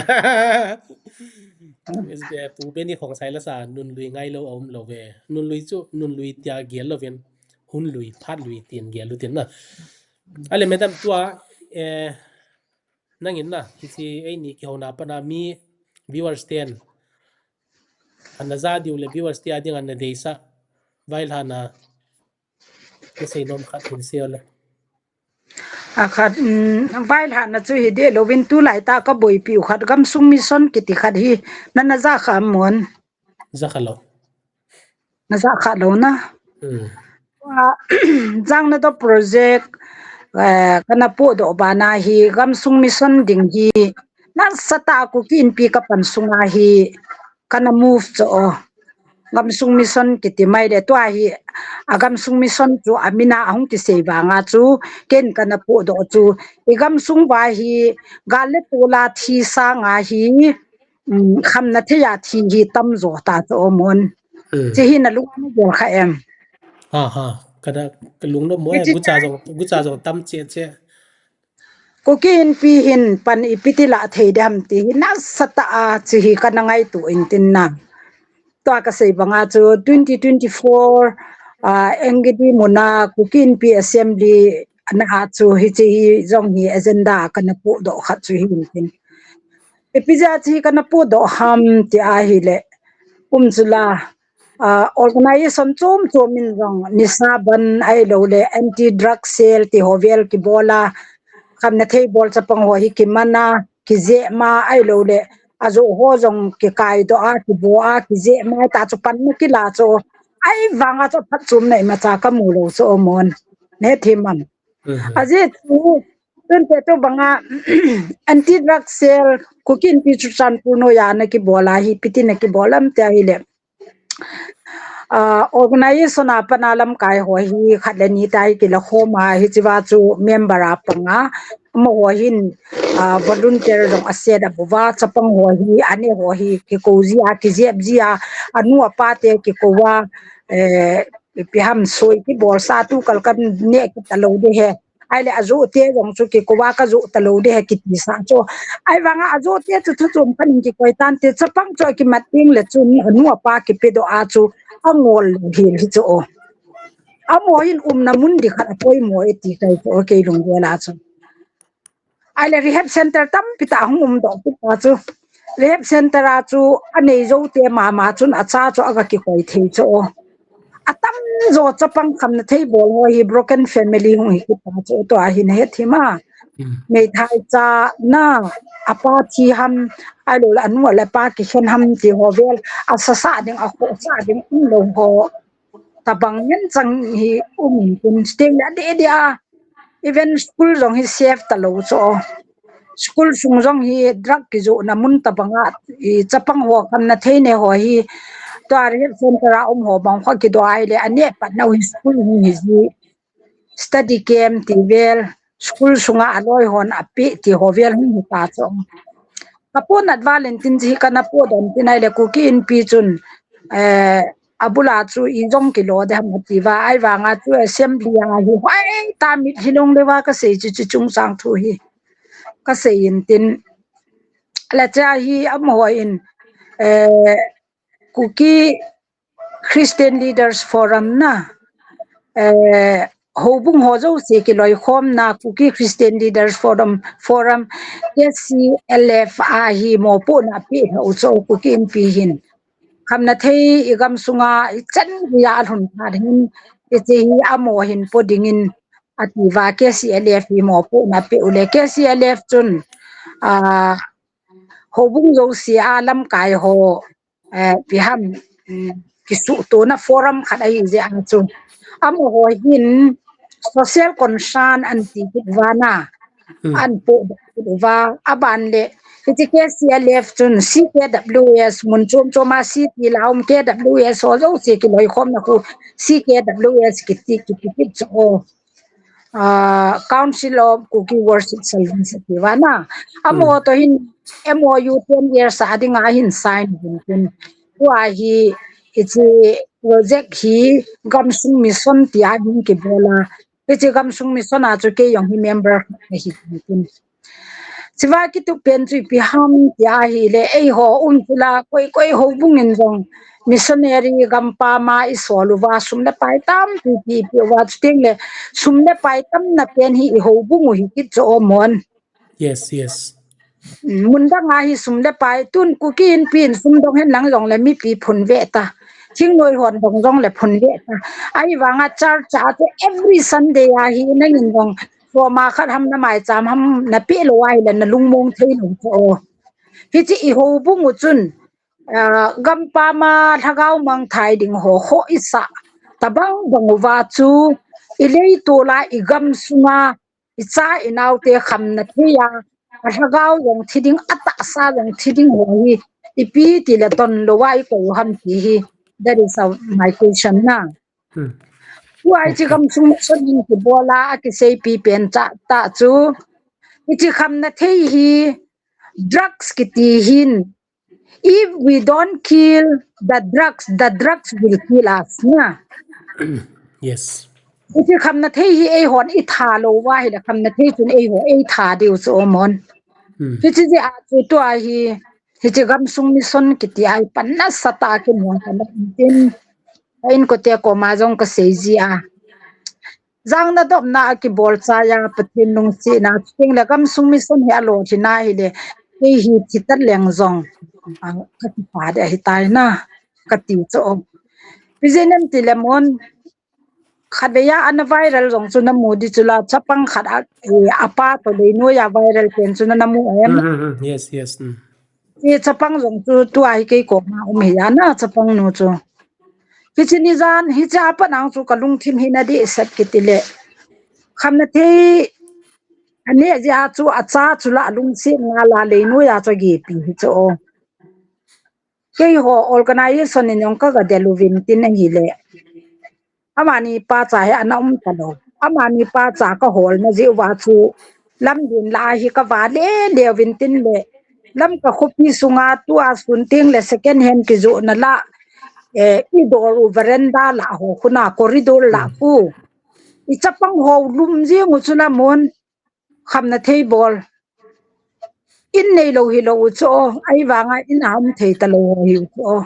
Pu Benny Khongsai la sa, nunlui ngailou a um lou ve. Nunlui chu, nunlui tia gel louvin, hunlui, phatlui tin gel u tin na. Ale madam tua, eh, nangin na, hichi eini kihona pana mi viewers ten ana ja diu le viewers tia ding ana deisah. Vailhahna, kisei nom khat hin sei le. A khat, um, vailhahna chu hi deh louvin tulai ta ka boipi u khat Gamsung Mission kiti khat hi nana ja kha am? Ja kha lou. Na ja kha lou na. Hmm. Tua, Jangnadoh project, eh, kana podoh bana hi Gamsung Mission ding hi nasatah a Kuki Inpi ka pan sunga hi kana move chu o. Gamsung Mission kiti mai le tua hi a Gamsung Mission chu a mina ahung kisei vanga chu ken kana podoh chu i gamsung va hi gal le tol a thi sanga hi, um, khamna thei a thi hi tamjo ta chu o mon. Hmm. Chi hi na lung na gel kha em? Ha, ha. Kana, ka lungnom mo e, gucha jong, gucha jong tam che che. Kuki Inpi hin pan ipi ti la thei dem ti hi nasatah a chi hi kana ngaito in tin na. Tua ka sei banga chu twenty twenty-four, ah, Engedi muna Kuki Inpi Assembly ana a chu hichi hi jong hi agenda kana podoh khat chu hi in tin. Ipi jeh a chi kana podoh ham ti ahile, um chu la, ah, organization chom chom in jong nisa ban ahilou le anti drug cell ti ho vel kibol a, khamna thei bol chapang ho hi kimana, kijema ahilou le ajo ho jong kikaidoh a, kibo a, kijema ta chu pan na kila chu. Ahivanga chu phatchomna imacha kamu lou chu o mon. Na hethem am? Mhm. Ajeh chu tun te tu banga anti drug cell Kuki Inpi Churachandpur noiya na kibol a hi ipi ti na kibol am ti ahile, ah, organization a pana lamkai ho hi khat le ni ta hi kila khom a, hichi va chu member a panga, amaho hin, ah, volunteer jong a set up uva, chapang ho hi, ane ho hi kikou ji a, kijep ji a, anu apa te kikou a, eh, ipi ham soi kibol sa tu kal kan ne kita lou de he. Ahile ajo te jong chu kikou a ka jo ta lou de he kiti sa chu. Ahivanga ajo te chu thu chom khat in kikoi tan te chapang chu kimat ding le chun anu apa kipedoh a chu angol lou hel hi chu o. Amaho hin umna mun di khat apoimo e ti kai chu o kei lunggel a chu. Ahile rehab center tampi ta hung umdoh kit ta chu. Rehab center a chu anei jou te mama chun acha chu aga kikoi thei chu o. Atamjo chapang khamna thei bol ho hi broken family hung hi kit ta chu tua hi na hethem a. Hmm. Meithai cha na apa thi ham, ahilou le anu le apa kikhen ham ti ho vel, asasa ding, akhohsah ding umlou ho tabang ngen chang hi um in tin sting le ade de a. Even school jong hi safe ta lou chu o. School sung jong hi drug kijohna mun tabang a, i chapang ho khamna thei ne ho hi tua rehab center a um ho bang kho kidoh a ahile ane patna u hi school hung hi ji. Study camp ti vel, school sunga aloi hon ape ti ho vel hung hi ta chu. Ka ponat val in tin chi kana podoh in tin ahile Kuki Inpi chun, eh, abula chu i jong kilo de ham ati va, ahivanga chu assembly a hi hoi ta mit hi long de va ka sei chu, chu chungchang thu hi. Ka sei in tin. La cha hi amaho in, eh, Kuki Christian Leaders Forum na, eh, houbung ho jouse kiloikhomna Kuki Christian Leaders Forum, Forum, K C L F a hi mopohna apeh lhah u chu Kuki Inpi hin. Khamna thei i gamsunga i chan geiya alhun phat hin, hiche hi amaho hin po dingin ati va K C L F hi mopohna apeh u le K C L F chun, ah, houbung jouse a lamkai ho eh, ipi ham, mm, kisuhtona forum khat ahi jeh a chu. Amaho hin social concern anti kit uva na, hmm, anpoh kit uva, aban le, hiche K C L F chun C K W S, mun chom chom a C T la um K W S ho jouse kiloikhomna khu C K W S kiti, kiti kit chu o. Ah, Council of Kuki Worship Service ati uva na. Amaho, hmm, to hin M O U ten years a dinga hin sign hin tin. Tua hi, hiche project hi Gamsung Mission tia hin kibol a. Hiche Gamsung Mission a chu kei jong hi member khat kahi tin. Hichea kitup pen chu ipi ham tia ahile, eiho um chu la, koi koi houbung in jong missionary gampam a isol uva, sum le pai tampi ipe uva, chuteng le sum le pai tamna pen hi i houbung u hi kit chu o mon. Yes, yes. Mun dang a hi sum le pai, tun Kuki Inpi in sum dong hen lang jong le mipi phun ve ta. Thingnoi hon dong jong le phun ve ta. Ahivanga church a chu every Sunday a hi nangin jong soma khat ham na maicham ham na pe lou ahile na lungmong thei lou chu o. Hiche i houbung u chun, ah, gampam a lhagao mangthai ding ho, ho isah tabang bang uva chu i leitol a i gamsunga icha inaote khamna thei a, alhagao jong thi ding, atahsa jong thi ding ho hi ipi tile tonlou a ikoi u ham ti hi. That is a, my question na. Hmm. Tua hiche Gamsung Mission in kibol a, akiseipi pen cha ta chu, hiche khamna thei hi drugs kiti hin, if we don't kill the drugs, the drugs will kill us na. Yes. Hiche khamna thei hi eihon itha lou uva ahile khamna thei chun eiho eitha diu chu o mon. Hmm. Hiche jeh a chu tua hi, hiche Gamsung Mission kiti a hi pan nasatah a kimu kana tin, a inkote koma jong kasei ji a. Jangna dopna a kibol chai a, Pathen lungsetna, chuteng le Gamsung Mission hi alolhin ahile, kei hi thi ta leng jong, ah, kakipah ding ahitai na, kati chu o. Ipi jeh inem tile mon, khatvei a ana viral jong chu namu ding chu la, chapang khat a, eh, apa toh leinoi a viral pen chu na, namu em? Hmm, hmm, hmm. Yes, yes. Hmm. Hiche chapang jong chu tua hi kei koma um ahi a na, chapang nu chu. Hiche nijan, hiche a pat a chu kalungthim hi nadehset kiti le, khamna thei aneh jeh a chu acha chu la alungset ngal a leinoi a chu agepi hi chu o. Keiho organization in jong kaga del uvin tin ahile, amani pacha hi ana um talou. Amani pacha kaholna jeh uva chu lamlen lah a hi kava lele uvin tin le, Lamka khopi sunga tua sun teng le second hand kijohna lah, eh, i dor u veranda lah ho khu na, corridor lah khu, i chapang ho lum jeng u chu na mon, khamna thei bol. In neilou hilou u chu o, ahivanga in a um thei talou ho hi u chu o.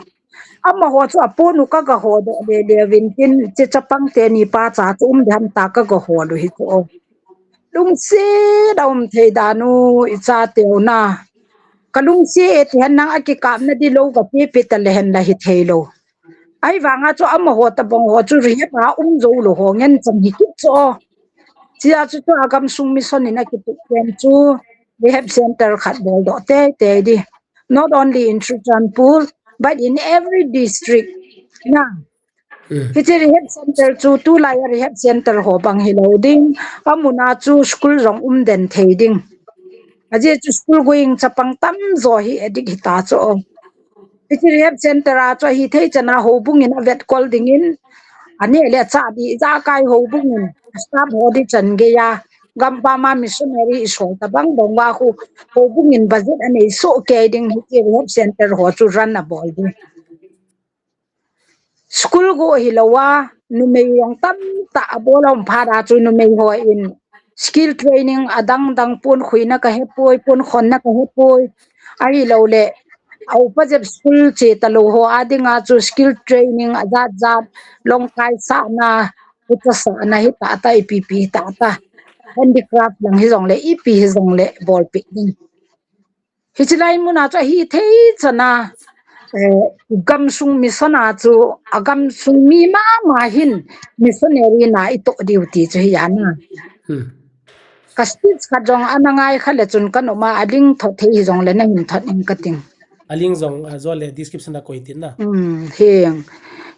Amaho chu apon u kaga hodoh lele uvin tin, hiche chapang teni pacha chu um ding ham tia kaga hol u hi chu o. Lungset a um thei dan u, i chateu na. Kalungset e ti hen, nang akikapna ding lou kapepe ta le hen la hithei lou. Ahivanga chu amaho tabang ho chu rehab a um jou lou ho ngen chang hi kit chu o. Hichea chu tua Gamsung Mission in akitup pen chu rehab center khat boldoh teitei ding. Not only in Churachandpur, but in every district na. Hmm. Hiche rehab center chu tulai a rehab center ho bang hilou ding, amun a chu school jong um den thei ding. Ajeh chu school going chapang tamjo hi addict hita chu o. Hiche rehab center a chu ahithei chan a houbung in avetkol dingin, aneh le achah ding ijakai houbung in staff ho ding chan gei a, gampam a missionary isol tabang bang uva khu houbung in budget anei soh kei ding, hiche rehab center ho chu run abol ding. School go hilou a, numei jong tamtah abol a um phat a chu numei hon skill training adang dang, pon khuina kahepoi, pon khonna kahepoi, ahilouleh a upa jep school che talou ho a dinga chu skill training ajat jat, longkai sahna, pucha sahna hitahtah, ipi ipi hitahtah, handicraft lang hijongle, ipi hijongle bolpeh ding. Hiche lai mun a chu ahithei chan a, eh, Gamsung Mission a chu, agamsung mi mama hin missionary na itoh diu ti chu hi a na. Hmm. Ka speech khat jong ana ngai kha le chun kan um a, alink thot thei hijongle nahin thot in kating. Alink jong, ah, jo le description a koi tin na. Hmm, heng.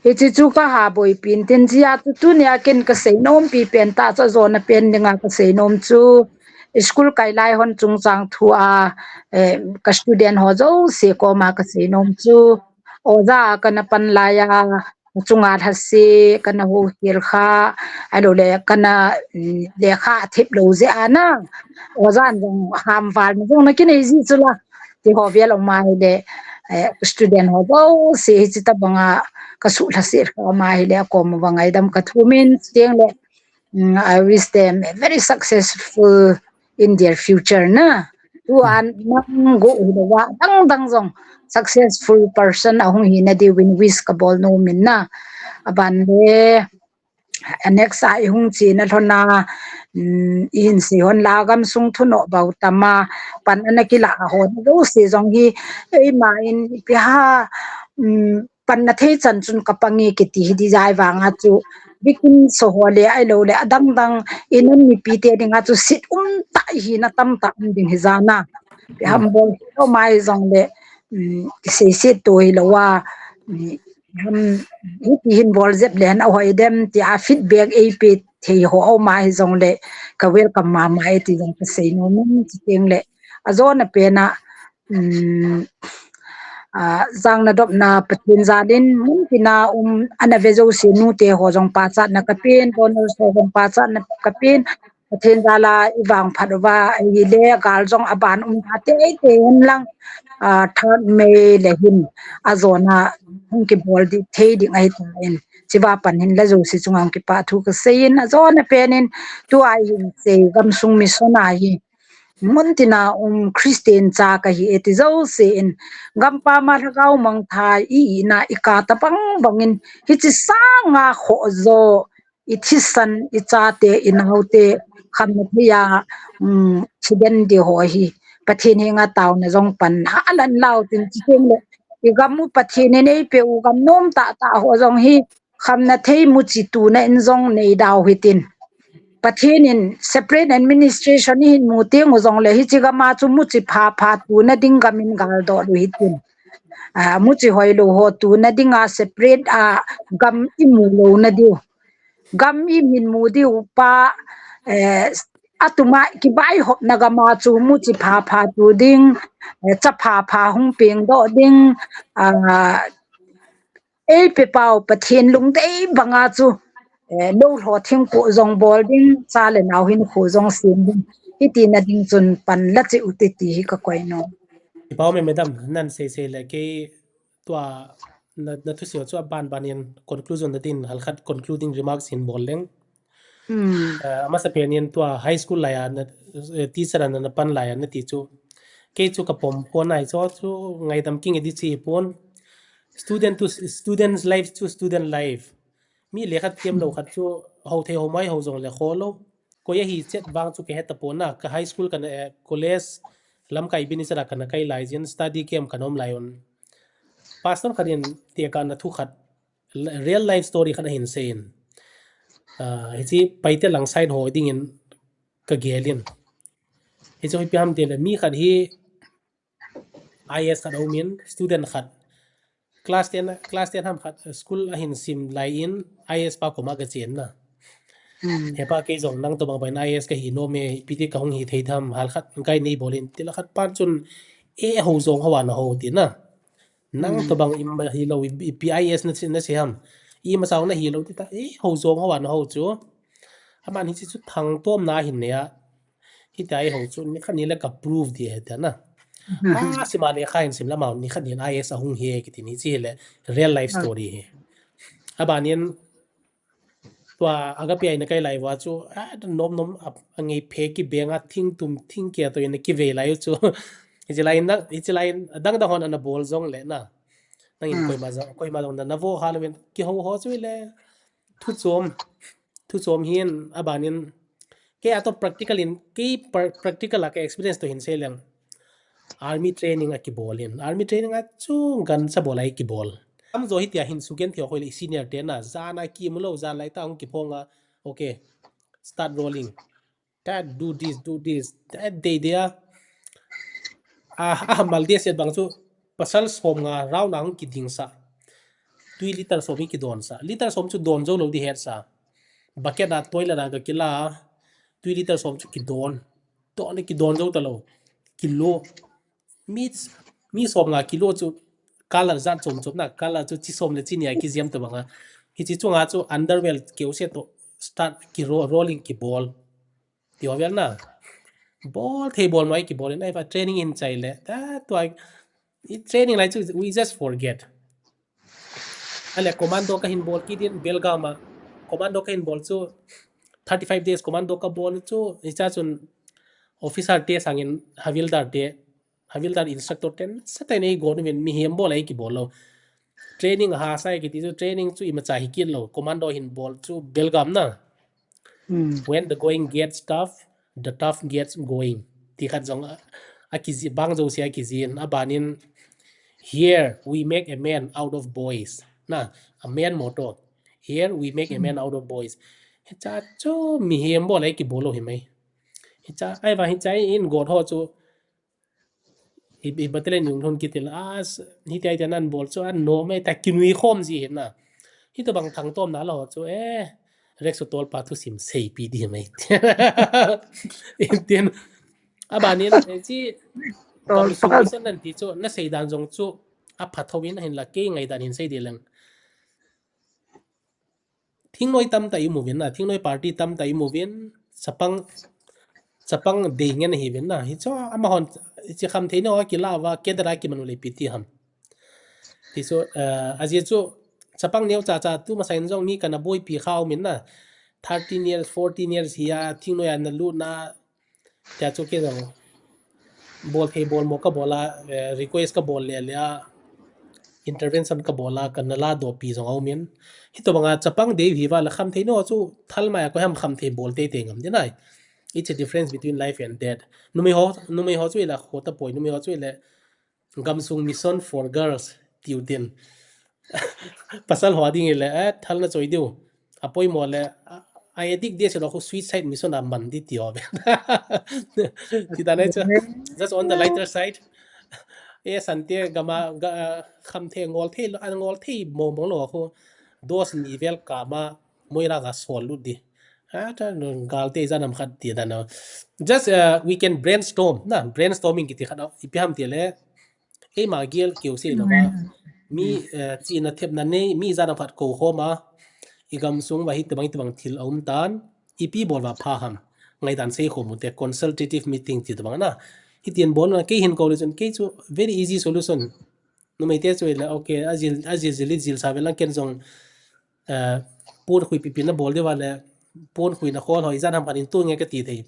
Hiche chu kaha boipi in tin, hichea chu tunia ken kasei nompi pen tah chu ajona pen dinga kasei nom chu, school kai lai hon chungchang thu a, eh, ka student ho jouse koma kasei nom chu, oja a kana pan lai a, chunga lhase kana houkhel kha, ahilouleh kana, mm, lekha athip lou jeh a na, oja in jong hamvalna jong nakinei ji chu la, ti ho vel um ahile, eh, student ho jouse hiche tabanga kasuhlhaset kha ma hile akom uva ngaidam kathumin, chuteng le, mm, I wish them a very successful in their future na. Tua nang go hi le wa dang dang jong successful person ahung hina diuvin wish kabol nomin na. Aban le, a next a ihung chena lhona, um, ihin sei hon la gamsung thunoh bou tama pan ana kila a hon jouse jong hi eima in ipi ha, um, panna thei chan chun kapange kiti hi ding jeh vanga chu bikin so ho le ahilou le adang dang inun mipite dinga chu sit umtah hina tamtah um ding hi jana. Ipi ham bol hi lou mai jong le, um, kiseiset to hi lou a, um, ham, hiti hin bol jep le hen ahoi dem tia feedback eipe thei ho aum a hi jong le ka welcome mama e ti jong kasei nomin, chuteng le ajona pena, um, ah, jang nadopna Pathen jalin mun tina um ana ve jouse nute ho jong pachatna kapen, donors ho jong pachatna kapen, Pathen jala ivangphat uva ahile gal jong aban um tha teitei hen lang, ah, third May le hin ajona hung kibol ding thei ding ahitan. Hichea pan hin la jouse chunga hung kipathu kasei in, ajona pen in tua ihin sei gamsung mission a hi mun tina um Christian cha kahi e ti jouse in gampa ma lhagao mangthah i, ina ika tabang bangin hiche sanga khoh jo i thisan, i chate, i naote, khamna thei a, um, thiden ding ho hi Pathen henga taona jong pan halan lau tin, chuteng le i gam u Pathen in eipeh u gam nom tah tah ho jong hi khamna thei muchi tuna in jong nei dau hitin. Pathen in separate administration ihin mu teng u jong le hiche gam a chu muchi pha pha tuna ding gam in gal doh u hitin. Ah, muchi hoilou ho tuna dinga separate a gam imu louna diu. Gam imin mu diu pa, eh, atuma kivaihopna gam a chu muchi pha pha tu ding, eh, cha pha pha hung peng doh ding, ah, eipeh pau Pathen lungdei banga chu, eh, lou lho thingpui jong bol ding, cha le nao hinkho jong sem ding. Hiti na ding chun pan la cheh u hite ti hi kakoi nom. Kipah e madam, nan sei sei le kei tua na, na thusei chu aban ban in conclusion na din halkhat concluding remarks hin bol leng. Hmm. Eh, amasa pen in tua high school lai a na, eh, teacher a na, na pan lai a nati chu. Kei chu kapom pon ahi chu, chu ngaidam kinge ding chu pon. Student to student's life to student life. Mi lekha tiam lou khat chu ho thei ho mai ho jong le kho lou. Koi ahi chet vang chu kahe tapon a, ka high school kana, eh, college lamkai bin isara kana kai lai jin study camp kana um lai un. Pastor khat in tekahna thu khat, real life story khat ahin seiyin. Ah, hiche Paite lang side ho dingin kagel in. Hichu ipi ham tile mi khat hi I A S khat aumin, student khat. Class ten, class ten ham khat, school ahin sim lai in, I A S pa koma kachen na. Hmm. Hepa kei jong nang tobang pen I A S kahi nom e, ipi ti kahung hi thei tham, halkhat guide nei bol in, tila khat pan chun, "Eh, ho jong hoa naho," ati na. "Nang, hmm, tobang ima hilou, i, ipi I A S na, nasei ham. Ima sao nahi lou," ati ta, "Eh, ho jong hoa naho chu." Aman hiche chu thangtomna ahin nei a. Hitia eiho chu nikhat ni le ka prove ding ahi tia na. Hmm. Ah, sima le kha in sim lama nikhat ni I A S ahung hi kiti ni chu le real life, ah, story hi. Abanin tua Agape a ina kai lai uva chu, ah, nom nom a, angei phe kibeng a thing tum thing kia toh ina kivei lai u chu. Hiche lai na, hiche lai dang dang hon ana bol jong le na. Nangin, hmm, koima jong, koima jong na, na vo ha louvin kiho ho chu le. Thu chom, thu chom hin abanin, kei a toh practical in, kei pra-, practical a ka experience toh hin sei leng. Army training a kibol in, army training a chu gancha bol a kibol. Tamjo hitia hin sugen thei hoi le senior te na, jan a kimu lou, jan lai tah hung kiphong a, okay, start rolling. That do this, do this. That day there. Ah, ah, mal dia set bang chu pasal som nga round a hung kiding sa. Tui liter som hi kidon sa. Liter som chu don jou lou ding het sa. Bucket a toilet a ka kila. Tui liter som chu kidon. Don kidon jou talou. Kilo. Mi, mi som nga kilo chu color jat chom chom na, color chu chi som le chi ni a kijem tobang a. Hiche chunga chu underwear keu se toh start ki ro-, rolling kibol. Ti ho vel na. Bol thei bol mai kibol in, ahivang training in chai le. Ta tua I training lai chu we just forget. Ale commando kahin bol kit in Belgaum a. Commando kahin bol chu thirty five days commando kabol chu hicha chun officer te sangin havildar te, havildar instructor ten satan ei gon uvin mihem bol a ei kibol lou. Training ahahsa e kiti chu training chu imacha hi kit lou. Commando hin bol chu Belgaum na. When the going gets tough, the tough gets going. Ti khat jong a, a kiji, bang jouse a kijin, abanin, "Here we make a man out of boys." Na, a man motto. "Here we make a man out of boys." Hicha chu mihem bol a ei kibol lou hi mai. Hicha, ahivang hicha in got ho chu, i, i battalion in lhun kit in, a, s-, hiti hiti nan bol chu, a nom e, ta kinui khom ji hin na. Hitobang thangtomna la ho chu, eh, Rex Tolpa thusim seipi di mai. Tin, abanin, eh, chi, Tolpa. Gamsung mission nan ti chu, na seidan jong chu, apha thou in, ahinla kei ngaidan hin sei di leng. Thingnoi tamtah i um uvin na, thingnoi party tamtah i um uvin, chapang, chapang dei ngen ahi uvin na. Hichu amahon, hiche khamthei neo a kila uva, cadre a kiman u le ipi ti ham. Ti chu, eh, ajeh chu, chapang neo chacha tu masa in jong mi kana boipi kha um in na. Thirteen years, fourteen years hi a, thingnoi a na lut na, Tia chu kei jong bol thei bol mo ka bol a, eh, request ka bol le le a, intervention ka bol a, kana ladoh pi jong a um in. Hitobang a chapang dei hi va la khamthei neo chu thal mai a koi ham khamthei bol teitei ngam ding ahi. It's a difference between life and death. Numei ho, numei ho chu ila kho tapoi, numei ho chu ile Gamsung Mission for Girls, tiu tin. Pasal ho ding ile, eh, thal na choi diu. Apoimo le, a, a addict dia se lo khu suicide mission a man di tiu ve. Ti ta nai chu. Just on the lighter side. Eh, sante gam a, ga, khamthei ngol thei lo, a ngol thei mo mo lo khu. Dose ni vel kama, moira ga sol lut di. Ha, ta, gal te ijat ham khat ti dan a. Just, uh, we can brainstorm, na, brainstorming kiti khat a, ipi ham ti le, eima gel keu sei lou va. Mi, eh, chihna thepna nei, mi ijat ham khat kou khom a, i gamsung va hitobang, hitobang thil a um tan, ipi bol va pha ham. Ngaidan sei khom u te, consultative meeting ti tobang na. Hitin bol na, kei hin kou le chun, kei chu very easy solution. Numei te chu ile, okay, a jil, a jil, jil, jil sa ve lang ken jong, eh, pon khui pipi na bol diu va le, pon khui na khol ho, ijat ham khat in tu nge ka ti thei.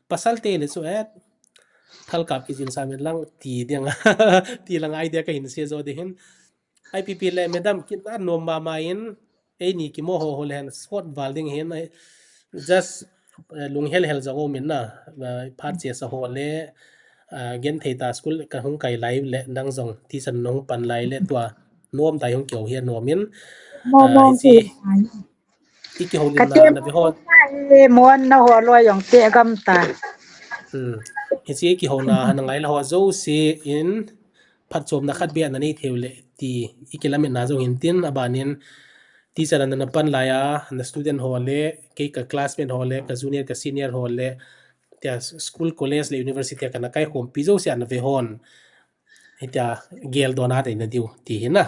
Pasal te le chu, eh, thal kap kijil sa ve lang ti ding, ti lang idea ka hin sei jo ding hin. I P P le, madam, kit na nom mama in, eini kimo ho ho le hen, sot val ding hin, ai, just, eh, lunghel hel jong um in na, eh, phat che sa ho le, ah, genthei ta school ka hung kai lai le, nang jong teacher nong pan lai le, tua, nom tai hung keu hi nom in, Mo, ah, mo, hiche, mo. I kihoulimna na ve ho. Ka tem na ve ho. Mo na ho loi jong te gam ta. Hmm. Hiche i kihouna, na ngai la ho jouse in, phatchomna khat beh na nei thei u le ti i kilametna jong hin tin, abanin teacher a na pan lai a, na student ho le, kei ka classmate ho le, ka junior, ka senior ho le, tia school, college le university a kana kaikhompi jouse a na ve hon. Hitia geldohna nei na diu ti hi na.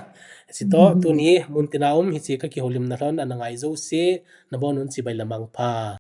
Hiche toh, tuni mun tina um, hiche ka kihoulimna lhon a na ngai jouse, na bon un chibai le mangpha.